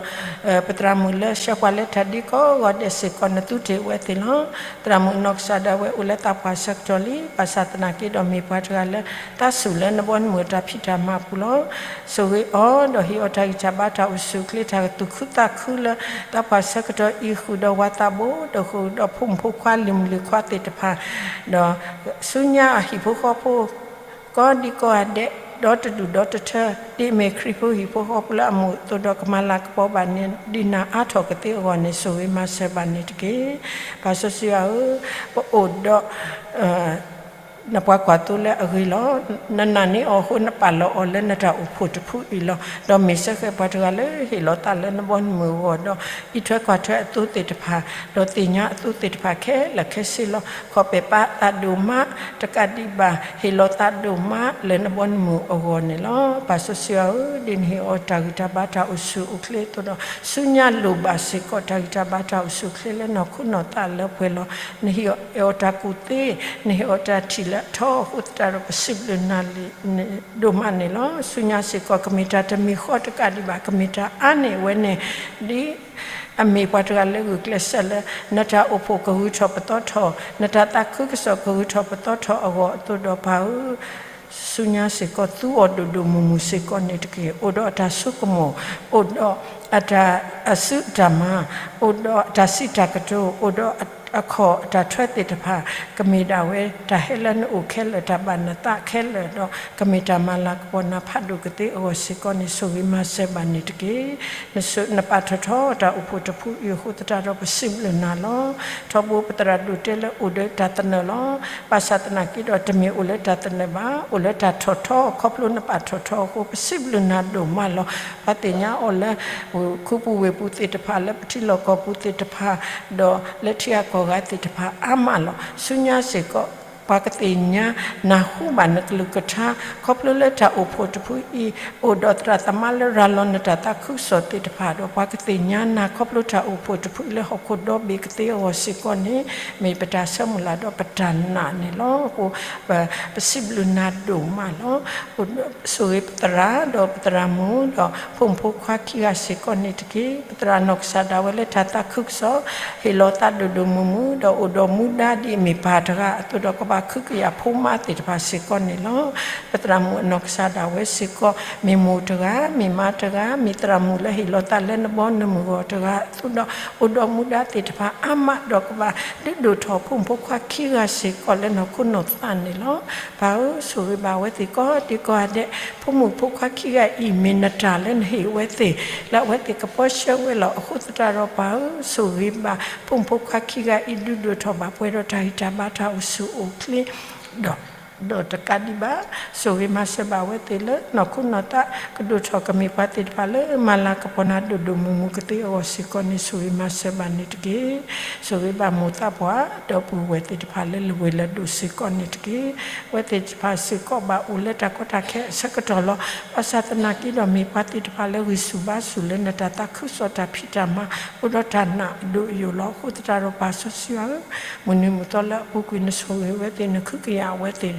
ပသရၣ်မုၣ်လၢဆှၢပှၤလၢတၢ်ဒ့ကိးဂီၤဒဲးစ့ၢ်ကီး နသူတ့ၢ်ဝဲသ့ၣ်လီၤ. သရၣ်မုၣ်အနီၢ်ကစၢ်ဒၣ်ဝဲအိၣ်လၢသးပှၢ်ဆၢကတီၢ်လံ, ဘၣ်ဆၣ်သနာ်က့ဒီးမ့ၢ်ပှၤတဂၤလၢ သးဆူၣ်လၢနဘီနမုၢ်အတၢ်ဖံးတၢ်မၤပူၤလီၤ. ဆိၣ်ဂ့ၤအီၤ ဒီးဟ့ၣ်အီၤတၢ်ဂံၢ်တၢ်ဘါတၢ်အိၣ်ဆူၣ်အိၣ်ချ့ တၢ်သူၣ်ခုသးခုလၢ သးပှၢ်ဆၢကတီၢ်အံၤ ဃုာ်ဒီးဝၤသးဘိ ဒီးဃုာ်ဒီးဖိမုၣ်ဖိခွါလံၤမုၣ်လံၤခွါသ့ၣ်တဖၣ် ဒီးဆူညါအဟံၣ်ဖိဃီဖိ ကိးဒံကိးဂၤဒဲး ဒီတဒူၣ်ဒီတထၢ ဒ်အမ့ၢ်ခရံာ်ဖိဟံၣ်ဖိဃီဖိလၢအမူးအသိးဒီး ကမၤလၤကပီၤဘၣ်န့ၢ်ဒံးနၤအါထီၣ်ကသ့အဂီၢ်န့ၣ် ဆိၣ်ဂ့ၤမၤစၢၤဘၣ်န့ၣ်တက့ၢ်. ပၢ်စီဆှံယွၤဧၢ, ပအိၣ်ဒီး နပှၤကွၢ်သိလၢအဂ့ၤလီၤ. နနာ်န့ၢ်အီၤအဃိ နပာ်လီၤအီၤလၢနတၢ်အိၣ်ဖှိၣ်တဖုအံၤလီၤ. ဒီးမ့ၢ်စ့ၢ်ကီးပှၤတဂၤလၢဟ့ၣ်လီၤသးလၢနဘီနမုၢ်အဂီၢ်ဒီး အံးထွဲကွၢ်ထွဲအသိသ့ၣ်တဖၣ်, ဒီးသ့ၣ်ညါအသိသ့ၣ်တဖၣ်ခဲလၢာ်ခဲဆ့လီၤ. ခီပညီပာ်သးဒိၣ်မးတကးဒံးဘၣ် ဟ့ၣ်လီၤသးဒိၣ်မးလၢနဘီနမုၢ်အဂီၢ်န့ၣ်လီၤ. ပၢ်စီဆှံယွၤဧၢ, ဒ်နဟ့ၣ်အီၤတၢ်ဂံၢ်တၢ်ဘါတၢ်အိၣ်ဆူၣ်အိၣ်ချ့အသိးဒီး ဆူညါလိၣ်ဘၣ်စ့ၢ်ကီးတၢ်ဂံၢ်တၢ်ဘါတၢ်အိၣ်ဆူၣ်အိၣ်ချ့လၢနီၢ်ခိနီၢ်သးလၢပှဲၤလီၤ. နဟ့ၣ်အီၤတၢ်ကူၣ်သ့, နဟ့ၣ်အီၤတၢ်ထံၣ်လၢအထီအဃိသတးဒီး ပစံးဘျုးနၤလၢ ဒိၣ်မးန့ၣ်လီၤ. ဆူညါစ့ၢ်ကီး ကမ့ၢ်တၢ်တမံၤဃီတကးဒံးဘၣ်, ကမ့ၢ်တၢ်အါန့ၢ်ဝဲန့ၣ် ဒ်အမ့ၢ်ပှၤတဂၤလၢဂုာ်ကျဲးစၢးလၢ နတၢ်အိၣ်ဖှိၣ်ကဂုၤထီၣ်ပသီထီၣ်, နတၢ်သးခုကစီၣ်ကဂုၤထီၣ်ပသီထီၣ်အဂီၢ်အသိးဒီး ပၢ်ဧၢ, ဆူညါစ့ၢ်ကီး သူအီၤဒိၣ်ဒိၣ်မုၢ်မုၢ်စ့ၢ်ကီးန့ၣ်တက့ၢ်. အိၣ်ဒီးအတၢ်ဆိကမိၣ်, အိၣ်ဒီးအတၢ်အစုအတၢ်မၤ, အိၣ်ဒီးအတၢ်စံးတၢ်ကတိၤ, အိၣ်ဒီးအခီၣ်အတၢ်ထွဲသ့ၣ်တဖၣ်, ကမ့ၢ်ဒၣ်ဝဲတၢ်ဟဲလၢနအိၣ်ခဲလၢာ်, တၢ်ဘၣ်နသးခဲလၢာ်ဒီး ကမ့ၢ်တၢ်မၤလၤကပီၤနၤဖးဒိၣ်ကသ့အဂီၢ်စ့ၢ်ကီးန့ၣ် ဆိၣ်ဂ့ၤမၤစၢၤဘၣ်န့ၣ်တက့ၢ်. နပာ်ထီၣ်ထီတၢ်အိၣ်ဖှိၣ်တဖုအံၤအဃိသတးဒီး ပစံးဘျုးနၤလီၤ. ထီဘိပသရၣ်ဒိၣ်တဲလၢအိၣ်ဒီးတၢ်သနၢၣ်လီၤ. ဘၣ်ဆၣ်သနာ်က့ဒီး တမ့ၢ်အိၣ်လၢတၢ်သနၢၣ်ဘၣ်, အိၣ်လၢတၢ်ထီၣ်ထီ, ခီဖျိနပာ်ထီၣ်ထီအဃိ ပစံးဘျုးနၤဒိၣ်မးလီၤ. ပှၤသ့ၣ်ညါအီၤလၢ ခူပူၤဝ့ၢ်ပူၤသ့ၣ်တဖၣ်, လၢပထံလီၢ်ကီၢ်ပူၤသ့ၣ်တဖၣ်, ဒီးလၢထံဂၤကီၢ်ဂၤသ့ၣ်တဖၣ်အါမးလီၤ. ဆူညါစ့ၢ်ကီး ပှၤကသ့ၣ်ညါနၢ်ဟူဘၣ်နကလုၢ်ကထါ ခီဖျိလၢတၢ်အိၣ်ဖှိၣ်တဖုအံၤ အိၣ်ဒီးသရၣ်သမါလၢရၤလီၤနတၢ်သးခုကစီၣ်သ့ၣ်တဖၣ်ဒီး ပှၤကသ့ၣ်ညါနၤခီဖျိတၢ်အိၣ်ဖှိၣ်တဖုအံၤလၢဟီၣ်ခိၣ်ဒီဘ့ၣ်ကသ့အဂီၢ်စ့ၢ်ကီးန့ၣ် မ့ၢ်ပတၢ်ဆၢမုၢ်လၢ်ဒီးပတၢ်နာ်န့ၣ်လီၤ. အဃိ ပစံးဘျုးနၤဒိၣ်မးလီၤ. ဆိၣ်ဂ့ၤပသရၣ်ဒီးပသရၣ်မုၣ်ဒီး ဖိမုၣ်ဖိခွါခံဂၤစ့ၢ်ကီးန့ၣ်တက့ၢ်. ပသရၣ်နီၢ်ကစၢ်ဒၣ်ဝဲလၢတၢ်သးခုကစီၣ် ဟ့ၣ်လီၤသးဒိၣ်ဒိၣ်မုၢ်မုၢ် ဒီးအိၣ်ဒီးမူဒါဒ်အမ့ၢ်ပၢ်တဂၤအသိးဒီး ကဘၣ်ခုကယာ်ဖိမါသ့ၣ်တဖၣ်စ့ၢ်ကီးန့ၣ်လီၤ. ပသရၣ်မုၣ်အနီၢ်ကစၢ်ဒၣ်ဝဲစ့ၢ်ကီး မ့ၢ်မိၢ်တဂၤ မ့ၢ်မါတဂၤ မ့ၢ်သရၣ်မုၣ်လၢဟ့ၣ်လီၤသးလၢနဘီနမုၢ်အဂီၢ်တဂၤအသိးဒီး အိၣ်ဒီးမူဒါသ့ၣ်တဖၣ်အါမးဒီး ကဘၣ်ဒုးဒိၣ်ထီၣ်ဖိမုၣ်ဖိခွါခံဂၤစ့ၢ်ကီးလၢနီၢ်ခိနီၢ်သးန့ၣ်လီၤ. ပၢ်ဧၢ, ဆိၣ်ဂ့ၤဘၣ်အဝဲသ့ၣ်ကိးဒံကိးဂၤဒဲး, ဖိမုၣ်ဖိခွါခံဂၤအံၤ မ့ၢ်နတၢ်လၢနဟ့ၣ်အဝဲသ့ၣ် လၢအဝဲသ့ၣ်ကပီၢ်ဆှၢဝဲလီၤ. အဃိသတးဒီးပၢ်ဧၢ, ဆိၣ်ဂ့ၤဘၣ်ဖိမုၣ်ဖိခွါခံဂၤအံၤ ဒုးဒိၣ်ထီၣ်ဘၣ်ပှဲၤဒီးတၢ်ဂံၢ်တၢ်ဘါတၢ်အိၣ်ဆူၣ်အိၣ်ချ့ ဒီး ဒီးတကးဒံးဘၣ်, ဆိၣ်ဂ့ၤမၤစၢၤဘၣ်အဝဲသ့ၣ်လၢနီၢ်ခိနီၢ်သး ကဒိၣ်ထီၣ်ကမ့ၢ်ပှၤသ့ၣ်တဖၣ်လၢ မၤလၤကပီၤနၤဒိၣ်ဒိၣ်မုၢ်မုၢ်ကသ့အဂီၢ်စ့ၢ်ကီးန့ၣ် ဆိၣ်ဂ့ၤမၤစၢၤဘၣ်န့ၣ်တက့ၢ်. ဆိၣ်ဂ့ၤဘၣ်မိၢ်သးပှၢ် ဒီပုၢ်ဝဲၢ်သ့ၣ်တဖၣ်လၢလဝ့ၢ်လၢဒိၣ်စ့ၢ်ကီးန့ၣ်တက့ၢ်. အဝဲသ့ၣ်တဖၣ်စ့ၢ်ကီးဘၣ်အိၣ်လၢတၢ်ကီတၢ်ခဲအဆၢကတီၢ်လီၤ. ဘၣ်ဆၣ်သနာ်က့ဒီးမ့ၢ်ပှၤသ့ၣ်တဖၣ်လၢဂံၢ်ဆူၣ်ဘါဆူၣ်လၢနတၢ်သးခုကစီၣ်တၢ်ဖံးတၢ်မၤ အိၣ်ဒီးတၢ်နာ်အဒိၣ်အယိာ်လီၤ. အဃိသတးဒီးပၢ်စီဆှံယွၤဧၢ, မုၢ်နံၤမုၢ်သီလၢအပူၤကွံာ်နဆိၣ်ဂ့ၤအဝဲသ့ၣ် နကဟုကယာ်အဝဲသ့ၣ်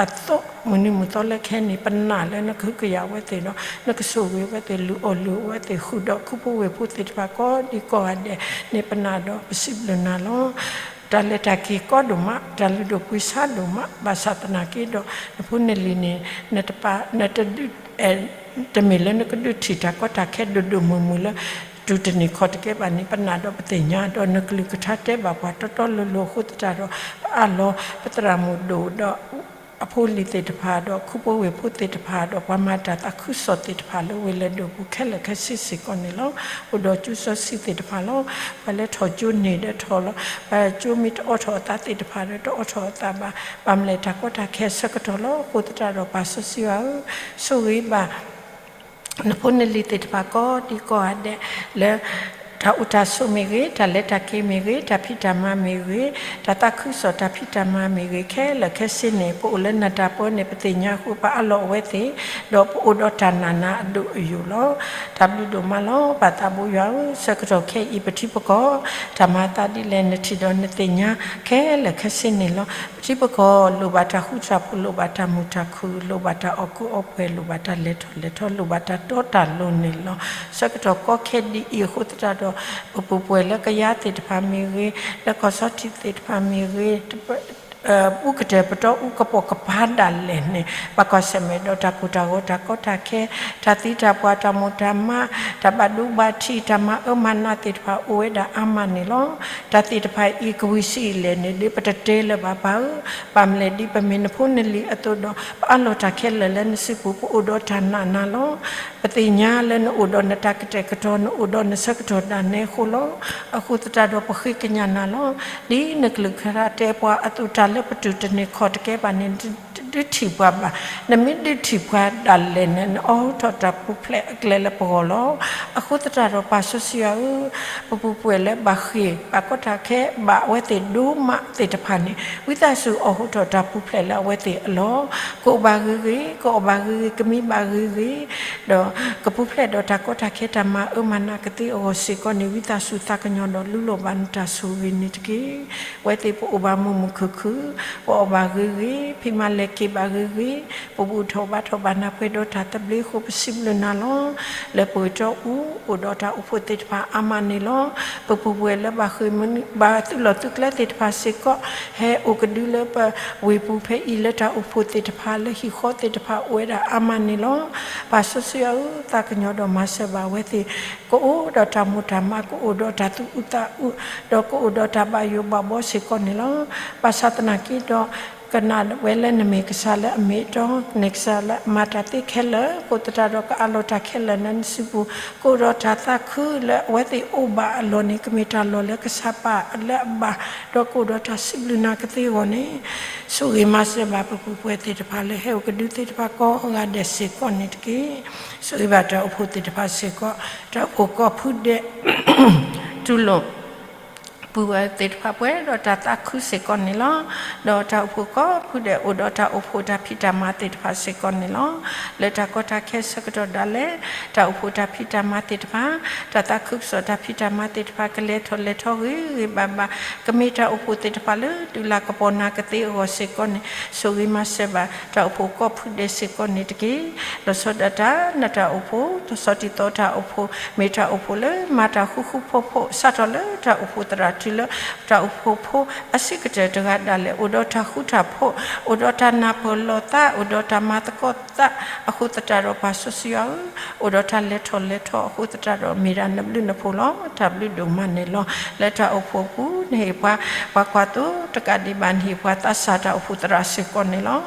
အသိး မုၢ်နံၤမုၢ်သီလၢခဲအံၤန့ၣ် ပနာ်လၢနကဟုကယာ်အဝဲသ့ၣ်ဒီး နကဆိၣ်ဂ့ၤအဝဲသ့ၣ် လုၢ်အီၣ်လုၢ်အီအဝဲသ့ၣ် ဃုာ်ဒီးခူဖိဝ့ၢ်ဖိသ့ၣ်တဖၣ်ကိးဒံကိးဂၤဒဲးန့ၣ် ပနာ်ဒီးပစံးဘျုးနၤလီၤ. တၢ်လဲၤတၢ်က့ၤကီဒိၣ်မး တၢ်လုၢ်ဒိၣ်ပှ့ၤဆါဒိၣ်မး ဘၣ်ဆၣ်သနာ်က့ဒီး နဖိနလံၤန့ၣ် နတပာ် နတဒုး တမ့ၢ်လၢနကဒုးထံၣ်တၢ်ကီတၢ်ခဲဒိၣ်ဒိၣ်မုၢ်မုၢ်လၢ တူၢ်တန့ၢ်ခီၣ်တကဲဘၣ်န့ၣ် ပနာ်ဒီးပသ့ၣ်ညါ ဒီးနကလုၢ်ကထါတဲဘၣ်ပှၤတီတီလိၤလိၤအဃိသတးဒီး ပအၢၣ်လီၤပသရၣ်မုၣ်ဒိၣ်ဒီး အဖိအလံၤသ့ၣ်တဖၣ်ဒီး ခူဖိဝ့ၢ်ဖိသ့ၣ်တဖၣ်ဒီး ပှၤမၤတၢ်သးခုကစီၣ်သ့ၣ်တဖၣ်လၢဝ့ၢ်လၢဒိၣ်ပူၤခဲလၢာ်ခဲဆ့စ့ၢ်ကီးန့ၣ်လီၤ. အိၣ်ဒီးကၠိစီဆှံသ့ၣ်တဖၣ်လီၤ. ပှၤလၢထီၣ်ကၠိန့ၣ်ဒီးထီၣ်လီၤ. ပှၤကၠိမ့ၢ်တအိးထီၣ်အသးသ့ၣ်တဖၣ်ဒီး တအိးထီၣ်အသးဘၣ်. ဘၣ်မနုၤလဲၣ် တၢ်ကီတၢ်ခဲအဆၢကတီၢ်လီၤ. အဃိသတးဒီးပၢ်စီဆှံယွၤဧၢ, ဆိၣ်ဂ့ၤဘၣ် နဖိနလံၤသ့ၣ်တဖၣ်ကိးဒံကိးဂၤဒဲး လၢတၢ်အိၣ်တၢ်ဆိးမ့ၢ်ဂ့ၤ, တၢ်လဲၤတၢ်က့ၤမ့ၢ်ဂ့ၤ, တၢ်ဖံးတၢ်မၤမ့ၢ်ဂ့ၤ, တၢ်သးခုကစီၣ်တၢ်ဖံးတၢ်မၤမ့ၢ်ဂ့ၤ, ခဲလၢာ်ခဲဆ့န့ၣ် ပအိၣ်လၢနတၢ်ပၢန့ၣ် ပသ့ၣ်ညါအဃိ ပအၢၣ်လီၤအဝဲသ့ၣ်, ဒီးပအိၣ်ဒီးတၢ်နာ်နၤအဒိၣ်အယိာ်လီၤ. တၢ်ဘျုးဒိၣ်မးလီၤ. ပၢ်သးဘိယွၤဧၢ, ဆၢကတီၢ်ခဲအံၤ ပထံပကီၢ် တၢ်မၤအသးဒ်လဲၣ် နထံၣ်ဒီးနသ့ၣ်ညါခဲလၢာ်ခဲဆ့န့ၣ်လီၤ. ပထံပကီၢ် လိၣ်ဘၣ်တၢ်ဃူတၢ်ဖိး, လိၣ်ဘၣ်တၢ်မုာ်တၢ်ခုၣ်, လိၣ်ဘၣ်တၢ်အီၣ်ကူအီပှဲၤ, လိၣ်ဘၣ်တၢ်လဲၤထီၣ်လဲၤထီ, လိၣ်ဘၣ်တၢ်တီတၢ်လိၤန့ၣ်လီၤ. ဆၢကတီၢ်ကီခဲဒ်အံၤအဃိသတးဒီး ပပူၤပှဲၤလၢကယၤသ့ၣ်တဖၣ်မ့ၢ်ဂ့ၤ, လၢကီၢ်ဆီထံးသ့ၣ်တဖၣ်မ့ၢ်ဂ့ၤ, ပူၤကတၢၢ်ပတီၢ်အူကပိာ်ကပၤဒၣ်လဲာ်န့ၣ် ဘၣ်ကွၢ်ဆၢၣ်မဲာ်ဒီးတၢ်ကိၢ်တၢ်ဂီၤ တၢ်ကီတၢ်ခဲ, တၢ်သံတၢ်ပှၢ်, တၢ်မိၢ်တၢ်မး, တၢ်ဘၣ်ဒိဘၣ်ထံး, တၢ်မၤအၢမၤနးသ့ၣ်တဖၣ် အိၣ်ဝဲဒၣ်အါမးန့ၣ်လီၤ. တၢ်သ့ၣ်တဖၣ်အံၤ ကဝံၤဆံးအံၤလဲၣ်န့ၣ် ဒ်ပတတဲလၢၤဘၣ်ပၢ်ဧၢ, ဘၣ်မနုၤလဲၣ် ဒ်ပမ့ၢ်နဖိနလံၤအသိးဒီး ပအၢၣ်လီၤတၢ်ခဲလၢာ်လၢနစုပူၤ ပအိၣ်ဒီးတၢ်နာ်နၤလီၤ. ပသ့ၣ်ညါလၢနအိၣ်ဒီးနတၢ်ကတဲာ်ကတီၤ, နအိၣ်ဒီးနဆၢကတီၢ်ဒၣ်နဲအဃိလီၤ. အဃိသတးဒီးပဃ့ကညးနၤလီၤ. ဒ်နကလုၢ်ကထါတဲပှၤအသိး တၢ်လၢပတူၢ်တန့ၢ်ခီၣ်တကဲဘၣ်န့ၣ် နတဒုးထံၣ်ပှၤဘၣ်. နမ့ၢ်ဒုးထံၣ်ပှၤဒၣ်လဲာ်န့ၣ် နအိးထီၣ်တၢ်ပူၤဖျဲးအကျဲလၢပဂီၢ်လီၤ. အဃိသတးဒီးပၢ်စီဆှံယွၤဧၢ, ပပူၤပှဲၤလၢဘၣ်ဃ့ၢ် ဘၣ်ကီတၢ်ခဲ ဘၣ်အဝဲသ့ၣ်ဒိၣ်မးသ့ၣ်တဖၣ်န့ၣ် ဝံသးစူၤအိးထီၣ်တၢ်ပူၤဖျဲးလၢအဝဲသ့ၣ်အလီၢ်, ကအိၣ်ဘၣ်ဂ့ၤဂ့ၤ, ကအီၣ်ဘၣ်ဂ့ၤဂ့ၤ, ကမံဘၣ်ဂ့ၤဂ့ၤ, ဒီးကပူၤဖျဲးဒီးတၢ်ကီတၢ်ခဲ တၢ်မၤအၢမၤနးကသ့အဂီၢ်စ့ၢ်ကီးန့ၣ် ဝံသးစူၤသးကညီၤဒီးလူလီၤဘၣ်နတၢ်ဆိၣ်ဂ့ၤန့ၣ်တက့ၢ်. အဝဲသ့ၣ်ပအိၣ်ဘၣ်မုာ်မုာ်ခုၣ်ခုၣ်, ပအီၣ်ဘၣ်ဂ့ၤဂ့ၤ, ဖံးမၤလဲၤက့ၤဘၣ်ဂ့ၤဂ့ၤ, ပဘူၣ်ထီၣ်ဘါထီၣ်ဘၣ်နၢ်ပှဲၤဒီးတၢ်သဘျ့အဃိ ပစံးဘျုးနၤလီၤ. လၢပှဲၤတီအူ အိၣ်ဒီးတၢ်အိၣ်ဖှိၣ်သ့ၣ်တဖၣ်အါမးန့ၣ်လီၤ. ပပူၤပှဲၤလၢဘၣ်ဃ့ၢ်မုၢ်နံၤ ဘၣ်သုးလီၢ်သုးကျဲသ့ၣ်တဖၣ်စ့ၢ်ကီး ဟဲအိၣ်ကဒုလၢပဝ့ၢ်ပူၤဖဲအံၤ လၢတၢ်အိၣ်ဖှိၣ်သ့ၣ်တဖၣ် လၢဟံၣ်ဃီသ့ၣ်တဖၣ်အိၣ်ဝဲဒၣ်အါမးန့ၣ်လီၤ. ပၢ်စီဆှံယွၤဧၢ, သးကညီၤဒီးမၤစၢၤဘၣ်အဝဲသ့ၣ် ကအိၣ်ဒီးတၢ်မိၢ်တၢ်မး, ကအိၣ်ဒီးတၢ်သူၣ်အုးသးအုး, ဒီးကအိၣ်ဒီးတၢ်ဘၣ်ယိၣ်ဘၣ်ဘီစ့ၢ်ကီးန့ၣ်လီၤ. ဘၣ်ဆၣ်သနာ်က့ဒီး ကနၣ်ဝဲလၢနမ့ၢ်ကစၢ်လၢအမ့ၢ်အတီ, နမ့ၢ်ကစၢ်လၢအမၤတၢ်သ့ခဲလၢာ်အဃိသတးဒီး ကအးလီၤတၢ်ခဲလၢာ်လၢနစုပူၤ, ကအိၣ်ဒီးတၢ်သးခုလၢအဝဲသ့ၣ်အိၣ်ဘၣ်အလီၢ်န့ၣ် ကမ့ၢ်တၢ်လီၢ်လၢကစၢ်ပာ်လၢအဘၣ်, ဒီးကအိၣ်ဒီးတၢ်စံးဘျုးနၤကသ့အဂီၢ်န့ၣ်, ဆိၣ်ဂ့ၤမၤစၢၤဘၣ်ပပူၤပှဲၤသ့ၣ်တဖၣ်လၢဟဲအိၣ်ကဒုသ့ၣ်တဖၣ်ကိးဂၤဒဲးစ့ၢ်ကီးန့ၣ်တက့ၢ်. ဆိၣ်ဂ့ၤဘၣ်တၢ်အိၣ်ဖှိၣ်သ့ၣ်တဖၣ်စ့ၢ်ကီး, တၢ်အိၣ်ဖှိၣ်ကိးဖုဒဲး တူၢ်လိာ် ပုၢ်ဝဲၢ်သ့ၣ်တဖၣ်ပှဲၤဒီးတၢ်သးခုစ့ၢ်ကီးန့ၣ်လီၤ. ဒီးတၢ်အိၣ်ဖှိၣ်ကိးဖုဒဲးအိၣ်ဒီးတၢ်အိၣ်ဖှိၣ်တၢ်ဖံးတၢ်မၤသ့ၣ်တဖၣ်စ့ၢ်ကီးန့ၣ်လီၤ. လၢတၢ်ကီတၢ်ခဲဆၢကတီၢ်ဒၣ်လဲာ် တၢ်အိၣ်ဖှိၣ်တၢ်ဖံးတၢ်မၤသ့ၣ်တဖၣ်, တၢ်သးခုကစီၣ်တၢ်ဖံးတၢ်မၤသ့ၣ်တဖၣ် ကလဲၤထီၣ်လဲၤထီဂ့ၤဂ့ၤဘၣ်ဘၣ်, ကမ့ၢ်တၢ်အိၣ်ဖှိၣ်သ့ၣ်တဖၣ်လၢ တုၤလၢကပီၤနၤကသ့အဂီၢ်စ့ၢ်ကီးန့ၣ်, ဆိၣ်ဂ့ၤမၤစၢၤဘၣ် တၢ်အိၣ်ဖှိၣ်ကိးဖုဒဲးစ့ၢ်ကီးန့ၣ်တက့ၢ်. လီၤဆီဒၣ်တၢ် နတၢ်အိၣ်ဖှိၣ် တၢ်ဆီၣ်တံၢ်သီတၢ်အိၣ်ဖှိၣ် မ့ၢ်တၢ်အိၣ်ဖှိၣ်လၢမၤတၢ်ဃူဃူဖိးဖိး စးထီၣ်လၢတၢ်အိၣ်ဖှိၣ်သရၣ်တုၤလၢ တၢ်အိၣ်ဖှိၣ်ဖိအဆံးကတၢၢ်တဂၤဒၣ်လဲာ် အိၣ်ဒီးတၢ်ဃူတၢ်ဖိး, အိၣ်ဒီးတၢ်နၢ်ပၢၢ်လီၤသး, အိၣ်ဒီးတၢ်မၤသကိးသးအဃိသတးဒီး ပၢ်စီဆှံယွၤဧၢ, အိၣ်ဒီးတၢ်လဲၤထီၣ်လဲၤထီအဃိသတးဒီး မ့ၢ်ဒၣ်နဘျုးနဖှိၣ်လီၤ. တၢ်ဘျုးဒိၣ်မးန့ၣ်လီၤ. လၢတၢ်အိၣ်ဖှိၣ်အပူၤ နဟ့ၣ်ပှၤ ပှၤကွၢ်သိတကးဒံးဘၣ် နဟ့ၣ်ပှၤသးစၢ်တၢ်အိၣ်ဖှိၣ်သရၣ်စ့ၢ်ကီးန့ၣ်လီၤ.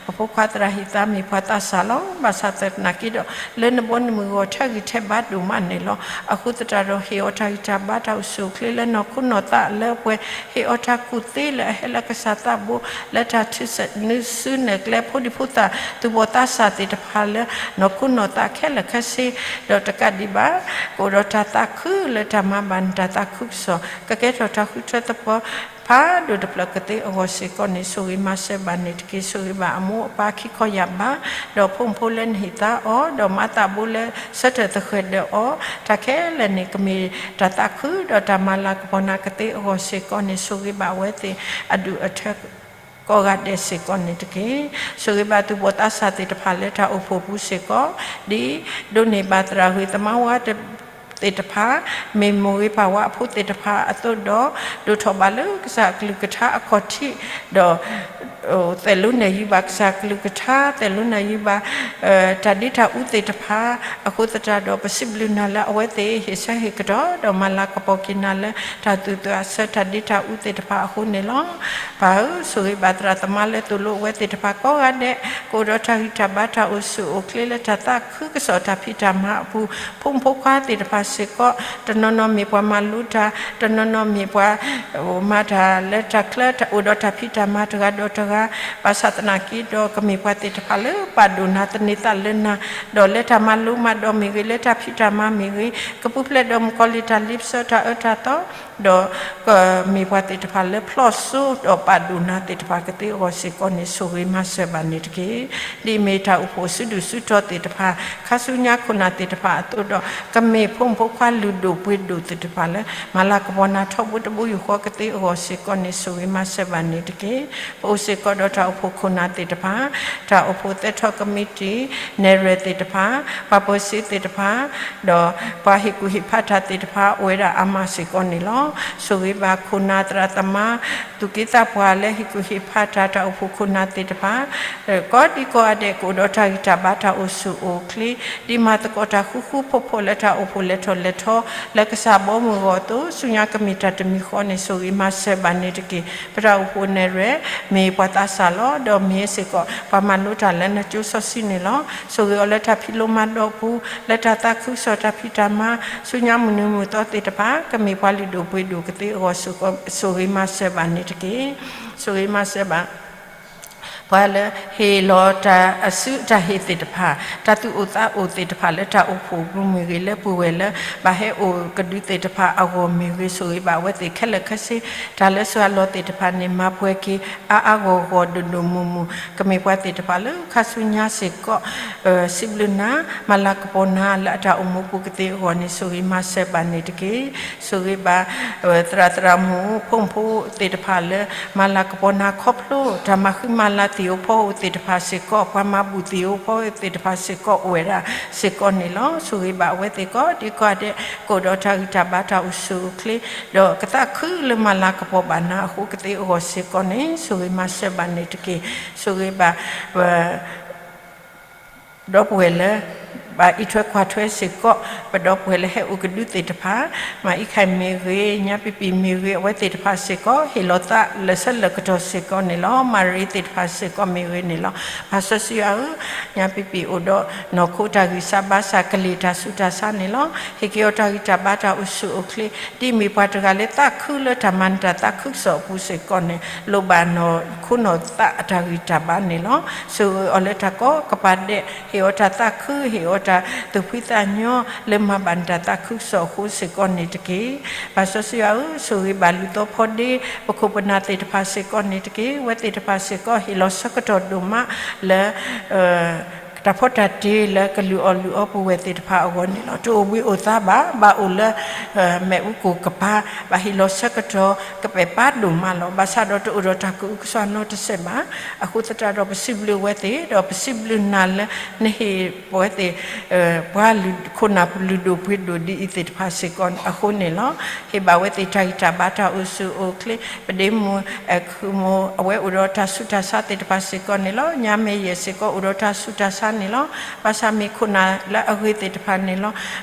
ပဖိခွါသရၣ်ဟံၣ်သးမ့ၢ်ပှၤသးစၢ်လီၤ. ဘၣ်ဆၣ်သနာ်က့ဒီး လၢနဘီနမုၢ်ဂီၢ်ထဲဂံၢ်ထဲဘါဒိၣ်မးန့ၣ်လီၤ. အဃိသတးဒီး ဟ့ၣ်အီၤတၢ်ဂံၢ်တၢ်ဘါ တၢ်အိၣ်ဆူၣ်အိၣ်ချ့လၢနီၢ်ခိနီၢ် သးလၢအပှဲၤ ဟ့ၣ်အီၤတၢ်ကူၣ်သ့လၢအဟဲလၢကစၢ်သးဘိ လၢတၢ်ထုးနုာ်စုနဲၣ်ကျဲ ဖိဒံဖိသၣ် သူၣ်ဘီၣ်သးစၢ်သ့ၣ်တဖၣ်လၢ နီၢ်ခိနီၢ်သးခဲလၢာ်ခဲဆ့ ဒီးတကးဒံးဘၣ် ကအိၣ်ဒီးတၢ်သးခုလၢတၢ်မၤဘၣ်နတၢ်သးခုကစီၣ် ကကဲထီၣ်တၢ်ဃုထၢသပှၢ် ဖးဒိၣ်တဖျၢၣ်ကသ့အဂီၢ်စ့ၢ်ကီးန့ၣ် ဆိၣ်ဂ့ၤမၤစၢၤဘၣ်န့ၣ်တက့ၢ်. ဆိၣ်ဂ့ၤဘၣ်အမိၢ်အပၢ်ခံခီယၢ်ဘး ဒီးဖိမုၣ်ဖိလၢနဟ့ၣ်သါအီၤ ဒီးမၤသးဘိလၢဆၢထၢၣ်သဃဲၤဒၢးအီၤ တၢ်ခဲလၢာ်န့ၣ် ကမ့ၢ်တၢ်သးခုဒီးတၢ်မၤလၤကပီၤနၤကသ့အဂီၢ်စ့ၢ်ကီးန့ၣ် ဆိၣ်ဂ့ၤဘၣ်အဝဲသ့ၣ်အဒူၣ်အထၢ ကိးဂၤဒဲးစ့ၢ်ကီးန့ၣ်တက့ၢ်. ဆိၣ်ဂ့ၤဘၣ်သူၣ်ဘီၣ်သးစၢ်သ့ၣ်တဖၣ်လၢတၢ်အိၣ်ဖှိၣ်ပူၤစ့ၢ်ကီး ဒ်ဒိးန့ၢ်ဘၣ်သရၣ်ဂ့ၤသမါဝါသ့ၣ်တဖၣ် မ့ၢ်မိၢ်ဂ့ၤပၢ်ဝါအဖိသ့ၣ်တဖၣ်အသိးဒီး ဒိၣ်ထီၣ်ဘၣ်လၢကစၢ်အကလုၢ်ကထါအခီၣ်ထံး ဒီး သဲးလိနဲၣ်ယုာ်ဘၣ်ကစၢ်ကလုၢ်ကထါ သဲးလိနဲၣ်ယုာ်ဘၣ် တၢ်ဒ့တၢ်အူသ့ၣ်တဖၣ် အဃိသတးဒီး ပစံးဘျုးနၤလၢအဝဲသ့ၣ်ဟ့ၣ်ဆၢဟ့ၣ်ကတီၢ် ဒီးမၤလၤကပီၤက့ၤနၤလၢတၢ်သူၣ်အသးစၢၤ တၢ်ဒ့တၢ်အူသ့ၣ်တဖၣ်အဃိန့ၣ်လီၤ. ပၢ်ဧၢ, ဆိၣ်ဂ့ၤဘၣ်သရၣ်သမါလၢသိၣ်လိအဝဲသ့ၣ်တဖၣ်ကိးဂၤဒဲး ကအိၣ်ဒီးတၢ်ဂံၢ်တၢ်ဘါတၢ်အိၣ်ဆူၣ်အိၣ်ချ့လၢတၢ်သးခုကစီၣ်တၢ်ဖံးတၢ်မၤအပူၤ ဖိမုၣ်ဖိခွါသ့ၣ်တဖၣ်စ့ၢ်ကီး တနီၤနီၤမ့ၢ်ပှၤမၤလိတၢ် တနီၤနီၤမ့ၢ်ပှၤ မၤတၢ်လၢတၢ်ချၢ အိၣ်ဒီးတၢ်ဖံးတၢ်မၤတဂၤဒီးတဂၤ ဘၣ်ဆၣ်သနာ်က့ဒီး ကမ့ၢ်ပှၤသ့ၣ်တဖၣ်လၢပာ်ဒိၣ်နၤသန့ၤသးလၢနၤ ဒီးလၢတၢ်မၤလိမၤဒိးမ့ၢ်ဂ့ၤ လၢတၢ်ဖံးတၢ်မၤမ့ၢ်ဂ့ၤ ကပူၤဖျဲးဒီးမုၣ်ကီၤလံၢ်တၢ်လ့ပစီတၢ်အၢတၢ်သီ ဒီးကမ့ၢ်ပှၤသ့ၣ်တဖၣ်လၢဖျီၣ်စိဒီးပာ်ဒိၣ်နၤသ့ၣ်တဖၣ်ကသ့အဂီၢ်စ့ၢ်ကီးန့ၣ် ဆိၣ်ဂ့ၤမၤစၢၤဘၣ်န့ၣ်တက့ၢ်. ဒ်အမ့ၢ်တၢ်အိၣ်ဖှိၣ်စုဒုၣ်စုတီၤသ့ၣ်တဖၣ် ခါဆူညါခိၣ်နၢ်သ့ၣ်တဖၣ်အသိးဒီး ကမ့ၢ်ဖိမုၣ်ဖိခွါလုၢ်ဒိၣ်ပှ့ၤဒိၣ်သ့ၣ်တဖၣ်လၢ မၤလၤကပီၤနၤထီဘိတဘိယူၢ်ဃီကသ့အဂီၢ်စ့ၢ်ကီးန့ၣ် ဆိၣ်ဂ့ၤမၤစၢၤဘၣ်န့ၣ်တက့ၢ်. ပအိၣ်စ့ၢ်ကီးဒီးတၢ်အိၣ်ဖှိၣ်ခိၣ်နၢ်သ့ၣ်တဖၣ် တၢ်အိၣ်ဖှိၣ်သဲထီၣ်ကမံးတံာ် နဲၣ်ရွဲၣ်သ့ၣ်တဖၣ် ပှၤပၢၤစ့သ့ၣ်တဖၣ် ဒီးပှၤဟ့ၣ်ကူၣ်ဟ့ၣ်ဖးတၢ်သ့ၣ်တဖၣ် အိၣ်ဝဲဒၣ်အါမးစ့ၢ်ကီးန့ၣ်လီၤ. ဆိၣ်ဂ့ၤဘၣ်ခိၣ်နၢ်သရၣ်သမါ သူၣ်က့သးပှၢ်လၢဟ့ၣ်ကူၣ်ဟ့ၣ်ဖးတၢ် တၢ်အိၣ်ဖှိၣ်ခိၣ်နၢ်သ့ၣ်တဖၣ် ကိးဒံကိးဂၤဒဲး ကအိၣ်ဒီးတၢ်ဂံၢ်တၢ်ဘါတၢ်အိၣ်ဆူၣ်အိၣ်ချ့ ဒ်မၤသကိးတၢ်ဃူဃူဖိးဖိးလၢတၢ်အိၣ်ဖှိၣ်လဲၤထီၣ်လဲၤထီ လၢကစၢ်ဘီမုၢ်အဂီၢ်အသိး ဆူညါကမ့ၢ်တၢ်တမံၤဃီန့ၣ် ဆိၣ်ဂ့ၤမၤစၢၤဘၣ်န့ၣ်တက့ၢ်. ပတၢ်အိၣ်ဖှိၣ်နဲၣ်ရွဲၣ် မ့ၢ်ပှၤသးစၢ်လီၤ. ဒီးမ့ၢ်စ့ၢ်ကီး ပှၤမၤလိတၢ်လၢနကၠိစီဆှံန့ၣ်လီၤ. ဆိၣ်ဂ့ၤအီၤလၢတၢ်ဖံးလိမၤဒိးပူၤ လၢတၢ်သးခုကစီၣ်တၢ်ဖံးတၢ်မၤ ဆူညါမုၢ်နံၤမုၢ်သီသ့ၣ်တဖၣ် ကမ့ၢ်ပှၤလုၢ်ဒိၣ်ပှ့ၤဒိၣ်ကသ့အဂီၢ် ဆိၣ်ဂ့ၤမၤစၢၤဘၣ်န့ၣ်တက့ၢ်. ဆိၣ်ဂ့ၤမၤစၢၤဘၣ် ပှၤလၢဟ့ၣ်လီၤတၢ်အစုတၢ်ဟ့ၣ်သ့ၣ်တဖၣ် တၢ်သူၣ်အိၣ်သးအိၣ်သ့ၣ်တဖၣ်လၢတၢ်အိၣ်ဖှိၣ်ပူၤမ့ၢ်ဂ့ၤ လၢပုၢ်ဝဲၢ်လၢ ဘၣ်ဟဲအိၣ်ကဒုသ့ၣ်တဖၣ်အဂီၢ်မ့ၢ်ဂ့ၤ ဆိၣ်ဂ့ၤဘၣ်အဝဲသ့ၣ်ခဲလၢာ်ခဲဆ့ တၢ်လၢစှၤလီၤသ့ၣ်တဖၣ်န့ၣ် မၤပှဲၤက့ၤ အါအါဂီၢ်ဂီၢ်ဒိၣ်ဒိၣ်မုၢ်မုၢ် ကမ့ၢ်ပှၤသ့ၣ်တဖၣ်လၢခါဆူညါစ့ၢ်ကီး စံးဘျုးနၤ မၤလၤကပီၤနၤလၢအတၢ်အိၣ်မူပူၤကသ့အဂီၢ်န့ၣ် ဆိၣ်ဂ့ၤမၤစၢၤဘၣ်န့ၣ်တက့ၢ်. ဆိၣ်ဂ့ၤဘၣ် သရၣ်သရၣ်မုၣ် ဖိမုၣ်ဖိသ့ၣ်တဖၣ်လၢ မၤလၤကပီၤနၤခီဖျိ တၢ်မၤဃံမၤလၤသ့ၣ်ဧိၤဖီဧိၤသ့ၣ်တဖၣ်စ့ၢ်ကီး ပှၤမၤဘူၣ်သ့ၣ်ဧိၤဖီဧိၤသ့ၣ်တဖၣ်စ့ၢ်ကီး အိၣ်ဝဲဒၣ်စ့ၢ်ကီးန့ၣ်လီၤ. ဆိၣ်ဂ့ၤဘၣ်အဝဲသ့ၣ်ကိးဒံကိးဂၤဒဲး ကအိၣ်ဒီးတၢ်ဂံၢ်တၢ်ဘါတၢ်အိၣ်ဆူၣ်အိၣ်ချ့ ဒီးကသးခုလၢမၤလၤကပီၤဘၣ်နၤအဃိကသ့အဂီၢ်စ့ၢ်ကီးန့ၣ် ဆိၣ်ဂ့ၤမၤစၢၤဘၣ်န့ၣ်တက့ၢ်. ဆိၣ်ဂ့ၤဘၣ် ဒီပုၢ်ဝဲၢ်လၢ ဘၣ်အံးထွဲကွၢ်ထွဲစ့ၢ်ကီး ပဒီပုၢ်ဝဲၢ်လၢဟဲအိၣ်ကဒုသ့ၣ်တဖၣ် မၤအံးခၢၣ်မ့ၢ်ဂ့ၤ ညါပံပံၣ်မ့ၢ်ဂ့ၤ အဝဲသ့ၣ်တဖၣ်စ့ၢ်ကီး ဟ့ၣ်လီၤသးလၢာ်ဆၢလၢာ်ကတီၢ်စ့ၢ်ကီးန့ၣ်လီၤ. မၤရံသ့ၣ်တဖၣ်စ့ၢ်ကီးမ့ၢ်ဂ့ၤန့ၣ်လီၤ. ပၢ်စီဆှံယွၤဧၢ, ညါပံပံၣ်အိၣ်ဒီးနီၢ်ခိတၢ်ဂံၢ်စၢ်ဘါစၢ် ကလ့ၢ်တၢ်ဆူးတၢ်ဆါန့ၣ်လီၤ. ဟ့ၣ်က့ၤအီၤတၢ်ဂံၢ်တၢ်ဘါတၢ်အိၣ်ဆူၣ်အိၣ်ချ့ ဒ်အမ့ၢ်ပှၤတဂၤလၢသးခုလၢတၢ်မၤနတၢ်သးခုကစီၣ်အပူၤစ့ၢ်ကီးန့ၣ် လိၣ်ဘၣ်နီၢ်ခိနီၢ်သးအတၢ်ဂံၢ်တၢ်ဘါန့ၣ်လီၤ. ဆိၣ်ဂ့ၤအီၤလၢတၢ်ကိးကပၤဒဲး ဟ့ၣ်အီၤတၢ်သးခု ဟ့ၣ်အီၤတၢ်သူၣ်ဖှံသးညီ လၢမၤဘၣ်နတၢ်သးခုကစီၣ်အဃိစ့ၢ်ကီးန့ၣ်တက့ၢ်. ပၢ်စီဆှံယွၤဧၢ, ဆိၣ်ဂ့ၤဘၣ်လုၢ်သီဖီဒ့ ပခိၣ်ပနၢ်သ့ၣ်တဖၣ်စ့ၢ်ကီးန့ၣ်တက့ၢ်. အဝဲသ့ၣ်တဖၣ်စ့ၢ်ကီး ဟ့ၣ်လီၤဆၢကတီၢ်ဒိၣ်မးလၢ တၢ်ဖီတၢ်တ့လၢကလုၢ်အီၣ်လုၢ်အီပူၤဝဲသ့ၣ်တဖၣ်အဂီၢ်န့ၣ်လီၤ. တအိၣ်ဘှံးအိၣ်သါဘၣ်, ဘၣ်အိၣ်လၢ မ့ၣ်အူကိၢ်ကပၤ, ဘၣ်ဟ့ၣ်လီၤဆၢကတီၢ် ကပဲာ်ပၢ်ဒိၣ်မးလီၤ. ဘၣ်ဆၣ်ဒီးတအိၣ်ဒီးတၢ်ကအုကစွါနီတစဲးဘၣ်. အဃိသတးဒီးပစံးဘျုးအဝဲသ့ၣ်, ဒီးပစံးဘျုးနၤလၢ နဟ့ၣ်ပဝဲသ့ၣ် ပှၤခိၣ်နၢ်လုၢ်ဒိၣ်ပှ့ၤဒိၣ်ဒ်အံၤသ့ၣ်တဖၣ်စ့ၢ်ကီးအဃိန့ၣ်လီၤ. ဟ့ၣ်ဘၣ်ဝဲသ့ၣ်တၢ်ဂံၢ်တၢ်ဘါတၢ်အိၣ်ဆူၣ်အိၣ်ချ့, ပဒ့မုၣ်အဲၣ်ခုမိၢ် အဝဲအိၣ်ဒီးတၢ်ဆူးတၢ်ဆါသ့ၣ်တဖၣ်စ့ၢ်ကီးန့ၣ်လီၤ. ညါမဲာ်ယဲၢ်စ့ၢ်ကီးအိၣ်ဒီးတၢ်ဆူးတၢ်ဆါန့ၣ်လီၤ. ဘၣ်ဆၣ်မ့ၢ်ခိၣ်နၢ်လၢအဂ့ၤသ့ၣ်တဖၣ်န့ၣ်လီၤ.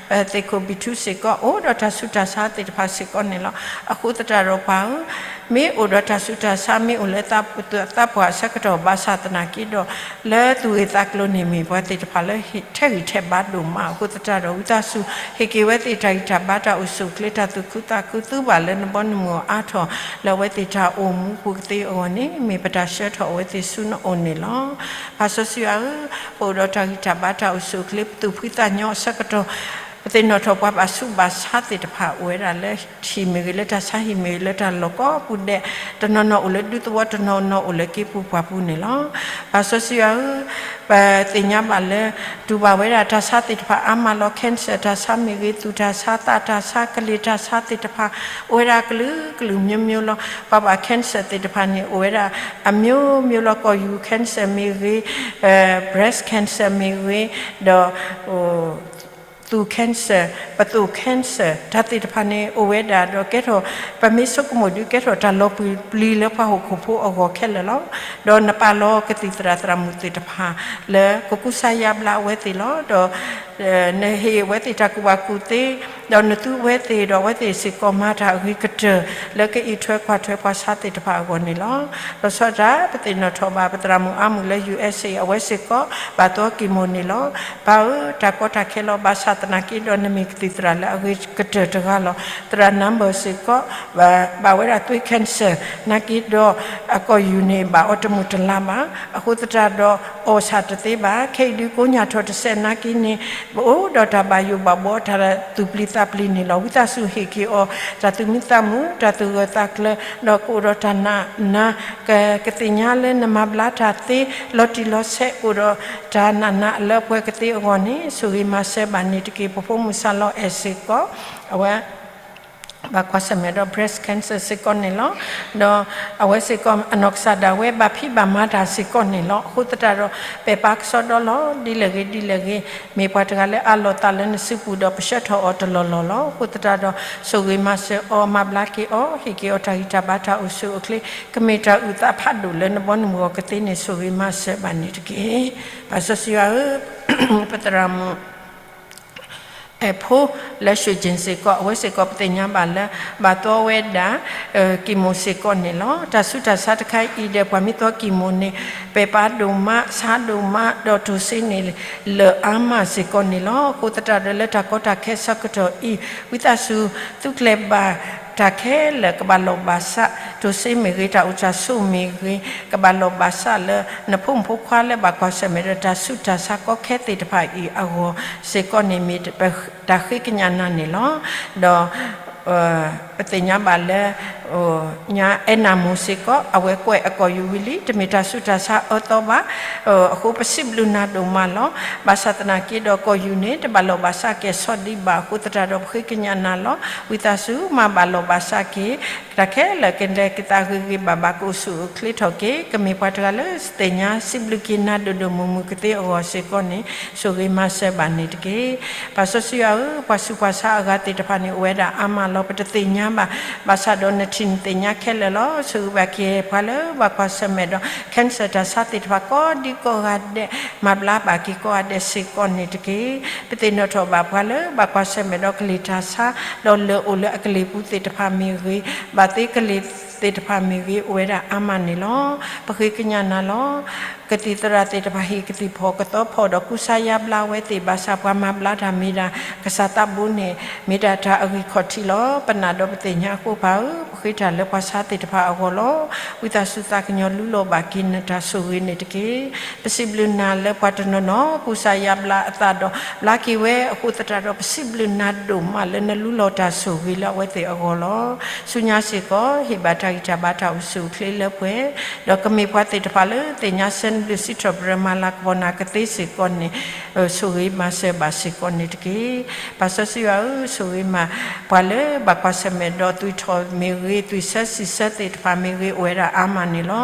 သ့ၣ်ခိၣ်ဘံၣ်ထူစ့ၢ်ကီး အိၣ်ဒီးတၢ်ဆူးတၢ်ဆါသ့ၣ်တဖၣ်စ့ၢ်ကီးန့ၣ်လီၤ. အဃိသတးဒီးပၢ်ဧၢ မ့ၢ်အိၣ်ဒီးတၢ်ဆူးတၢ်ဆါ မ့ၢ်အိၣ်လၢသးပှၢ်အဆၢကတီၢ် ဘၣ်ဆၣ်သနာ်က့ဒီး လၢသူၣ်ဂ့ၢ်သးကျိၤန့ၣ် မ့ၢ်ပှၤသ့ၣ်တဖၣ်လၢထဲးဂံၢ်ထဲးဘါဒိၣ်မးအဃိသတးဒီး ဝံသးစူၤ ဟ့ၣ်က့ၤဝဲသ့ၣ်တၢ်ဂံၢ်တၢ်ဘါ တၢ်အိၣ်ဆူၣ်အိၣ်ချ့ တၢ်သူၣ်ခုသးခု သူဘၣ်လၢနဘီနမုၢ်အါထီၣ် လၢအဝဲသ့ၣ်တၢ်အိၣ်မူပူၤကသ့အဂီၢ်န့ၣ် မ့ၢ်ပတၢ်ဆှၢထီၣ်အဝဲသ့ၣ်ဆူနအိၣ်န့ၣ်လီၤ. ပၢ်စီဆှံယွၤဧၢ, ပအိၣ်ဒီးတၢ်ဂံၢ်တၢ်ဘါ တၢ်အိၣ်ဆူၣ်အိၣ်ချ့ ပသူၣ်ဖှံသးညီအဆၢကတီၢ် ပသ့ၣ်နီၣ်ထီၣ်ပှၤဘၣ်ဆူးဘၣ်ဆါသ့ၣ်တဖၣ် အိၣ်ဝဲဒၣ်လၢဟံၣ်မ့ၢ်ဂ့ၤ, လၢတၢ်ဆါဟံၣ်မ့ၢ်ဂ့ၤ, လၢတၢ်လီၢ်ကိးပူၤဒဲး, တနီၤနီၤအိၣ်လၢဒူသဝီ, တနီၤနီၤအိၣ်လၢက့ၤပူၤပှၢ်ပူၤန့ၣ်လီၤ. ပၢ်စီဆှံယွၤဧၢ, ပသ့ၣ်ညါဘၣ်လၢ တူၢ်ဘၣ်ဝဲဒၣ်တၢ်ဆါသ့ၣ်တဖၣ်အါမးလီၤ. cancer တၢ်ဆါမ့ၢ်ဂ့ၤ, သူၣ်တၢ်ဆါ, သးတၢ်ဆါ, ကလ့ၤတၢ်ဆါသ့ၣ်တဖၣ် အိၣ်ဝဲဒၣ်ကလုာ်ကလုာ်မျိုးမျိုးလီၤ. ပှၤဘၣ် cancer သ့ၣ်တဖၣ်န့ၣ် အိၣ်ဝဲဒၣ်အမျိုးမျိုးလီၤ. ကီၢ်ယူၤ cancer မ့ၢ်ဂ့ၤ, breast cancer မ့ၢ်ဂ့ၤ, ဒီး သူၣ် cancer, ပသိၣ် cancer တၢ်သ့ၣ်တဖၣ်န့ၣ် အိၣ်ဝဲဒၣ်ဒီးကဲထီၣ် ပမ့ၢ်ဆိကမိၣ်ဒုး ကဲထီၣ်တၢ်လီၤပျံၤလၢပှၤဟီၣ်ခိၣ်ဖိအဂီၢ်ခဲလၢာ်လီၤ. ဒီးနပာ်လီၤကသံၣ်သရၣ်သရၣ်မုၣ်သ့ၣ်တဖၣ် လၢကကူစါယါဘျါအဝဲသ့ၣ်လီၤ. ဒီး နဟ့ၣ်အဝဲသ့ၣ်တၢ်ကူၣ်ဘၣ်ကူၣ်သ့, ဒီးနသူအဝဲသ့ၣ်ဒီးအဝဲသ့ၣ်စ့ၢ်ကီးမၤတၢ်အဂ့ၤကတၢၢ် လၢကအံးထွဲကွၢ်ထွဲပှၤဆါသ့ၣ်တဖၣ်အဂီၢ်န့ၣ်လီၤ. လီၤဆီဒၣ်တၢ် ပသ့ၣ်နီၣ်ထီၣ်ဘၣ် ပသရၣ်မုၣ်အါမုၣ်လၢ ယူၣ်အ့း အဝဲစ့ၢ်ကီး ဘၣ်သီ chemo န့ၣ်လီၤ. ပၢ်ဧၢ, တၢ်ကီတၢ်ခဲလီၤ. ဘၣ်ဆၣ်သနာ်က့ဒီး နမ့ၢ်ကသံၣ်သရၣ်လၢအဂ့ၤကတၢၢ်တဂၤလီၤ. သရၣ် number စ့ၢ်ကီး ဘၣ်ဝဲဒၣ်သွ့ cancer နာ်က့ဒီး အကီၢ်ယူၤန့ၣ် ဘၣ်အီၣ်တမုာ်တလၤဘၣ်. အဃိသတးဒီး အီၣ်ဆၣ်တသ့ဘၣ်. ခဲအံၤဒုးကိးညါထီၣ်တစဲးနာ်က့န့ၣ် ပအိၣ်ဒီးတၢ်ဘၣ်ယိၣ်ဘၣ်ဘှီ တၢ်သူၣ်ပျံၤသးပျံၤန့ၣ်လီၤ. ဝံသးစူၤဟ့ၣ်က့ၤအီၤ တၢ်သူၣ်မံသးမုာ်, တၢ်သူၣ်ဂၢၢ်သးကျၢၤ, ဒီးကအိၣ်ဒီးတၢ်နာ်နၤ, ကသ့ၣ်ညါလၢနမၤဘျါတၢ်သ့ လီၤတံၢ်လီၤဆဲး ကအိၣ်ဒီးတၢ်နာ်နၤလၢပှဲၤကသ့အဂီၢ်န့ၣ် ဆိၣ်ဂ့ၤမၤစၢၤဘၣ်န့ၣ်တက့ၢ်. ပဖိမုၣ်စၢ်လီၤအဲၣ်စ့ၢ်ကီး အဝဲ ဘၣ်ကွၢ်ဆၢၣ်မဲာ်ဒီး breast cancer စ့ၢ်ကီးန့ၣ်လီၤ. ဒီးအဝဲစ့ၢ်ကီး အနီၢ်ကစၢ်ဒၣ်ဝဲ ဘၣ်ဖံးဘၣ်မၤတၢ်စ့ၢ်ကီးန့ၣ်လီၤ. အဃိသတးဒီး ပဲာ်ပာ်ကစီဒီလီၤ. ဒ်လဲၣ်ဂ့ၤဒ်လဲၣ်ဂ့ၤ မ့ၢ်ပှၤတဂၤလၢအလီၤသးလၢနစုပူၤဒီး ပဆှၢထီၣ်အီၤတလီၢ်လီၢ်လီၤ. အဃိသတးဒီး ဆိၣ်ဂ့ၤမၤစၢၤအီၤ, မၤဘျါက့ၤအီၤ, ဟ့ၣ်က့ၤအီၤတၢ်ဂံၢ်တၢ်ဘါ တၢ်အိၣ်ဆူၣ်အိၣ်ချ့ ကမ့ၢ်တၢ်အုၣ်သးဖးဒိၣ်လၢနဘီနမုၢ်အဂီၢ်ကသ့န့ၣ် ဆိၣ်ဂ့ၤမၤစၢၤဘၣ်န့ၣ်တက့ၢ်. ပၢ်စီဆှံယွၤဧၢ, ပသရၣ်မုၣ် အဲၣ်ဖိလၢ ရွှေကျင် စ့ၢ်ကီး အဝဲစ့ၢ်ကီးပသ့ၣ်ညါဘၣ်လၢ ဘၣ်သီဝဲဒၣ် chemo စ့ၢ်ကီးန့ၣ်လီၤ. တၢ်ဆူးတၢ်ဆါတခါအံၤဒီး ပှၤမ့ၢ်သီ chemo န့ၣ် ပဲာ်ပာ်ဒိၣ်မး, ဆါဒိၣ်မး, ဒီးတိၢ်စ့န့ၣ် လၢာ်အါမးစ့ၢ်ကီးန့ၣ်လီၤ. အဃိသတးဒီး လၢတၢ်ကီတၢ်ခဲဆၢကတီၢ်အံၤ ဝံသးစူၤ သုကျဲၤဘၣ်တၢ်ခဲလၢာ် ကဘၣ်လီၢ်ဘၣ်စး, တိၢ်စ့မ့ၢ်ဂ့ၤ, တၢ်အိၣ်တၢ်ဆိးမ့ၢ်ဂ့ၤ, ကဘၣ်လီၢ်ဘၣ်စးလၢနဖိမုၣ်ဖိခွါလၢဘၣ်ကွၢ်ဆၢၣ်မဲာ်ဒီး တၢ်ဆူးတၢ်ဆါကီခဲသ့ၣ်တဖၣ်အံၤအဂီၢ်စ့ၢ်ကီးန့ၣ် မ့ၢ်တၢ်ဃ့ကညးနၤန့ၣ်လီၤ. ဒီး ပသ့ၣ်ညါဘၣ်လၢ ညါအဲၣ်နၢ်မိၢ်စ့ၢ်ကီး အဝဲကွဲးအကီၢ်ယူၤဝံၤလံ, တမ့ၢ်တၢ်ဆူးတၢ်ဆါအၢသီဘၣ်. အဃိပစံးဘျုးနၤဒိၣ်မးလီၤ. ဘၣ်ဆၣ်သနာ်က့ဒီး ကီၢ်ယူၤန့ၣ် တဘၣ်လီၢ်ဘၣ်စးကဲၤဆီဒံးဘၣ်အဃိသတးဒီး ပဃ့ကညးနၤလီၤ. ဝံသးစူၤ မၤဘၣ်လီၢ်ဘၣ်စးက့ၤ တၢ်ခဲလၢာ် ကလဲၤကသးဂ့ၤဂ့ၤဘၣ်ဘၣ် ကအိၣ်ဆူၣ်အိၣ်ချ့ထီၣ်က့ၤ ကမ့ၢ်ပှၤတဂၤလၢသ့ၣ်ညါစံးဘျုးက့ၤနၤဒိၣ်ဒိၣ်မုၢ်မုၢ်ကသ့အဂီၢ်စ့ၢ်ကီးန့ၣ် ဆိၣ်ဂ့ၤမၤစၢၤဘၣ်န့ၣ်တက့ၢ်. ပၢ်စီဆှံယွၤဧၢ, ပှၤဆူးပှၤဆါအဂၤသ့ၣ်တဖၣ်န့ၣ် အိၣ်ဝဲဒၣ်အါမးလီၤ. ပတသ့ၣ်ညါဘၣ်, ဘၣ်ဆၣ်ဒီးနထံၣ်နသ့ၣ်ညါခဲလၢာ်လီၤ. ဆိၣ်ဂ့ၤဘၣ်က့ၤပှၤလၢဘၣ်ကွၢ်ဆၢၣ်မဲာ်ဒီး cancer တၢ်ဆါသ့ၣ်တဖၣ်ကိးဒံကိးဂၤဒဲး, မၤဘျါဘၣ်က့ၤကိးဂၤဒဲးစ့ၢ်ကီးန့ၣ်တက့ၢ်. ပသ့ၣ်နီၣ်ထီၣ်ဘၣ်ပှၤလၢဘၣ်ကွၢ်ဆၢၣ်မဲာ်ဒီးကလံၤတၢ်ဆါ, ဒီးလၢအိၣ်လၢအကလံၤပူၤသ့ၣ်တဖၣ်မ့ၢ်ဂ့ၤ, ဘၣ်သ့ကလံၤသ့ၣ်တဖၣ်မ့ၢ်ဂ့ၤ အိၣ်ဝဲဒၣ်အါမးန့ၣ်လီၤ. ပဃ့ကညးနၤလီၤ. ကသံၣ်သရၣ်သ့ၣ်တဖၣ် ဟ့ၣ်ကသံၣ်ဖီၣ်ကသီဖီၣ်ဒီးကူစါယါဘျါဝဲသ့ၣ် ဘၣ်ဆၣ်ပှၤမၤဘျါတၢ်မ့ၢ်ဒၣ် ကစၢ်သးဘိန့ၣ် မ့ၢ်ဒၣ်တၢ်အဂံၢ်ခီၣ်ထံးလီၤ. ပနာ်ဒီးပသ့ၣ်ညါအဃိပၢ်ဧၢ, ပဃ့တၢ်လၢပှၤဆါသ့ၣ်တဖၣ်အဂီၢ်လီၤ. ဝံသးစူၤသးကညီၤလူလီၤဘၣ်က့ၤနတၢ်ဆိၣ်ဂ့ၤန့ၣ်တက့ၢ်. ပစံးဘျုးနၤလၢပှၤတနီၤနီၤ ကူစါယါဘျါအသးဒီး ဘျါက့ၤဝဲအဃိသတးဒီး ပစံးဘျုးနၤဒိၣ်မးလၢနလူလီၤတၢ်ဆိၣ်ဂ့ၤလၢအဝဲသ့ၣ်အဂီၢ်လီၤ. ဆူညါစ့ၢ်ကီး ဟ့ၣ်ဘၣ်တၢ်ဂံၢ်တၢ်ဘါတၢ်အိၣ်ဆူၣ်အိၣ်ချ့လၢပှဲၤ, ဒီးကမ့ၢ်ပှၤသ့ၣ်တဖၣ်လၢသ့ၣ်ညါဆၢနဘျုးစံးထီၣ်ပတြၢၤမၤလၤကပီၤနၤကသ့စ့ၢ်ကီးန့ၣ် ဆိၣ်ဂ့ၤမၤစၢၤဘၣ်စ့ၢ်ကီးန့ၣ်တက့ၢ်. ပၢ်စီဆှံယွၤဧၢ, ဆိၣ်ဂ့ၤမၤပှၤလၢဘၣ်ကွၢ်ဆၢၣ်မဲာ်ဒီးသွံၣ်ထီၣ်မ့ၢ်ဂ့ၤ, သွံၣ်ဆၢစံးဆၢသ့ၣ်တဖၣ်မ့ၢ်ဂ့ၤ အိၣ်ဝဲဒၣ်အါမးန့ၣ်လီၤ.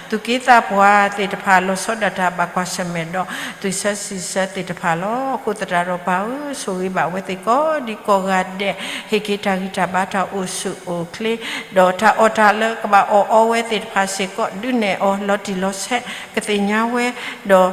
သူၣ်က့သးပှၢ်သ့ၣ်တဖၣ် လီၤဆီဒၣ်တၢ်ဘၣ်ကွၢ်ဆၢၣ်မဲာ်ဒီး သွံၣ်ဆၢစံးဆၢသ့ၣ်တဖၣ်လီၤ. အဃိသတးဒီးပၢ်ဧၢ, ဆိၣ်ဂ့ၤဘၣ်အဝဲသ့ၣ်ကိးဒံကိးဂၤဒဲး, ဟ့ၣ်က့ၤတၢ်ဂံၢ်တၢ်ဘါတၢ်အိၣ်ဆူၣ်အိၣ်ချ့, ဒီးတၢ်အီၣ်တၢ်လၢကဘၣ်အီၣ်အီဝဲသ့ၣ်တဖၣ်စ့ၢ်ကီး ဒုးနဲၣ်အီၤလီၤတံၢ်လီၤဆဲး ကသ့ၣ်ညါဝဲ, ဒီး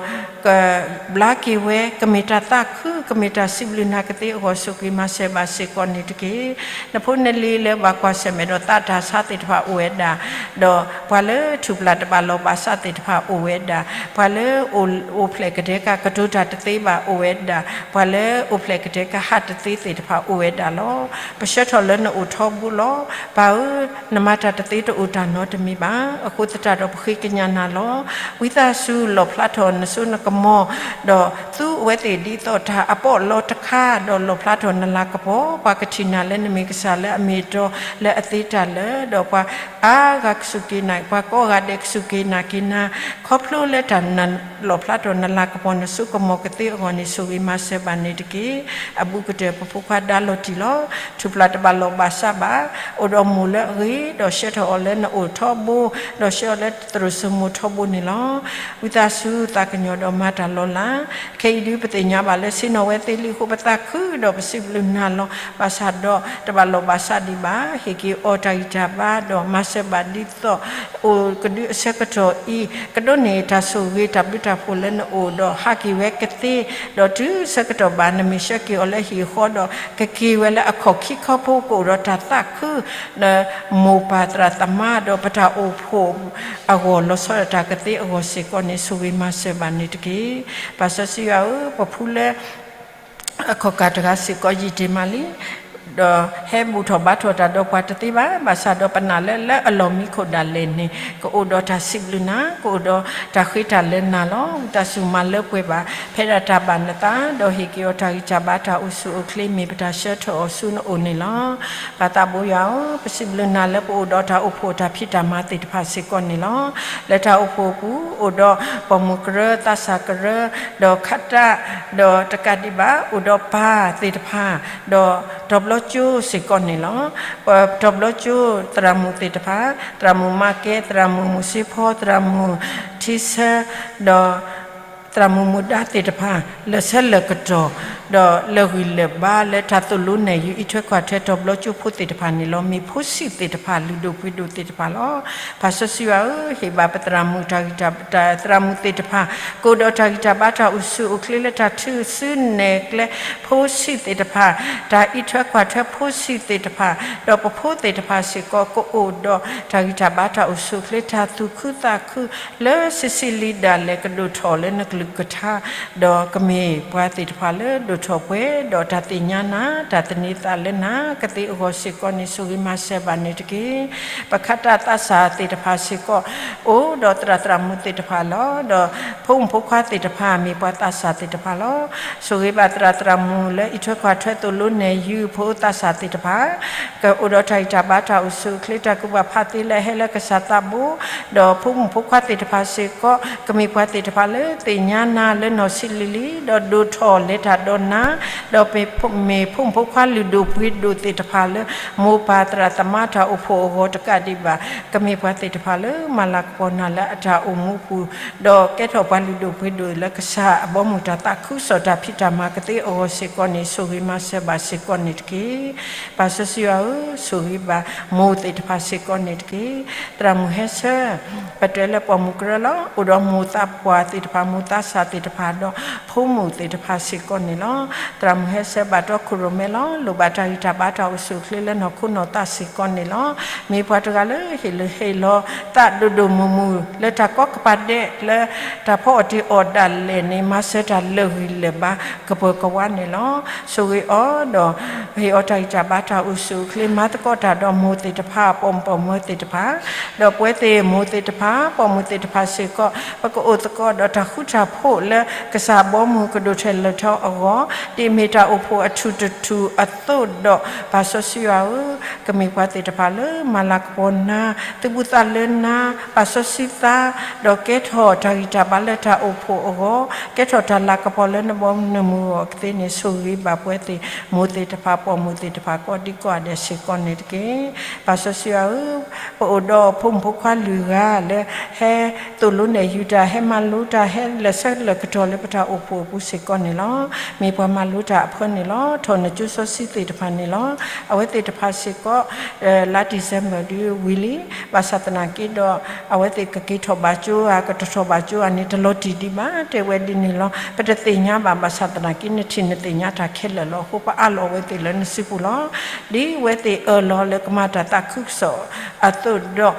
ကဘျါက့ၤဝဲ ကမ့ၢ်တၢ်သးခု ကမ့ၢ်တၢ်စံးဘျုးနၤကသ့အဂီၢ် ဆိၣ်ဂ့ၤမၤစၢၤဘၣ်စ့ၢ်ကီးန့ၣ်တက့ၢ်. နဖိနလံၤလၢဘၣ်ကွၢ်ဆၢၣ်မဲာ်ဒီး သးတၢ်ဆါသ့ၣ်တဖၣ်အိၣ်ဝဲဒၣ်, ဒီးပှၤလၢထူၣ်ပျၢ်တဘၣ်လီၢ်ဘၣ်စးသ့ၣ်တဖၣ်အိၣ်ဝဲဒၣ်, ပှၤလၢအိၣ်ဖျဲၣ်ကတဲာ်ကတီၤတၢ်တသ့ဘၣ်အိၣ်ဝဲဒၣ်, ပှၤလၢအိၣ်ဖျဲၣ်ကတဲာ်ကဟးတသ့သ့ၣ်တဖၣ်အိၣ်ဝဲဒၣ်လီၤ. ပဆၢထီၣ်လၢနအိၣ်ထီဘိလီၤ. ပၢ်ဧၢ, နမၤတၢ်တသ့တအိၣ်တၢ်နီတမံၤဘၣ်. အဃိသတးဒီးပဃ့ကညးနၤလီၤ. ဝံသးစူၤလီၣ်ဖျါထီၣ်နစိနကမီၤ, ဒီးသူအဝဲသ့ၣ်ဒ်သိးတၢ်အပီးအလီတခါ, ဒီးလီၣ်ဖျါထီၣ်နလၤကပီၤ, ပှၤကထံၣ်နၤလၢနမ့ၢ်ကစၢ်လၢအမ့ၢ်အတီလၢအသ့တၢ်လၢာ်, ဒီးပှၤအါဂၤကစူၢ်က့ၤနာ်, ပှၤကိးဂၤဒဲးကစူၢ်က့ၤနာ်က့ၤနၤ, ခီဖျိလၢတၢ်လီၣ်ဖျါထီၣ်နလၤကပီၤ နစိကမီၤကသ့အဂီၢ်န့ၣ် ဆိၣ်ဂ့ၤမၤစၢၤဘၣ်န့ၣ်တက့ၢ်. အဘူးကတၢၢ်ပဖိခွါဒါလီၤတံၢ်လီၤ. ထူၣ်ဖျၢၣ်တဘၣ်လီၢ်ဘၣ်စးဘၣ်, အိၣ်ဒီးမိၢ်လၢအဂ့ၤ, ဒီးဆှၢထီၣ်အီၤလၢနအိၣ်ထီဘိ, ဒီးဆှၢအီၤလၢသရိာ်စိမိၤထီဘိန့ၣ်လီၤ. ဝံသးစူၤသးကညီၤဒီးမၤတၢ်လီၤလး. ခဲအံၤဒုးပသ့ၣ်ညါဘၣ်လၢဆ့ၣ်နီၤဝဲသ့လံအဃိ ပသးခုဒီးပစံးဘျုးနၤလီၤ. ဘၣ်ဆၣ်ဒီးတဘၣ်လီၢ်ဘၣ်စးဒံးဘၣ်. ဟ့ၣ်က့ၤအီၤတၢ်ဂံၢ်တၢ်ဘါ ဒီးမၤစၢၤဘၣ်ဒ်သိး အိၣ်ကဒုအဆၢကတီၢ်အံၤ ကဒိးန့ၢ်တၢ်ဆိၣ်ဂ့ၤတၢ်ဘျုးတၢ်ဖှိၣ်လၢနအိၣ်ဒီးဟးက့ၤဝဲကသ့, ဒီးတုၤဆၢကတီၢ်ဘၣ် နမ့ၢ်ဆှၢက့ၤအီၤလၢဟံၣ်အဃီဒီး ကက့ၤဝဲလၢအခီၣ်ခံခီဖိ ကအိၣ်ဒီးတၢ်သးခု လၢမိၢ်ပၢ်သရၣ်သမါ ဒီးပတၢ်အိၣ်ဖှိၣ်အဂီၢ် လီၤဆီဒၣ်တၢ်ကသ့အဂီၢ်စ့ၢ်ကီးန့ၣ် ဆိၣ်ဂ့ၤမၤစၢၤဘၣ်န့ၣ်တက့ၢ်. ပၢ်စီဆှံယွၤဧၢ, ပဖူလၢ အခီၣ်ကၢ်တဂၤစ့ၢ်ကီးယံာ်တ့ၢ်မးလံ, ဒီးဟဲဘူၣ်ထီၣ်ဘါထီၣ်တၢ်ဒီးပှၤတသ့ဘၣ်. ဘၣ်ဆၣ်ဒီးပနာ်လၢ လၢအလီၢ်မံခိၣ်ဒၣ်လဲာ်န့ၣ် ကအိၣ်ဒီးတၢ်စံးဘျုးနၤ, ကအိၣ်ဒီးတၢ်ဃ့တၢ်လၢနၤလီၤ. ဝံသးစူၤမၤလၢပှဲၤဘၣ် ဖဲဒၣ်တၢ်ဘၣ်နသး, ဒီးဟ့ၣ်က့ၤအီၤတၢ်ဂံၢ်တၢ်ဘါတၢ်အိၣ်ဆူၣ်အိၣ်ချ့ မ့ၢ်ပတၢ်ဆှၢထီၣ်အီၤဆူနအိၣ်န့ၣ်လီၤ. ပၢ်သးဘိယွၤဧၢ, ပစံးဘျုးနၤလၢပအိၣ်ဒီးတၢ်အိၣ်ဖှိၣ်တၢ်ဖံးတၢ်မၤသ့ၣ်တဖၣ်စ့ၢ်ကီးန့ၣ်လီၤ. လၢတၢ်အိၣ်ဖှိၣ်အပူၤ အိၣ်ဒီးပိာ်မုၣ်ကရၢ သးစၢ်ကရၢ ဒီးခးတၢ်, ဒီးတကးဒံးဘၣ် အိၣ်ဒီးပၢ်သ့ၣ်တဖၣ်, ဒီးတီၤဘျီကၠိစ့ၢ်ကီးန့ၣ်လီၤ. တီၤဘျီကၠိသရၣ်မုၣ်သ့ၣ်တဖၣ်, သရၣ်မုၣ်မါကဲ, သရၣ်မုၣ်မုၢ်စ့ဖီ, သရၣ်မုၣ်ထံဆၢ, ဒီး သရၣ်မုၣ်မူဒါသ့ၣ်တဖၣ် လၢာ်ဆၢလၢာ်ကတီၢ်, ဒီးလၢာ်ဂံၢ်လၢာ်ဘါလၢတၢ်သိၣ်လိနဲၣ်ယုၤ အံးထွဲကွၢ်ထွဲတီၤဘျီကၠိဖိသ့ၣ်တဖၣ်န့ၣ်လီၤ. မ့ၢ်ဖိဆံးသ့ၣ်တဖၣ် လုၢ်ဒိၣ်ပှ့ၤဒိၣ်သ့ၣ်တဖၣ်လီၤ. ပၢ်စီဆှံယွၤဧၢ, ဟ့ၣ်ဘၣ်ပသရၣ်မုၣ်တၢ်ဂံၢ်တၢ် သရၣ်မုၣ်သ့ၣ်တဖၣ် ကအိၣ်ဒီးတၢ်ဂံၢ်တၢ်ဘါတၢ်အိၣ်ဆူၣ်အိၣ်ချ့လၢတၢ်ထုးစုနဲၣ်ကျဲဖိဆံးသ့ၣ်တဖၣ်, တၢ်အံးထွဲကွၢ်ထွဲဖိဆံးသ့ၣ်တဖၣ်, ဒီးပဖိသ့ၣ်တဖၣ်စ့ၢ်ကီး ကအိၣ်ဒီးတၢ်ဂံၢ်တၢ်ဘါတၢ်အိၣ်ဆူၣ်အိၣ်ချ့ တၢ်သူၣ်ခုသးခု လၢဆံးဆံးလံဒၣ်လဲာ် ကဒိၣ်ထီၣ်လၢနကလုၢ်ကထါ, ဒီးကမ့ၢ်ပှၤသ့ၣ်တဖၣ်လၢဒိၣ်ထီၣ်ပှဲၤဒီးတၢ်သ့ၣ်ညါနၤ, တၢ်သန့ၤသးလၢနၤကသ့အဂီၢ်စ့ၢ်ကီးန့ၣ် ဆိၣ်ဂ့ၤမၤစၢၤဘၣ်န့ၣ်တက့ၢ်. ပခးတၢ်သးစၢ်သ့ၣ်တဖၣ်စ့ၢ်ကီး အိၣ်ဒီးသရၣ်သရၣ်မုၣ်သ့ၣ်တဖၣ်လီၤ. ဒီးဖိမုၣ်ဖိခွါသ့ၣ်တဖၣ် မ့ၢ်ပှၤသးစၢ်သ့ၣ်တဖၣ်လီၤ. ဆိၣ်ဂ့ၤဘၣ်သရၣ်သရၣ်မုၣ်လၢအံးထွဲကွၢ်ထွဲသိၣ်လိနဲၣ်ယုၤ ဖိသးစၢ်သ့ၣ်တဖၣ် ကအိၣ်ဒီးတၢ်ဂံၢ်တၢ်ဘါတၢ်အိၣ်ဆူၣ်အိၣ်ချ့ တၢ်ကူၣ်ဘၣ်ဖးသ့လၢအဟဲလၢကစၢ်သးဘိ, ဒီးဖိမုၣ်ဖိခွါသ့ၣ်တဖၣ်စ့ၢ်ကီး ကမ့ၢ်ပှၤသ့ၣ်တဖၣ်လၢသ့ၣ်ညါနၤလၢနီၢ်ဆံးလံၤလံၤ, ဒီးဒိၣ်ထီၣ်လဲၤတၢ်ဒီးနၤ, ဒီးမ့ၢ်ဖိမုၣ်ဖိခွါလုၢ်ဒိၣ်ပှ့ၤဒိၣ်သ့ၣ်တဖၣ်လၢ မိၢ်ပၢ်သရၣ်သမါတၢ်အိၣ်ဖှိၣ်အဂီၢ်တကးဒံးဘၣ်, ကမ့ၢ်ပှၤသ့ၣ်တဖၣ်လၢမၤလၤကပီၤနၤလၢအတၢ်အိၣ်မူပူၤ, ဒီးကဲထီၣ်ပှၤလုၢ်ဒိၣ်ပှ့ၤဒိၣ်လၢကစၢ်အဘီအမုၢ်တၢ်သးခုကစီၣ်တၢ်ဖံးတၢ်မၤကသ့အဂီၢ်စ့ၢ်ကီးန့ၣ် ဆိၣ်ဂ့ၤမၤစၢၤဘၣ်စ့ၢ်ကီးန့ၣ်တက့ၢ်. ပၢ်စီဆှံယွၤဧၢ, ဆိၣ်ဂ့ၤဘၣ်မိၢ်သ့ၣ်တဖၣ်စ့ၢ်ကီးန့ၣ်တက့ၢ်. သရၣ်မုၣ်ဟဲဆၢ ပတဲလၢပိာ်မုၣ်ကရၢလီၤ. အိၣ်ဒီးမိၢ်သးပှၢ်သ့ၣ်တဖၣ် မိၢ်သးစၢ်သ့ၣ်တဖၣ်ဒီး ဖိမုၣ်သ့ၣ်တဖၣ်စ့ၢ်ကီးန့ၣ်လီၤ. သရၣ်မုၣ်ဟဲဆၢဘၣ်တီခိၣ်ရိၣ်မဲလီၤ. လိၣ်ဘၣ်တၢ်ဂံၢ်တၢ်ဘါတၢ်အိၣ်ဆူၣ်အိၣ်ချ့လၢနီၢ်ခိနီၢ်သးစ့ၢ်ကီးန့ၣ်လီၤ. မ့ၢ်ပှၤတဂၤလၢဟ့ၣ်လီၤဟ့ၣ်လီၤသးဒိၣ်ဒိၣ်မုၢ်မုၢ် လၢတၢ်ဖီအီၣ်တ့ၢ်အီၣ်ဒၣ်လဲာ်န့ၣ် မၤစၢၤတၢ်လၢာ်ဂံၢ်လၢာ်ဘါကပၢၤကဝါန့ၣ်လီၤ. ဆိၣ်ဂ့ၤအီၤဒီး ဟ့ၣ်အီၤတၢ်ဂံၢ်တၢ်ဘါတၢ်အိၣ်ဆူၣ်အိၣ်ချ့ မၤသကိးတၢ်ဒီးမိၢ်သ့ၣ်တဖၣ် ပိာ်မုၣ်ပိာ်မၢၤသ့ၣ်တဖၣ် ဒီးပဝဲသ့ၣ်မိၢ်သ့ၣ်တဖၣ် ပိာ်မုၣ်သ့ၣ်တဖၣ်စ့ၢ်ကီး ပကအိၣ်သကိးဒီးတၢ်ဃူတၢ်ဖိးလၢကစၢ်ဘီမုၢ်ကဒိၣ်ထီၣ်လဲၤထီၣ်အဂီၢ် ဒ်မ့ၢ်တၢ်အိၣ်ဖှိၣ်အထူၣ်တထူၣ်အသိးဒီး ပၢ်စီဆှံယွၤဧၢ, ကမ့ၢ်ပှၤသ့ၣ်တဖၣ်လၢမၤလၤကပီၤနၤ, သုးဘူးသးလၢနၤ, ပာ်စီဆှံသး, ဒီးကဲထီၣ်တၢ်ဂံၢ်တၢ်ဘါလၢတၢ်အိၣ်ဖှိၣ်အဂီၢ်, ကဲထီၣ်တၢ်လၤကပီၤလၢနဘီနမုၢ်အဂီၢ်ကသ့န့ၣ် ဆိၣ်ဂ့ၤဘၣ်ပဝဲသ့ၣ်မိၢ်သ့ၣ်တဖၣ် ပိာ်မုၣ်သ့ၣ်တဖၣ် ကိးဒံကိးဂၤဒဲးစ့ၢ်ကီးန့ၣ်တက့ၢ်. ပၢ်စီဆှံယွၤဧၢ, ပအိၣ်ဒီးဖိမုၣ်ဖိခွါလွံၢ်ဂၤလၢ ဟဲသိၣ်လိနဲၣ်ယုၤတၢ် ဟဲမၤလိတၢ် ဟဲလၢ ဆၢလၢာ်ကတီၢ်လၢပတၢ်အိၣ်ဖှိၣ်အပူၤစ့ၢ်ကီးန့ၣ်လီၤ. မ့ၢ်ပှၤမၤလိတၢ်အဖၢန့ၣ်လီၤ. ထီၣ်နကၠိစီဆှံသ့ၣ်တဖၣ်န့ၣ်လီၤ. အဝဲသ့ၣ်တဖၣ်စ့ၢ်ကီး လါ December ဒုးဝံၤလံ, ဘၣ်ဆၣ်သနာ်က့ဒီး အဝဲသ့ၣ်ကက့ၤထီၣ်ဘၣ်ကၠိဧါ ကတထီၣ်ဘၣ်ကၠိဧါန့ၣ် တလီၤတံၢ်ဒံးဘၣ် တဲဝဲဒ်န့ၣ်လီၤ. ပတသ့ၣ်ညါဘၣ် ဘၣ်ဆၣ်သနာ်က့ နထံၣ်နသ့ၣ်ညါတၢ်ခဲလၢာ်လီၤ. အဃိ ပအးလီၤအဝဲသ့ၣ်လၢနစုပူၤလီၤ. ဒ်အဝဲသ့ၣ်အၢၣ်လီၤလၢကမၤတၢ်သးခုကစီၣ်အသိးဒီး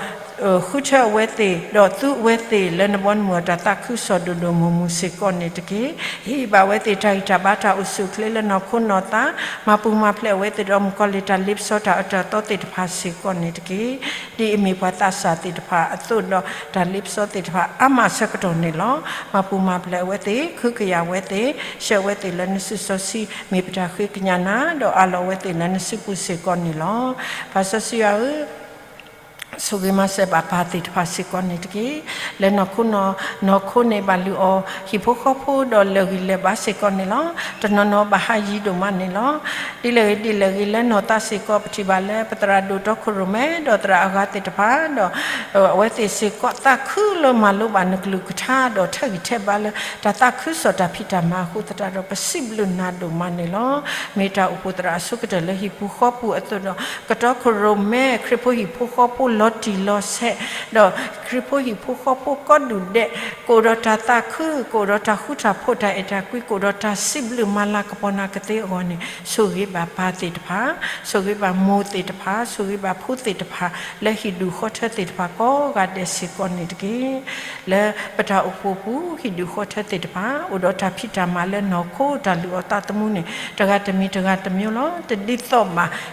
ဃုထၢအဝဲသ့ၣ် ဒီးသူအဝဲသ့ၣ်လၢနဘီနမုၢ်အတၢ်သးခုကစီၣ်ဒိၣ်ဒိၣ်မုၢ်မုၢ်စ့ၢ်ကီးန့ၣ်တက့ၢ်. ဟ့ၣ်ဘၣ်အဝဲသ့ၣ်တၢ်ဂံၢ်တၢ်ဘါတၢ်အိၣ်ဆူၣ်အိၣ်ချ့လၢနီၢ်ခိနီၢ်သး, မၤပူၤမၤဖျဲးအဝဲသ့ၣ်ဒီးမုၣ်ကီၤလံၢ်တၢ်လ့ပစီတၢ်အၢတၢ်သီသ့ၣ်တဖၣ်စ့ၢ်ကီးန့ၣ်တက့ၢ်. ဒ်အမ့ၢ်ပှၤသးစၢ်သ့ၣ်တဖၣ်အသိးဒီး တၢ်လ့ပစီသ့ၣ်တဖၣ်အါမးဆၢကတီၢ်န့ၣ်လီၤ. မၤပူၤမၤဖျဲးအဝဲသ့ၣ်, ကဟုကယာ်အဝဲသ့ၣ်, ဆှၢအဝဲသ့ၣ်လၢနစုစီဆှံ, မ့ၢ်ပတၢ်ဃ့ကညးနၤ, ဒီးအးလီၤအဝဲသ့ၣ်လၢနစုပူၤစ့ၢ်ကီးန့ၣ်လီၤ. ပၢ်စီဆှံယွၤဧၢ, ဆိၣ်ဂ့ၤမၤစၢၤဘၣ်ပၢ်သ့ၣ်တဖၣ်စ့ၢ်ကီးန့ၣ်တက့ၢ်. လၢနီၢ်ခိနီၢ်, နီၢ်ခိန့ၣ် ဘၣ်လုၢ်အီၣ်ဟံၣ်ဖိဃီဖိဒီးလၢာ်ဂံၢ်လၢာ်ဘါစ့ၢ်ကီးန့ၣ်လီၤ. တနီၤနီၤဘၣ်ဟးယံၤဒိၣ်မးန့ၣ်လီၤ. ဒ်လဲၣ်ဂ့ၤဒ်လဲၣ်ဂ့ၤ လၢနီၢ်သးစ့ၢ်ကီး ပထံၣ်ဘၣ်လၢ ပသရၣ်ဒိၣ်တီခိၣ်ရိၣ်မဲ ဒီးသရၣ်အဂၤသ့ၣ်တဖၣ်ဒီး အဝဲသ့ၣ်စ့ၢ်ကီး သးခုလၢမၤလိဘၣ်နကလုၢ်ကထါ ဒီးထဲးဂံၢ်ထဲးဘါလၢ တၢ်သးခုကစီၣ်တၢ်ဖံးတၢ်မၤအဃိသတးဒီး ပစံးဘျုးနၤဒိၣ်မးန့ၣ်လီၤ. မ့ၢ်တၢ်အိၣ်ဖှိၣ်သရၣ်အဆိကတၢၢ်လၢဟံၣ်ပူၤဃီပူၤအသိးဒီး ကတီခိၣ်ရိၣ်မဲ ခရံာ်ဖိဟံၣ်ဖိဃီဖိလီၤတံၢ်လီၤဆဲး, ဒီးခရံာ်ဖိဟံၣ်ဖိဃီဖိကိးဒူၣ်ဒဲး ကအိၣ်ဒီးတၢ်သးခု, ကအိၣ်ဒီးတၢ်ဃူတၢ်ဖိး တၢ်အဲၣ်တၢ်ကွံ, ကအိၣ်ဒီးတၢ်စံးဘျုးမၤလၤကပီၤနၤကသ့အဂီၢ်န့ၣ် ဆိၣ်ဂ့ၤဘၣ်ပၢ်သ့ၣ်တဖၣ်, ဆိၣ်ဂ့ၤဘၣ်မိၢ်သ့ၣ်တဖၣ်, ဆိၣ်ဂ့ၤဘၣ်ဖိသ့ၣ်တဖၣ် လၢဟံၣ်ဒူၣ်ဃီထၢသ့ၣ်တဖၣ်ကိးဂၤဒဲးစ့ၢ်ကီးန့ၣ်တက့ၢ်. လၢပတၢ်အိၣ်ဖှိၣ်ပူၤ ဟံၣ်ဒူၣ်ဃီထၢသ့ၣ်တဖၣ် အိၣ်ဒီးတၢ်ဖံးတၢ်မၤလၢနီၢ်ခိတၢ်လုၢ်အီၣ်သးသမူန့ၣ် တဂၤတမံၤတဂၤတမံၤလီၤ. တဒ်သိးဘၣ်,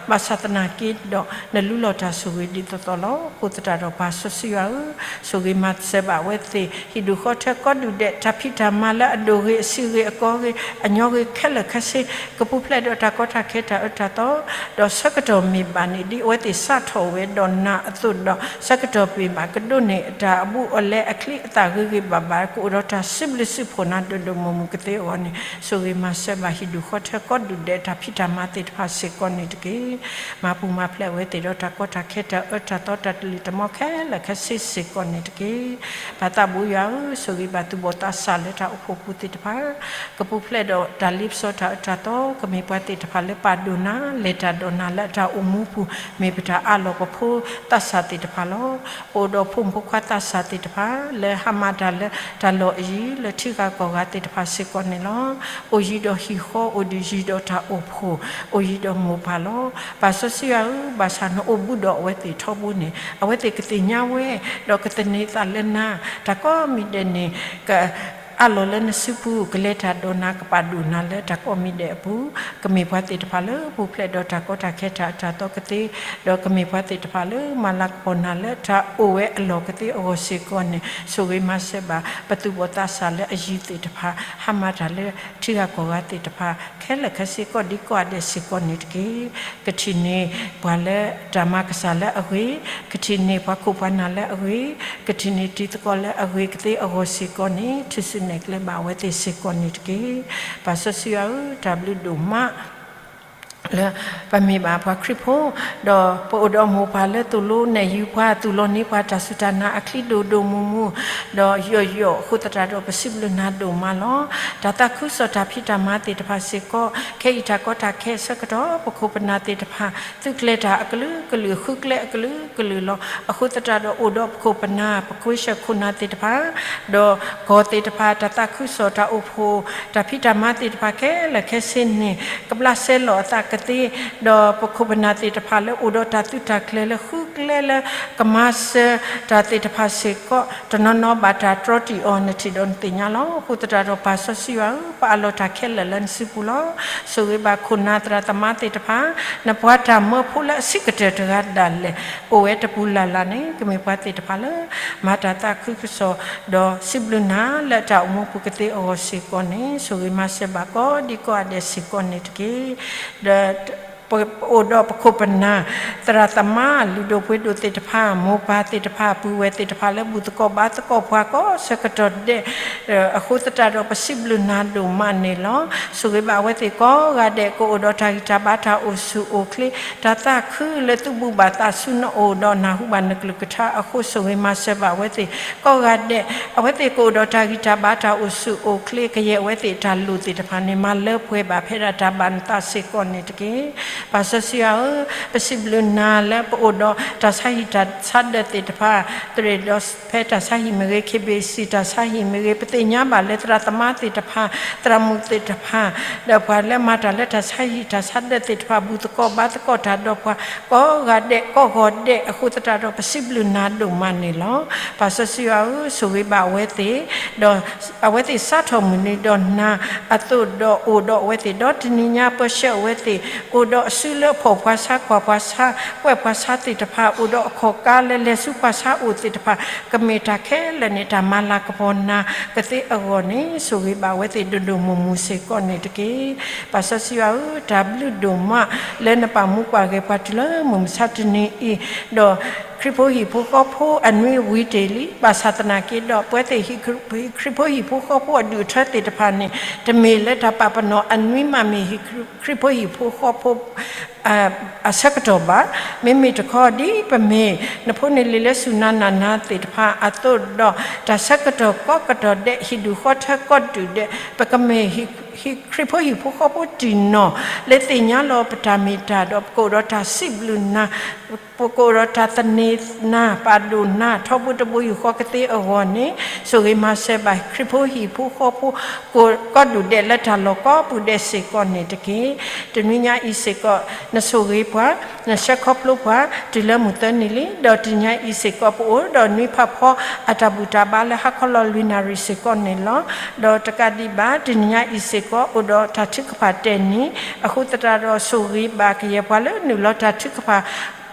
ဘၣ်ဆၣ်သနာ်က့ဒီး နလူလီၤတၢ်ဆိၣ်ဂ့ၤဒ်သိးသိးလီၤ. အဃိသတးဒီး ပၢ်စီဆှံယွၤဧၢ, ဆိၣ်ဂ့ၤမၤစၢၤဘၣ်အဝဲသ့ၣ် ဟံၣ်ဒူၣ်ဃီထၢကိးဒူၣ်ဒဲး တၢ်ဖံးတၢ်မၤလၢအဒိၣ်ဂ့ၤအဆံးဂ့ၤအကီဂ့ၤ အညီဂ့ၤခဲလၢာ်ခဲဆ့ ကပူၤဖျဲးဒီးတၢ်ကီတၢ်ခဲတၢ်အၢတၢ်သီ ဒီးဆၢကတီၢ်မ့ၢ်ဘၣ်န့ၣ် ဒ်အဝဲသ့ၣ်စးထီၣ်ဝဲဒီးနၤအသိးဒီး ဆၢကတီၢ်မ့ၢ်ဘၣ်ကဒိးန့ၢ်တၢ်အဘူးအလဲအချံအသၣ်ဂ့ၤဂ့ၤဘၣ်ဘၣ် ကအိၣ်ဒီးတၢ်စံးဘျုးစံးဖှိၣ်နၤဒိၣ်ဒိၣ်မုၢ်မုၢ်ကသ့အဂီၢ်န့ၣ် ဆိၣ်ဂ့ၤမၤစၢၤဘၣ်ဟံၣ်ဒူၣ်ဃီထၢကိးဒူၣ်ဒဲးတၢ်ဖံးတၢ်မၤသ့ၣ်တဖၣ်စ့ၢ်ကီးန့ၣ်တက့ၢ်. မၤပူၤမၤဖျဲးအဝဲသ့ၣ်ဒီးတၢ်ကီတၢ်ခဲတၢ်အၢတၢ်သီတၢ်တလံၤတမီခဲလၢာ်ခဲဆ့စ့ၢ်ကီးန့ၣ်တက့ၢ်. ပၢ်သးဘိယွၤဧၢ, ဆိၣ်ဂ့ၤဘၣ်သုးဘီၣ် သးစၢ်လၢတၢ်အိၣ်ဖှိၣ်အပူၤသ့ၣ်တဖၣ် ကပူၤဖျဲးဒီးတၢ်လ့ပစီတၢ်အၢတၢ်သီ ကမ့ၢ်ပှၤသ့ၣ်တဖၣ်လၢပာ်ဒိၣ်နၤ လဲၤတၢ်ဒီးနၤလၢအတၢ်အိၣ်မူပူၤ မ့ၢ်ပတၢ်အးလီၤပဖိသးစၢ်သ့ၣ်တဖၣ်လီၤ. ပအိၣ်ဒီးဖိမုၣ်ဖိခွါသးစၢ်သ့ၣ်တဖၣ် လၢဟါမၢ်တၢ်လၢတၢ်လီၢ်အယံၤ လၢထံဂၤကီၢ်ဂၤသ့ၣ်တဖၣ်စ့ၢ်ကီးန့ၣ်လီၤ. အိၣ်ယံၤဒီးဟံၣ်ဃီ အိၣ်ယံၤဒီးတၢ်အိၣ်ဖှိၣ် အိၣ်ယံၤဒီးမိၢ်ပၢ်လီၤ. ပၢ်စီဆှံယွၤဧၢ, ဘၣ်ဆၣ်နအိၣ်ဘူးဒီးအဝဲသ့ၣ်ထီဘိန့ၣ် အဝဲသ့ၣ်ကသ့ၣ်ညါဝဲ ဒီးကသန့ၤသးလၢနၤ တၢ်ကိးမံၤဒဲးန့ၣ် ကအးလီၤလၢနစုပူၤ ကလဲၤတၢ်ဒီးနၤ ကပာ်ဒိၣ်နၤလၢတၢ်ကိးမံၤဒဲးအပူၤ ကမ့ၢ်ပှၤသ့ၣ်တဖၣ်လၢပူၤဖျဲးဒီးတၢ်ကီတၢ်ခဲတၢ်အၢတၢ်သီကသ့ ဒီးကမ့ၢ်ပှၤသ့ၣ်တဖၣ်လၢမၤလၤကပီၤနၤလၢတၢ်အိၣ်ဝဲအလီၢ်ကသ့အဂီၢ်စ့ၢ်ကီးန့ၣ် ဆိၣ်ဂ့ၤမၤစၢၤဘၣ် ပသုးဘီၣ်သးစၢ်လၢအယံၤသ့ၣ်တဖၣ် ဟါမၢ်တၢ်လၢထံဂၤကီၢ်ဂၤသ့ၣ်တဖၣ် ခဲလၢာ်ခဲဆ့ကိးဒံကိးဂၤဒဲးစ့ၢ်ကီးန့ၣ်တက့ၢ်. ကထံၣ်န့ၢ်ပှၤလၢတၢ်မၤကစၢ်လၢအဂ့ၤ, ကထံၣ်န့ၢ်ပှၤခိၣ်ပှၤနၢ်လၢအဂ့ၤ, ကထံၣ်န့ၢ်တံၤသကိးလၢအဂ့ၤကသ့အဂီၢ်စ့ၢ်ကီးန့ၣ် ထုးစုနဲၣ်ကျဲဘၣ်အဝဲသ့ၣ်စ့ၢ်ကီးန့ၣ်တက့ၢ်. ပၢ်စီဆှံယွၤဧၢ, တၢ်ဘျုးဒိၣ်မး လၢပမ့ၢ်ဘၣ်ပှၤခရံာ်ဖိ ဒီးပအိၣ်ဒီးမိၢ်ပၢ်လၢသိၣ်လိနဲၣ်ယုၤပှၤ သူၣ်လီၤန့ၢ်ပှၤတၢ်စူၢ်တၢ်နာ်အချံဒိၣ်ဒိၣ်မုၢ်မုၢ် ဒီးယိာ်ယိာ်အဃိသတးဒီး ပစံးဘျုးနၤဒိၣ်မးလီၤ. တၢ်သးခုကစီၣ်တၢ်ဖံးတၢ်မၤသ့ၣ်တဖၣ်စ့ၢ်ကီး ခဲအံၤတၢ်ကီတၢ်ခဲအဆၢကတီၢ် ပခိၣ်ပနၢ်သ့ၣ်တဖၣ် သုးကျဲၤတၢ်အကလုာ်ကလုာ် ဃုကျဲအကလုာ်ကလုာ်လီၤ. အဃိသတးဒီး အိၣ်ဒီးပခိၣ်ပနၢ် ပခွ့ဆၢခိၣ်နၢ်သ့ၣ်တဖၣ် ဒီးကီၢ်သ့ၣ်တဖၣ် တၢ်သးခုကစီၣ်တၢ်အိၣ်ဖှိၣ် တၢ်ဖံးတၢ်မၤသ့ၣ်တဖၣ်ခဲလၢာ်ခဲဆ့န့ၣ် ကဘျးစဲလီၤအသးကသ့ ဒီးပခိၣ်ပနၢ်သ့ၣ်တဖၣ်လၢအိၣ်ဒီးတၢ်သုးတၢ်ကျဲၤလၢဃုကျဲလၢ ကမၤစၢၤတၢ်သ့ၣ်တဖၣ်စ့ၢ်ကီး တနီၤနီၤဘၣ်တၢ်တြီတံာ်အီၤ နထံၣ်ဒီးနသ့ၣ်ညါလီၤ. အဃိသတးဒီး ပၢ်စီဆှံယွၤဧၢ, ပအးလီၤတၢ်ခဲလၢာ်လၢနစုပူၤလီၤ. ဆိၣ်ဂ့ၤဘၣ်ခိၣ်နၢ်သရၣ်သမါသ့ၣ်တဖၣ်, နပှၤတၢ်မၢဖိလၢအဆံးကတၢၢ်တဂၤဒၣ်လဲာ် အိၣ်ဝဲတပူၤလၢ်လၢ်န့ၣ် ကမ့ၢ်ပှၤသ့ၣ်တဖၣ်လၢ မၤတၢ်သးခုကစီၣ် ဒီးစံးဘျုးနၤလၢတၢ်အိၣ်မူပူၤကသ့အဂီၢ်စ့ၢ်ကီးန့ၣ် ဆိၣ်ဂ့ၤမၤစၢၤဘၣ်ကိးဒံကိးဂၤဒဲးစ့ၢ်ကီးန့ၣ်တက့ၢ်. ဒီး ပအိၣ်ဒီးပခိၣ်ပနၢ် သရၣ်သမါ လုၢ်ဒိၣ်ပှ့ၤဒိၣ်သ့ၣ်တဖၣ် မိၢ်ပၢ်သ့ၣ်တဖၣ် ပုၢ်ဝဲၢ်သ့ၣ်တဖၣ်လၢဘူၣ်သကိးဘါသကိးပှၤကိးဆၢကတီၢ်ဒဲး အဃိသတးဒီး ပစံးဘျုးနၤဒိၣ်မးန့ၣ်လီၤ. ဆိၣ်ဂ့ၤဘၣ်အဝဲသ့ၣ်ကိးဂၤဒဲး ကအိၣ်ဒီးတၢ်ဂံၢ်တၢ်ဘါ တၢ်အိၣ်ဆူၣ်အိၣ်ချ့ တၢ်သးခုလၢသုဘူၣ်ဘၣ်သးဆူနအိၣ်ဒီး နၢ်ဟူဘၣ်နကလုၢ်ကထါအဃိ ဆိၣ်ဂ့ၤမၤစၢၤဘၣ်အဝဲသ့ၣ်ကိးဂၤဒဲး အဝဲသ့ၣ်ကအိၣ်ဒီးတၢ်ဂံၢ်တၢ်ဘါ တၢ်အိၣ်ဆူၣ်အိၣ်ချ့ ကယဲၢ်အဝဲသ့ၣ်တၢ်လိၣ်သ့ၣ်တဖၣ်န့ၣ် မၤလၢပှဲၤဘၣ်ဖဲဒၣ်တၢ်ဘၣ်နသးစ့ၢ်ကီးန့ၣ်တက့ၢ်. ပၢ်စီဆှံယွၤဧၢ, ပစံးဘျုးနၤလၢပအိၣ်ဒီးတၢ်ဆါဟံၣ်တၢ်ဆါဒၢးသ့ၣ်တဖၣ်, သရ့ၣ်ဒီးဖဲတၢ်ဆါဟံၣ်မ့ၢ်ဂ့ၤ, ခ့ဘ့ၣ်စံၣ်တၢ်ဆါဟံၣ်မ့ၢ်ဂ့ၤ, ပသ့ၣ်ညါဘၣ်လၢသရၣ်သမါသ့ၣ်တဖၣ်, သရၣ်မုၣ်သ့ၣ်တဖၣ်, ဒီးပှၤလၢမၤတၢ်လၢတၢ်ဆါဟံၣ်တၢ်ဆါဒၢးသ့ၣ်တဖၣ် ဘူၣ်သကိးဘါသကိးတၢ်ဒီးပှၤ ကိးဂၤဒဲး ကိးဂီၤဒဲးအဃိသတးဒီး ပစံးဘျုးနၤဒိၣ်မးန့ၣ်လီၤ. ပၢ်စီဆှံယွၤဧၢ, ဆိၣ်ဂ့ၤဘၣ်အဝဲသ့ၣ်, ဒီးအဝဲသ့ၣ်စးထီၣ်မုၢ်နံၤဒီးနၤအသိးဒီးအိၣ်ဒီးအဝဲသ့ၣ် ဒီးတနံၤညါပၢဆှၢအဝဲသ့ၣ် အိၣ်ဒီးအစုလၢအဖှီၣ်ပှၤဆါကွၢ်ပှၤဆါ ကွဲးပှၤဆါသ့ၣ်တဖၣ် အိၣ်ဒီးအခီၣ်ကါလၢလဲၤဆူပှၤဆါအိၣ်သ့ၣ်တဖၣ် ကမ့ၢ်တၢ်ခဲလၢာ်န့ၣ် တၢ်မၤလၤကပီၤနၤကသ့အဂီၢ်န့ၣ် ဆိၣ်ဂ့ၤဘၣ်အဝဲသ့ၣ်ဒိၣ်ဒိၣ်မုၢ်မုၢ်စ့ၢ်ကီးန့ၣ်တက့ၢ်. ပၢ်စီဆှံယွၤဧၢ, တၢ်ဘျုးဒိၣ်မးလၢနပာ်မူပာ်ဂဲၤပှၤတုၤလၢမုၢ်မဆါတနံၤအံၤ, ဒီးခရံာ်ဖိဟံၣ်ဖိဃီဖိအနွံဝံၤတ့ၢ်လံ, ဘၣ်ဆၣ်သနာ်က့ဒီး ပဝဲသ့ၣ်ဟံၣ်ခရံာ်ဖိဟံၣ်ဖိဃီဖိအဒူၣ်အထၢသ့ၣ်တဖၣ်န့ၣ် တမ့ၢ်လၢတၢ်ပာ်ပနီၣ်အနွံမး မ့ၢ်ဟံၣ်ခရံာ်ဖိဟံၣ်ဖိဃီဖိ အဆၢကတီၢ်ဘၣ်. မ့မ့ၢ်တခီ ဒ်ပမ့ၢ်နဖိန့ၣ်လံၤလၢစူၢ်နၤနာ်နၤသ့ၣ်တဖၣ်အသိးဒီး တၢ်ဆၢကတီၢ်ကိးကတီၢ်ဒဲး ဟံၣ်ဒူၣ်ဃီထၢကိးဒူၣ်ဒဲး ပကမ့ၢ်ဟံၣ်ခရံာ်ဖိဟံၣ်ဖိဃီဖိတံၢ်နီၢ် လၢသ့ၣ်ညါလီၤပတၢ်မ့ၢ်တၢ်ဒီး ပကအိၣ်ဒီးတၢ်စံးဘျုးနၤ ပကအိၣ်ဒီးတၢ်သန့ၤနၤ ပာ်ဒိၣ်နၤ ထီဘိတဘိယူၢ်ဃီကသ့အဂီၢ်န့ၣ် ဆိၣ်ဂ့ၤမၤစၢၤဘၣ် ခရံာ်ဖိဟံၣ်ဖိဃီဖိ ကိးဒူၣ်ဒဲးလၢတၢ်လီၢ်ကိးပူၤဒဲးစ့ၢ်ကီးန့ၣ်တက့ၢ်. တနွံညါအံၤစ့ၢ်ကီး နဆိၣ်ဂ့ၤပှၤ နဆှၢခီဖျိပှၤ တုၤလၢမုၢ်သၢနံၤလံ. ဒီးတနွံညါအံၤစ့ၢ်ကီး ပအိၣ်ဒီးနွံဖးဖီအတၢ်ဘူၣ်တၢ်ဘါလၢဟါခီလီၤလွံၢ်နၣ်ရံၣ်စ့ၢ်ကီးန့ၣ်လီၤ. ဒီးတကးဒံးဘၣ် တနွံညါအံၤစ့ၢ်ကီး အိၣ်ဒီးတၢ်ထုကဖၣ်တဲာ်နံၤ အဃိသတးဒီး ဆိၣ်ဂ့ၤဘၣ်ကယဲၢ်ပှၤလၢနုာ်လီၤတၢ်ထုကဖၣ်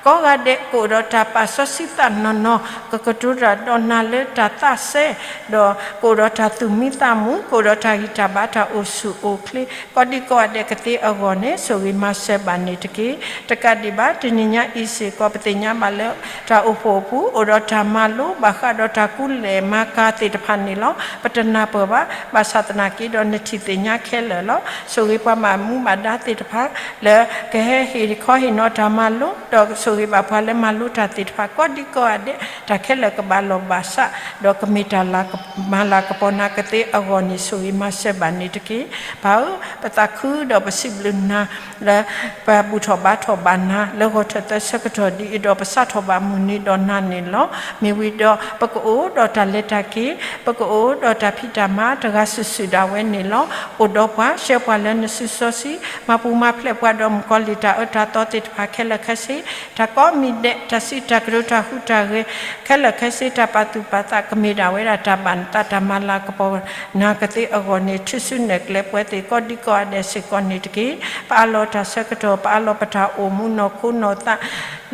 ကိးဂၤဒဲး ကအိၣ်ဒီးတၢ်ပာ်စီဆှံသးနီၢ်နီၢ် ကကတိၤတၢ်ဒီးနၤလၢတၢ်သးစဲ ဒီးကအိၣ်ဒီးတၢ်သူၣ်မံသးမုာ် ကအိၣ်ဒီးတၢ်ဂံၢ်တၢ်ဘါတၢ်အိၣ်ဆူၣ်အိၣ်ချ့ ကိးဒံကိးဂၤဒဲးကသ့အဂီၢ်န့ၣ် ဆိၣ်ဂ့ၤမၤစၢၤဘၣ်န့ၣ်တက့ၢ်. တကးဒံးဘၣ် တနံၤညါအံၤစ့ၢ်ကီး ပသ့ၣ်ညါဘၣ်လၢ တၢ်အိၣ်ဖှိၣ်အပူၤ အိၣ်ဒီးတၢ်မၤလိ ဘၣ်ဃးဒီးတၢ်ကူလဲၢ်မၤကၤသ့ၣ်တဖၣ်န့ၣ်လီၤ. ပတနၢ်ပၢၢ်ဘၣ်. ဘၣ်ဆၣ်သနာ်က့ဒီး နထံၣ်သ့ၣ်ညါခဲလၢာ်လီၤ. ဆိၣ်ဂ့ၤပှၤဘၣ်မူဘၣ်ဒါသ့ၣ်တဖၣ် လၢကဟဲဟ့ၣ်ခီဟ့ၣ်နီၤတၢ်မၤလိ ဒီးဆိၣ်ဂ့ၤဘၣ်ပှၤလၢမၤလိတၢ်သ့ၣ်တဖၣ် ကိးဒံကိးဂၤဒဲး တၢ်ခဲလၢာ်ကဘၣ်လီၢ်ဘၣ်စး ဒီးကမ့ၢ်တၢ်လၤက မၤလၤကပီၤနၤကသ့အဂီၢ်န့ၣ် ဆိၣ်ဂ့ၤမၤစၢၤဘၣ်န့ၣ်တက့ၢ်. ပၢ်ဧၢ, ပသးခုဒီးပစံးဘျုးနၤ လၢပဘူၣ်ထီၣ်ဘါထီၣ်ဘၣ်နၤ လၢဂီၤထၢၣ်သၢဆၢကတီၢ်ဒ်အံၤဒီး ပစးထီၣ်ဘၣ်မုၢ်နံၤဒီးနၤန့ၣ်လီၤ. မ့ၢ်ဝံၤဒီး ပကအိၣ်ဒီးတၢ်လဲၤတၢ်က့ၤ ပကအိၣ်ဒီးတၢ်ဖံးတၢ်မၤ တဂၤစုာ်စုာ်ဒၣ်ဝဲန့ၣ်လီၤ. အိၣ်ဒီးပှၤ ဆှၢပှၤလၢနစုစီဆှံ မၤပူၤမၤဖျဲးပှၤဒီးမုၣ်ကီၤလံၢ်တၢ်အၢတၢ်သီသ့ၣ်တဖၣ်ခဲလၢာ်ခဲဆ့ တၢ်ကိးမံၤဒဲး တၢ်စံးတၢ်ကတိၤတၢ်ဟူးတၢ်ဂဲၤ ခဲလၢာ်ခဲဆ့ တၢ်ပာ်သူၣ်ပာ်သး ကမ့ၢ်ဒၣ်ဝဲဒၣ်တၢ်ဘၣ်နသး တၢ်မၤလၤကပီၤနၤကသ့အဂီၢ်န့ၣ် ထုးစုနဲၣ်ကျဲပဝဲသ့ၣ် ကိးဒံကိးဂၤဒဲးစ့ၢ်ကီးန့ၣ်တက့ၢ်. ပအးလီၤတၢ်ဆၢကတီၢ် ပအးလီၤပတၢ်အိၣ်မူနီၢ်ခိနီၢ်သး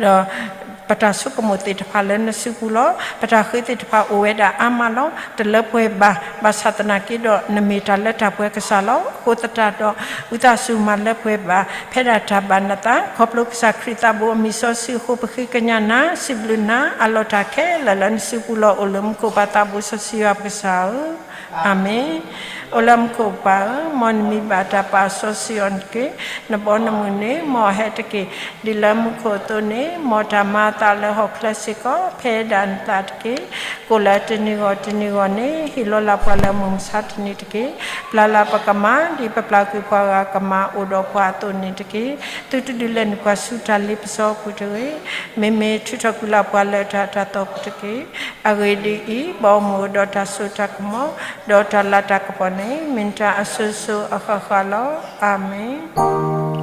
ဒီး ပတၢ်ဆိကမိၣ်သ့ၣ်တဖၣ်လၢနစုပူၤလီၤ. ပတၢ်ဃ့သ့ၣ်တဖၣ်အိၣ်ဝဲဒၣ်အါမးလီၤ. တလၢပှဲၤဘၣ်. ဘၣ်ဆၣ်သနာ်က့ဒီး နမ့ၢ်တၢ်လၢတၢ်ပှဲၤကစၢ်လီၤ. အဃိသတးဒီး ဝံသးစူၤမၤလၢပှဲၤဘၣ် ဖဲဒၣ်တၢ်ဘၣ်နသး ခီဖျိကစၢ်ခရံာ်သးဘိအမံၤစီဆှံအဃိ ပဃ့ကညးနၤ စံးဘျုးနၤ အးလီၤတၢ်ခဲလၢာ်လၢနစုပူၤလီၤ. အိၣ်လၢမူခိၣ်ပၢ်သးဘိစီဆှံယွၤပကစၢ်ဧၢ အၤမ့ၣ်. အိၣ်လၢမူခိၣ်ပၢ်ဧၢ, မ်နမံၤဘၣ်တၢ်ပာ်စီဆှံအီၤတက့ၢ်. နဘီနမုၢ်န့ၣ် မ်အဟဲတက့ၢ်. ဒ်လၢမူခိၣ်အသိးန့ၣ် မ်တၢ်မၤအသးလၢဟီၣ်ခိၣ်ချၢစ့ၢ်ကီး ဖဲဒၣ်နသးတက့ၢ်. ကိၣ်လၢတနံၤဂီၢ်တနံၤဂီၢ်န့ၣ် ဟ့ၣ်လီၤလၢပှၤလၢမုၢ်မဆါတနံၤတက့ၢ်. ပျၢ်လၢပကမၢ် ဒ်ပပျၢ်ကွံာ်ပှၤဂၤကမၢ်အိၣ်ဒီးပှၤအသိးန့ၣ်တက့ၢ်. သုတဒုးလဲၤနုာ်ပှၤဆူတၢ်လ့ပစီအပူၤတဂ့ၤ. မ့မ့ၢ်ထုးထီၣ်ကွံာ်လၢပှၤလၢတၢ်တၢ်သီပူၤတက့ၢ်. အဂ့ၢ်ဒ်အံၤ, ဘီမုၢ်အိၣ်ဒီးတၢ်စိတၢ်ကမီၤ, ဒီးတၢ်လၤတၢ်ကပီၤန့ၣ် မ့ၢ်တၢ်အစိၤစိၤအဃၣ်ဃၣ်လီၤ. အၤမ့ၣ်.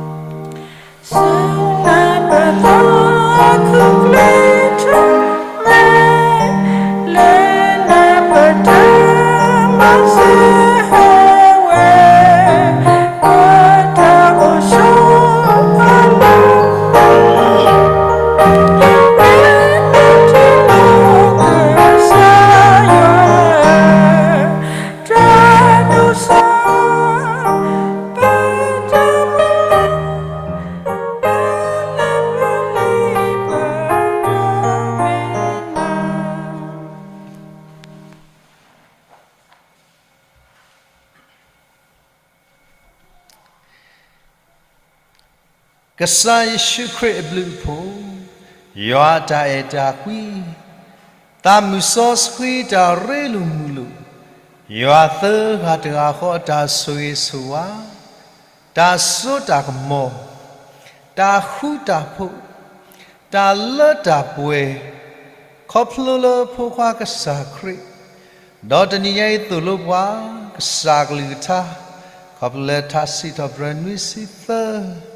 ကစၢ်ယ့ၣ်ၡူးခရံာ်အဘျုးအဖှိၣ်, ယွၤအတၢ်အဲၣ်တၢ်ကွံ, သးမုၢ်စီဆှံတၢ်ရ့လိာ်မုာ်လိာ်, ယွၤသၢဂၤတဂၤဃီအတၢ်ဆိၣ်ဂ့ၤဆိၣ်ဝါ, တၢ်စိတၢ်ကမီၤ, တၢ်ဃူတၢ်ဖိး, တၢ်လၢတၢ်ပှဲၤ, ခီဖျိလၢဖိခွါကစၢ်ခရံာ်, ဒီးတနံၤညါအံၤသိၣ်လိပှၤ ကစၢ်ကလုၢ်ကထါ, ခီဖျိလၢထါစံးထီၣ်ပတြၢၤနွံဆံသၢ,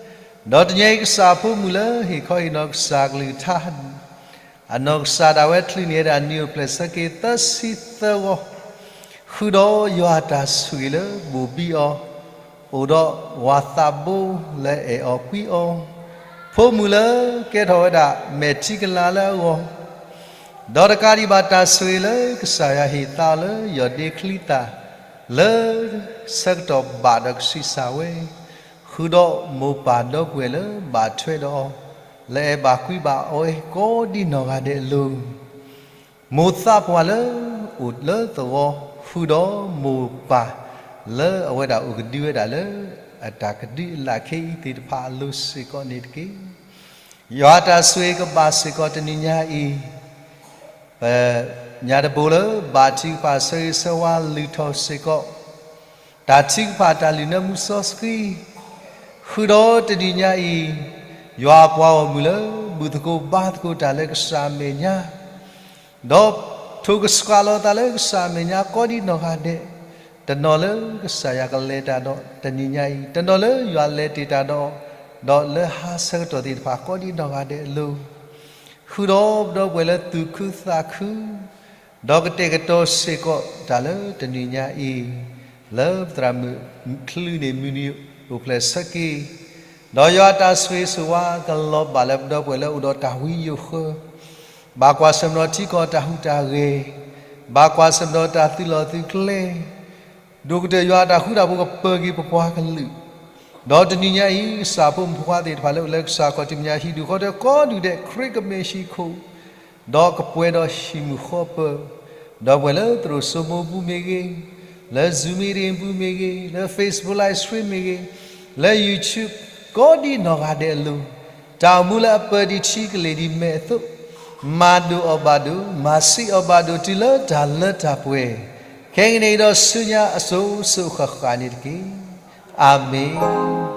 ဒီးတနံၤညါအံၤကစၢ်ဖိမုၣ်လၢဟ့ၣ်ခီဟ့ၣ်နီၤကစၢ်ကလုၢ်ကထါ အနီၢ်ကစၢ်ဒၣ်ဝဲချုးန့ၢ်ဝဲဒၣ်နံၣ်အိၣ်ဖျဲၣ်ဆၢက့ၤသၢဆံသၢဂီၤ, ဃုာ်ဒီးယွၤအတၢ်ဆိၣ်ဂ့ၤလၢဘိၣ်ဘံအီၤ, အိၣ်ဒီးဝၤသးဘိလၢအဲၣ်အီၤကွံအီၤ, ဖိမုၣ်လၢကဲထီၣ်ဝဲဒၣ်မဲာ်ထံကလၤလၢအဂီၢ်, ဒီးတကးဒံးဘၣ်တၢ်ဆိၣ်ဂ့ၤလၢကစၢ်ယွၤဟ့ၣ်သါအီၤလၢယီၢ်ဒ့ချံသၣ်, လၢဆၢကတီၢ်ဘၣ်ဒီးကဆံးစၢ်ဝဲ, ဃုာ်ဒီးမိၢ်ပၢ်ဒီပုၢ်ဝဲၢ်လၢဘၣ်ထွဲဒီးအီၤ, လၢအဲၣ်ဘၣ်ကွံဘၣ်အီၤဝဲကိးဒံနီၢ်ဂၤဒဲးအလိၤ, မိၢ်သးပှၢ်လၢအိၣ်လၢသဝီ, ဃုာ်ဒီးမိၢ်ပၢ်လၢအဝဲဒၣ်အိၣ်ကဒုဝဲဒၣ်လၢ အတၢ်ကဒုအလၢ်ခဲအံၤသ့ၣ်တဖၣ်အလိၤစ့ၢ်ကီးန့ၣ်တက့ၢ်. ယွၤအတၢ်ဆိၣ်ဂ့ၤကဘၣ်စ့ၢ်ကီးတနံၤညါအံၤ, ပညါတဘိလၢဘၣ်ထုကဖၣ်ဆၢဂ့ၤဆၢဝါလုၢ်ထီၣ်စ့ၢ်ကီး တၢ်ထုကဖၣ်တၢ်လုၢ်နၢမူစီဆှံ, ဃုာ်ဒီးတနံၤညါအံၤ, ယွၤအပှၤဂီၢ်မုၢ်လၢဘူၣ်သကိးဘါသကိးတၢ်လၢကစၢ်အမဲာ်ညါ, ဒီးထိၣ်ကဆှးလီၤသးလၢကစၢ်အမဲာ်ညါကိးဒံနီၢ်ဂၤဒဲး, တနီၤလၢကစၢ်ယွၤကလဲၤတၢ်ဒီးတနံၤညါအံၤ, တနီၤလၢယွၤလဲၤတ့ၢ်တၢ်ဒီး, ဒီးလၢဟါဆၢကတီၢ်သ့ၣ်တဖၣ်ကိးဒံနီၢ်ဂၤဒဲးအလိၤ, ဃုာ်ဒီးပဒီပုၢ်ဝဲၢ်လၢသူၣ်ခုသးခု ဒီးကတဲာ်ကတီၤစ့ၢ်ကီးတၢ်လၢတနံၤညါအံၤ, လၢပသရၣ်မုၣ်ချုးန့ၢ်မုၢ်နံၤအိၣ်ဖျဲၣ်ဆၢက့ၤ, ဒီးယွၤအတၢ်ဆိၣ်ဂ့ၤဆိၣ်ဝါကလီၤဘၣ်လၢပဒီပုၢ်ဝဲၢ်လၢအိၣ်ဒီးတၢ်ဝံယိာ်ဃၢ, ဘၣ်ကွၢ်ဆၢၣ်မဲာ်ထံကီၢ်တၢ်ဟူးတၢ်ဂဲၤ, ဘၣ်ကွၢ်ဆၢၣ်မဲာ်တၢ်သုးလီၢ်သုးကျဲ ဒိၣ်ကတၢၢ်ယွၤအတၢ်ဃူတၢ်ဖိးကပၢၤက့ၤပပှၤကလုာ်, ဒီးတနံၤညါအံၤ ကစၢ်ဖိမုၣ်ဖိခွါသ့ၣ်တဖၣ်လၢအိၣ်လၢကစၢ်ခီၣ်ထံးမဲာ်ညါဟံၣ်ဒူၣ်ဃီဒီးကိးဒူၣ်ဒဲး ခရံာ်ကမ့ၢ်ဟံၣ်ခိၣ်, ဒီးကပှဲၤဒီးဟံၣ်မုၢ်ဃီပၢၤ, ဒီပုၢ်ဝဲၢ်လၢသရိာ်စိမိပူၤမ့ၢ်ဂ့ၤ, လၢ Zoom meeting ပူၤမ့ၢ်ဂ့ၤ, လၢ Facebook live stream မ့ၢ်ဂ့ၤ, လၢ YouTube ကိးဒံနီၢ်ဂၤဒဲးအလိၤ, တၢ်အိၣ်မူလၢအပၢၤဒံးထံကလ့ၢ်ဒံးမဲးအသိး, မၤဒိၣ်အီၤဘၣ်ဒိၣ်, မၤဆံးအီၤဘၣ်ဒိၣ်တုၤလၢတၢ်လၢတၢ်ပှဲၤ, ခဲကနံၣ်အံၤဒီးဆူညါအစိၤစိၤဃၣ်ဃၣ်န့ၣ်တက့ၢ်. အၤမ့ၣ်.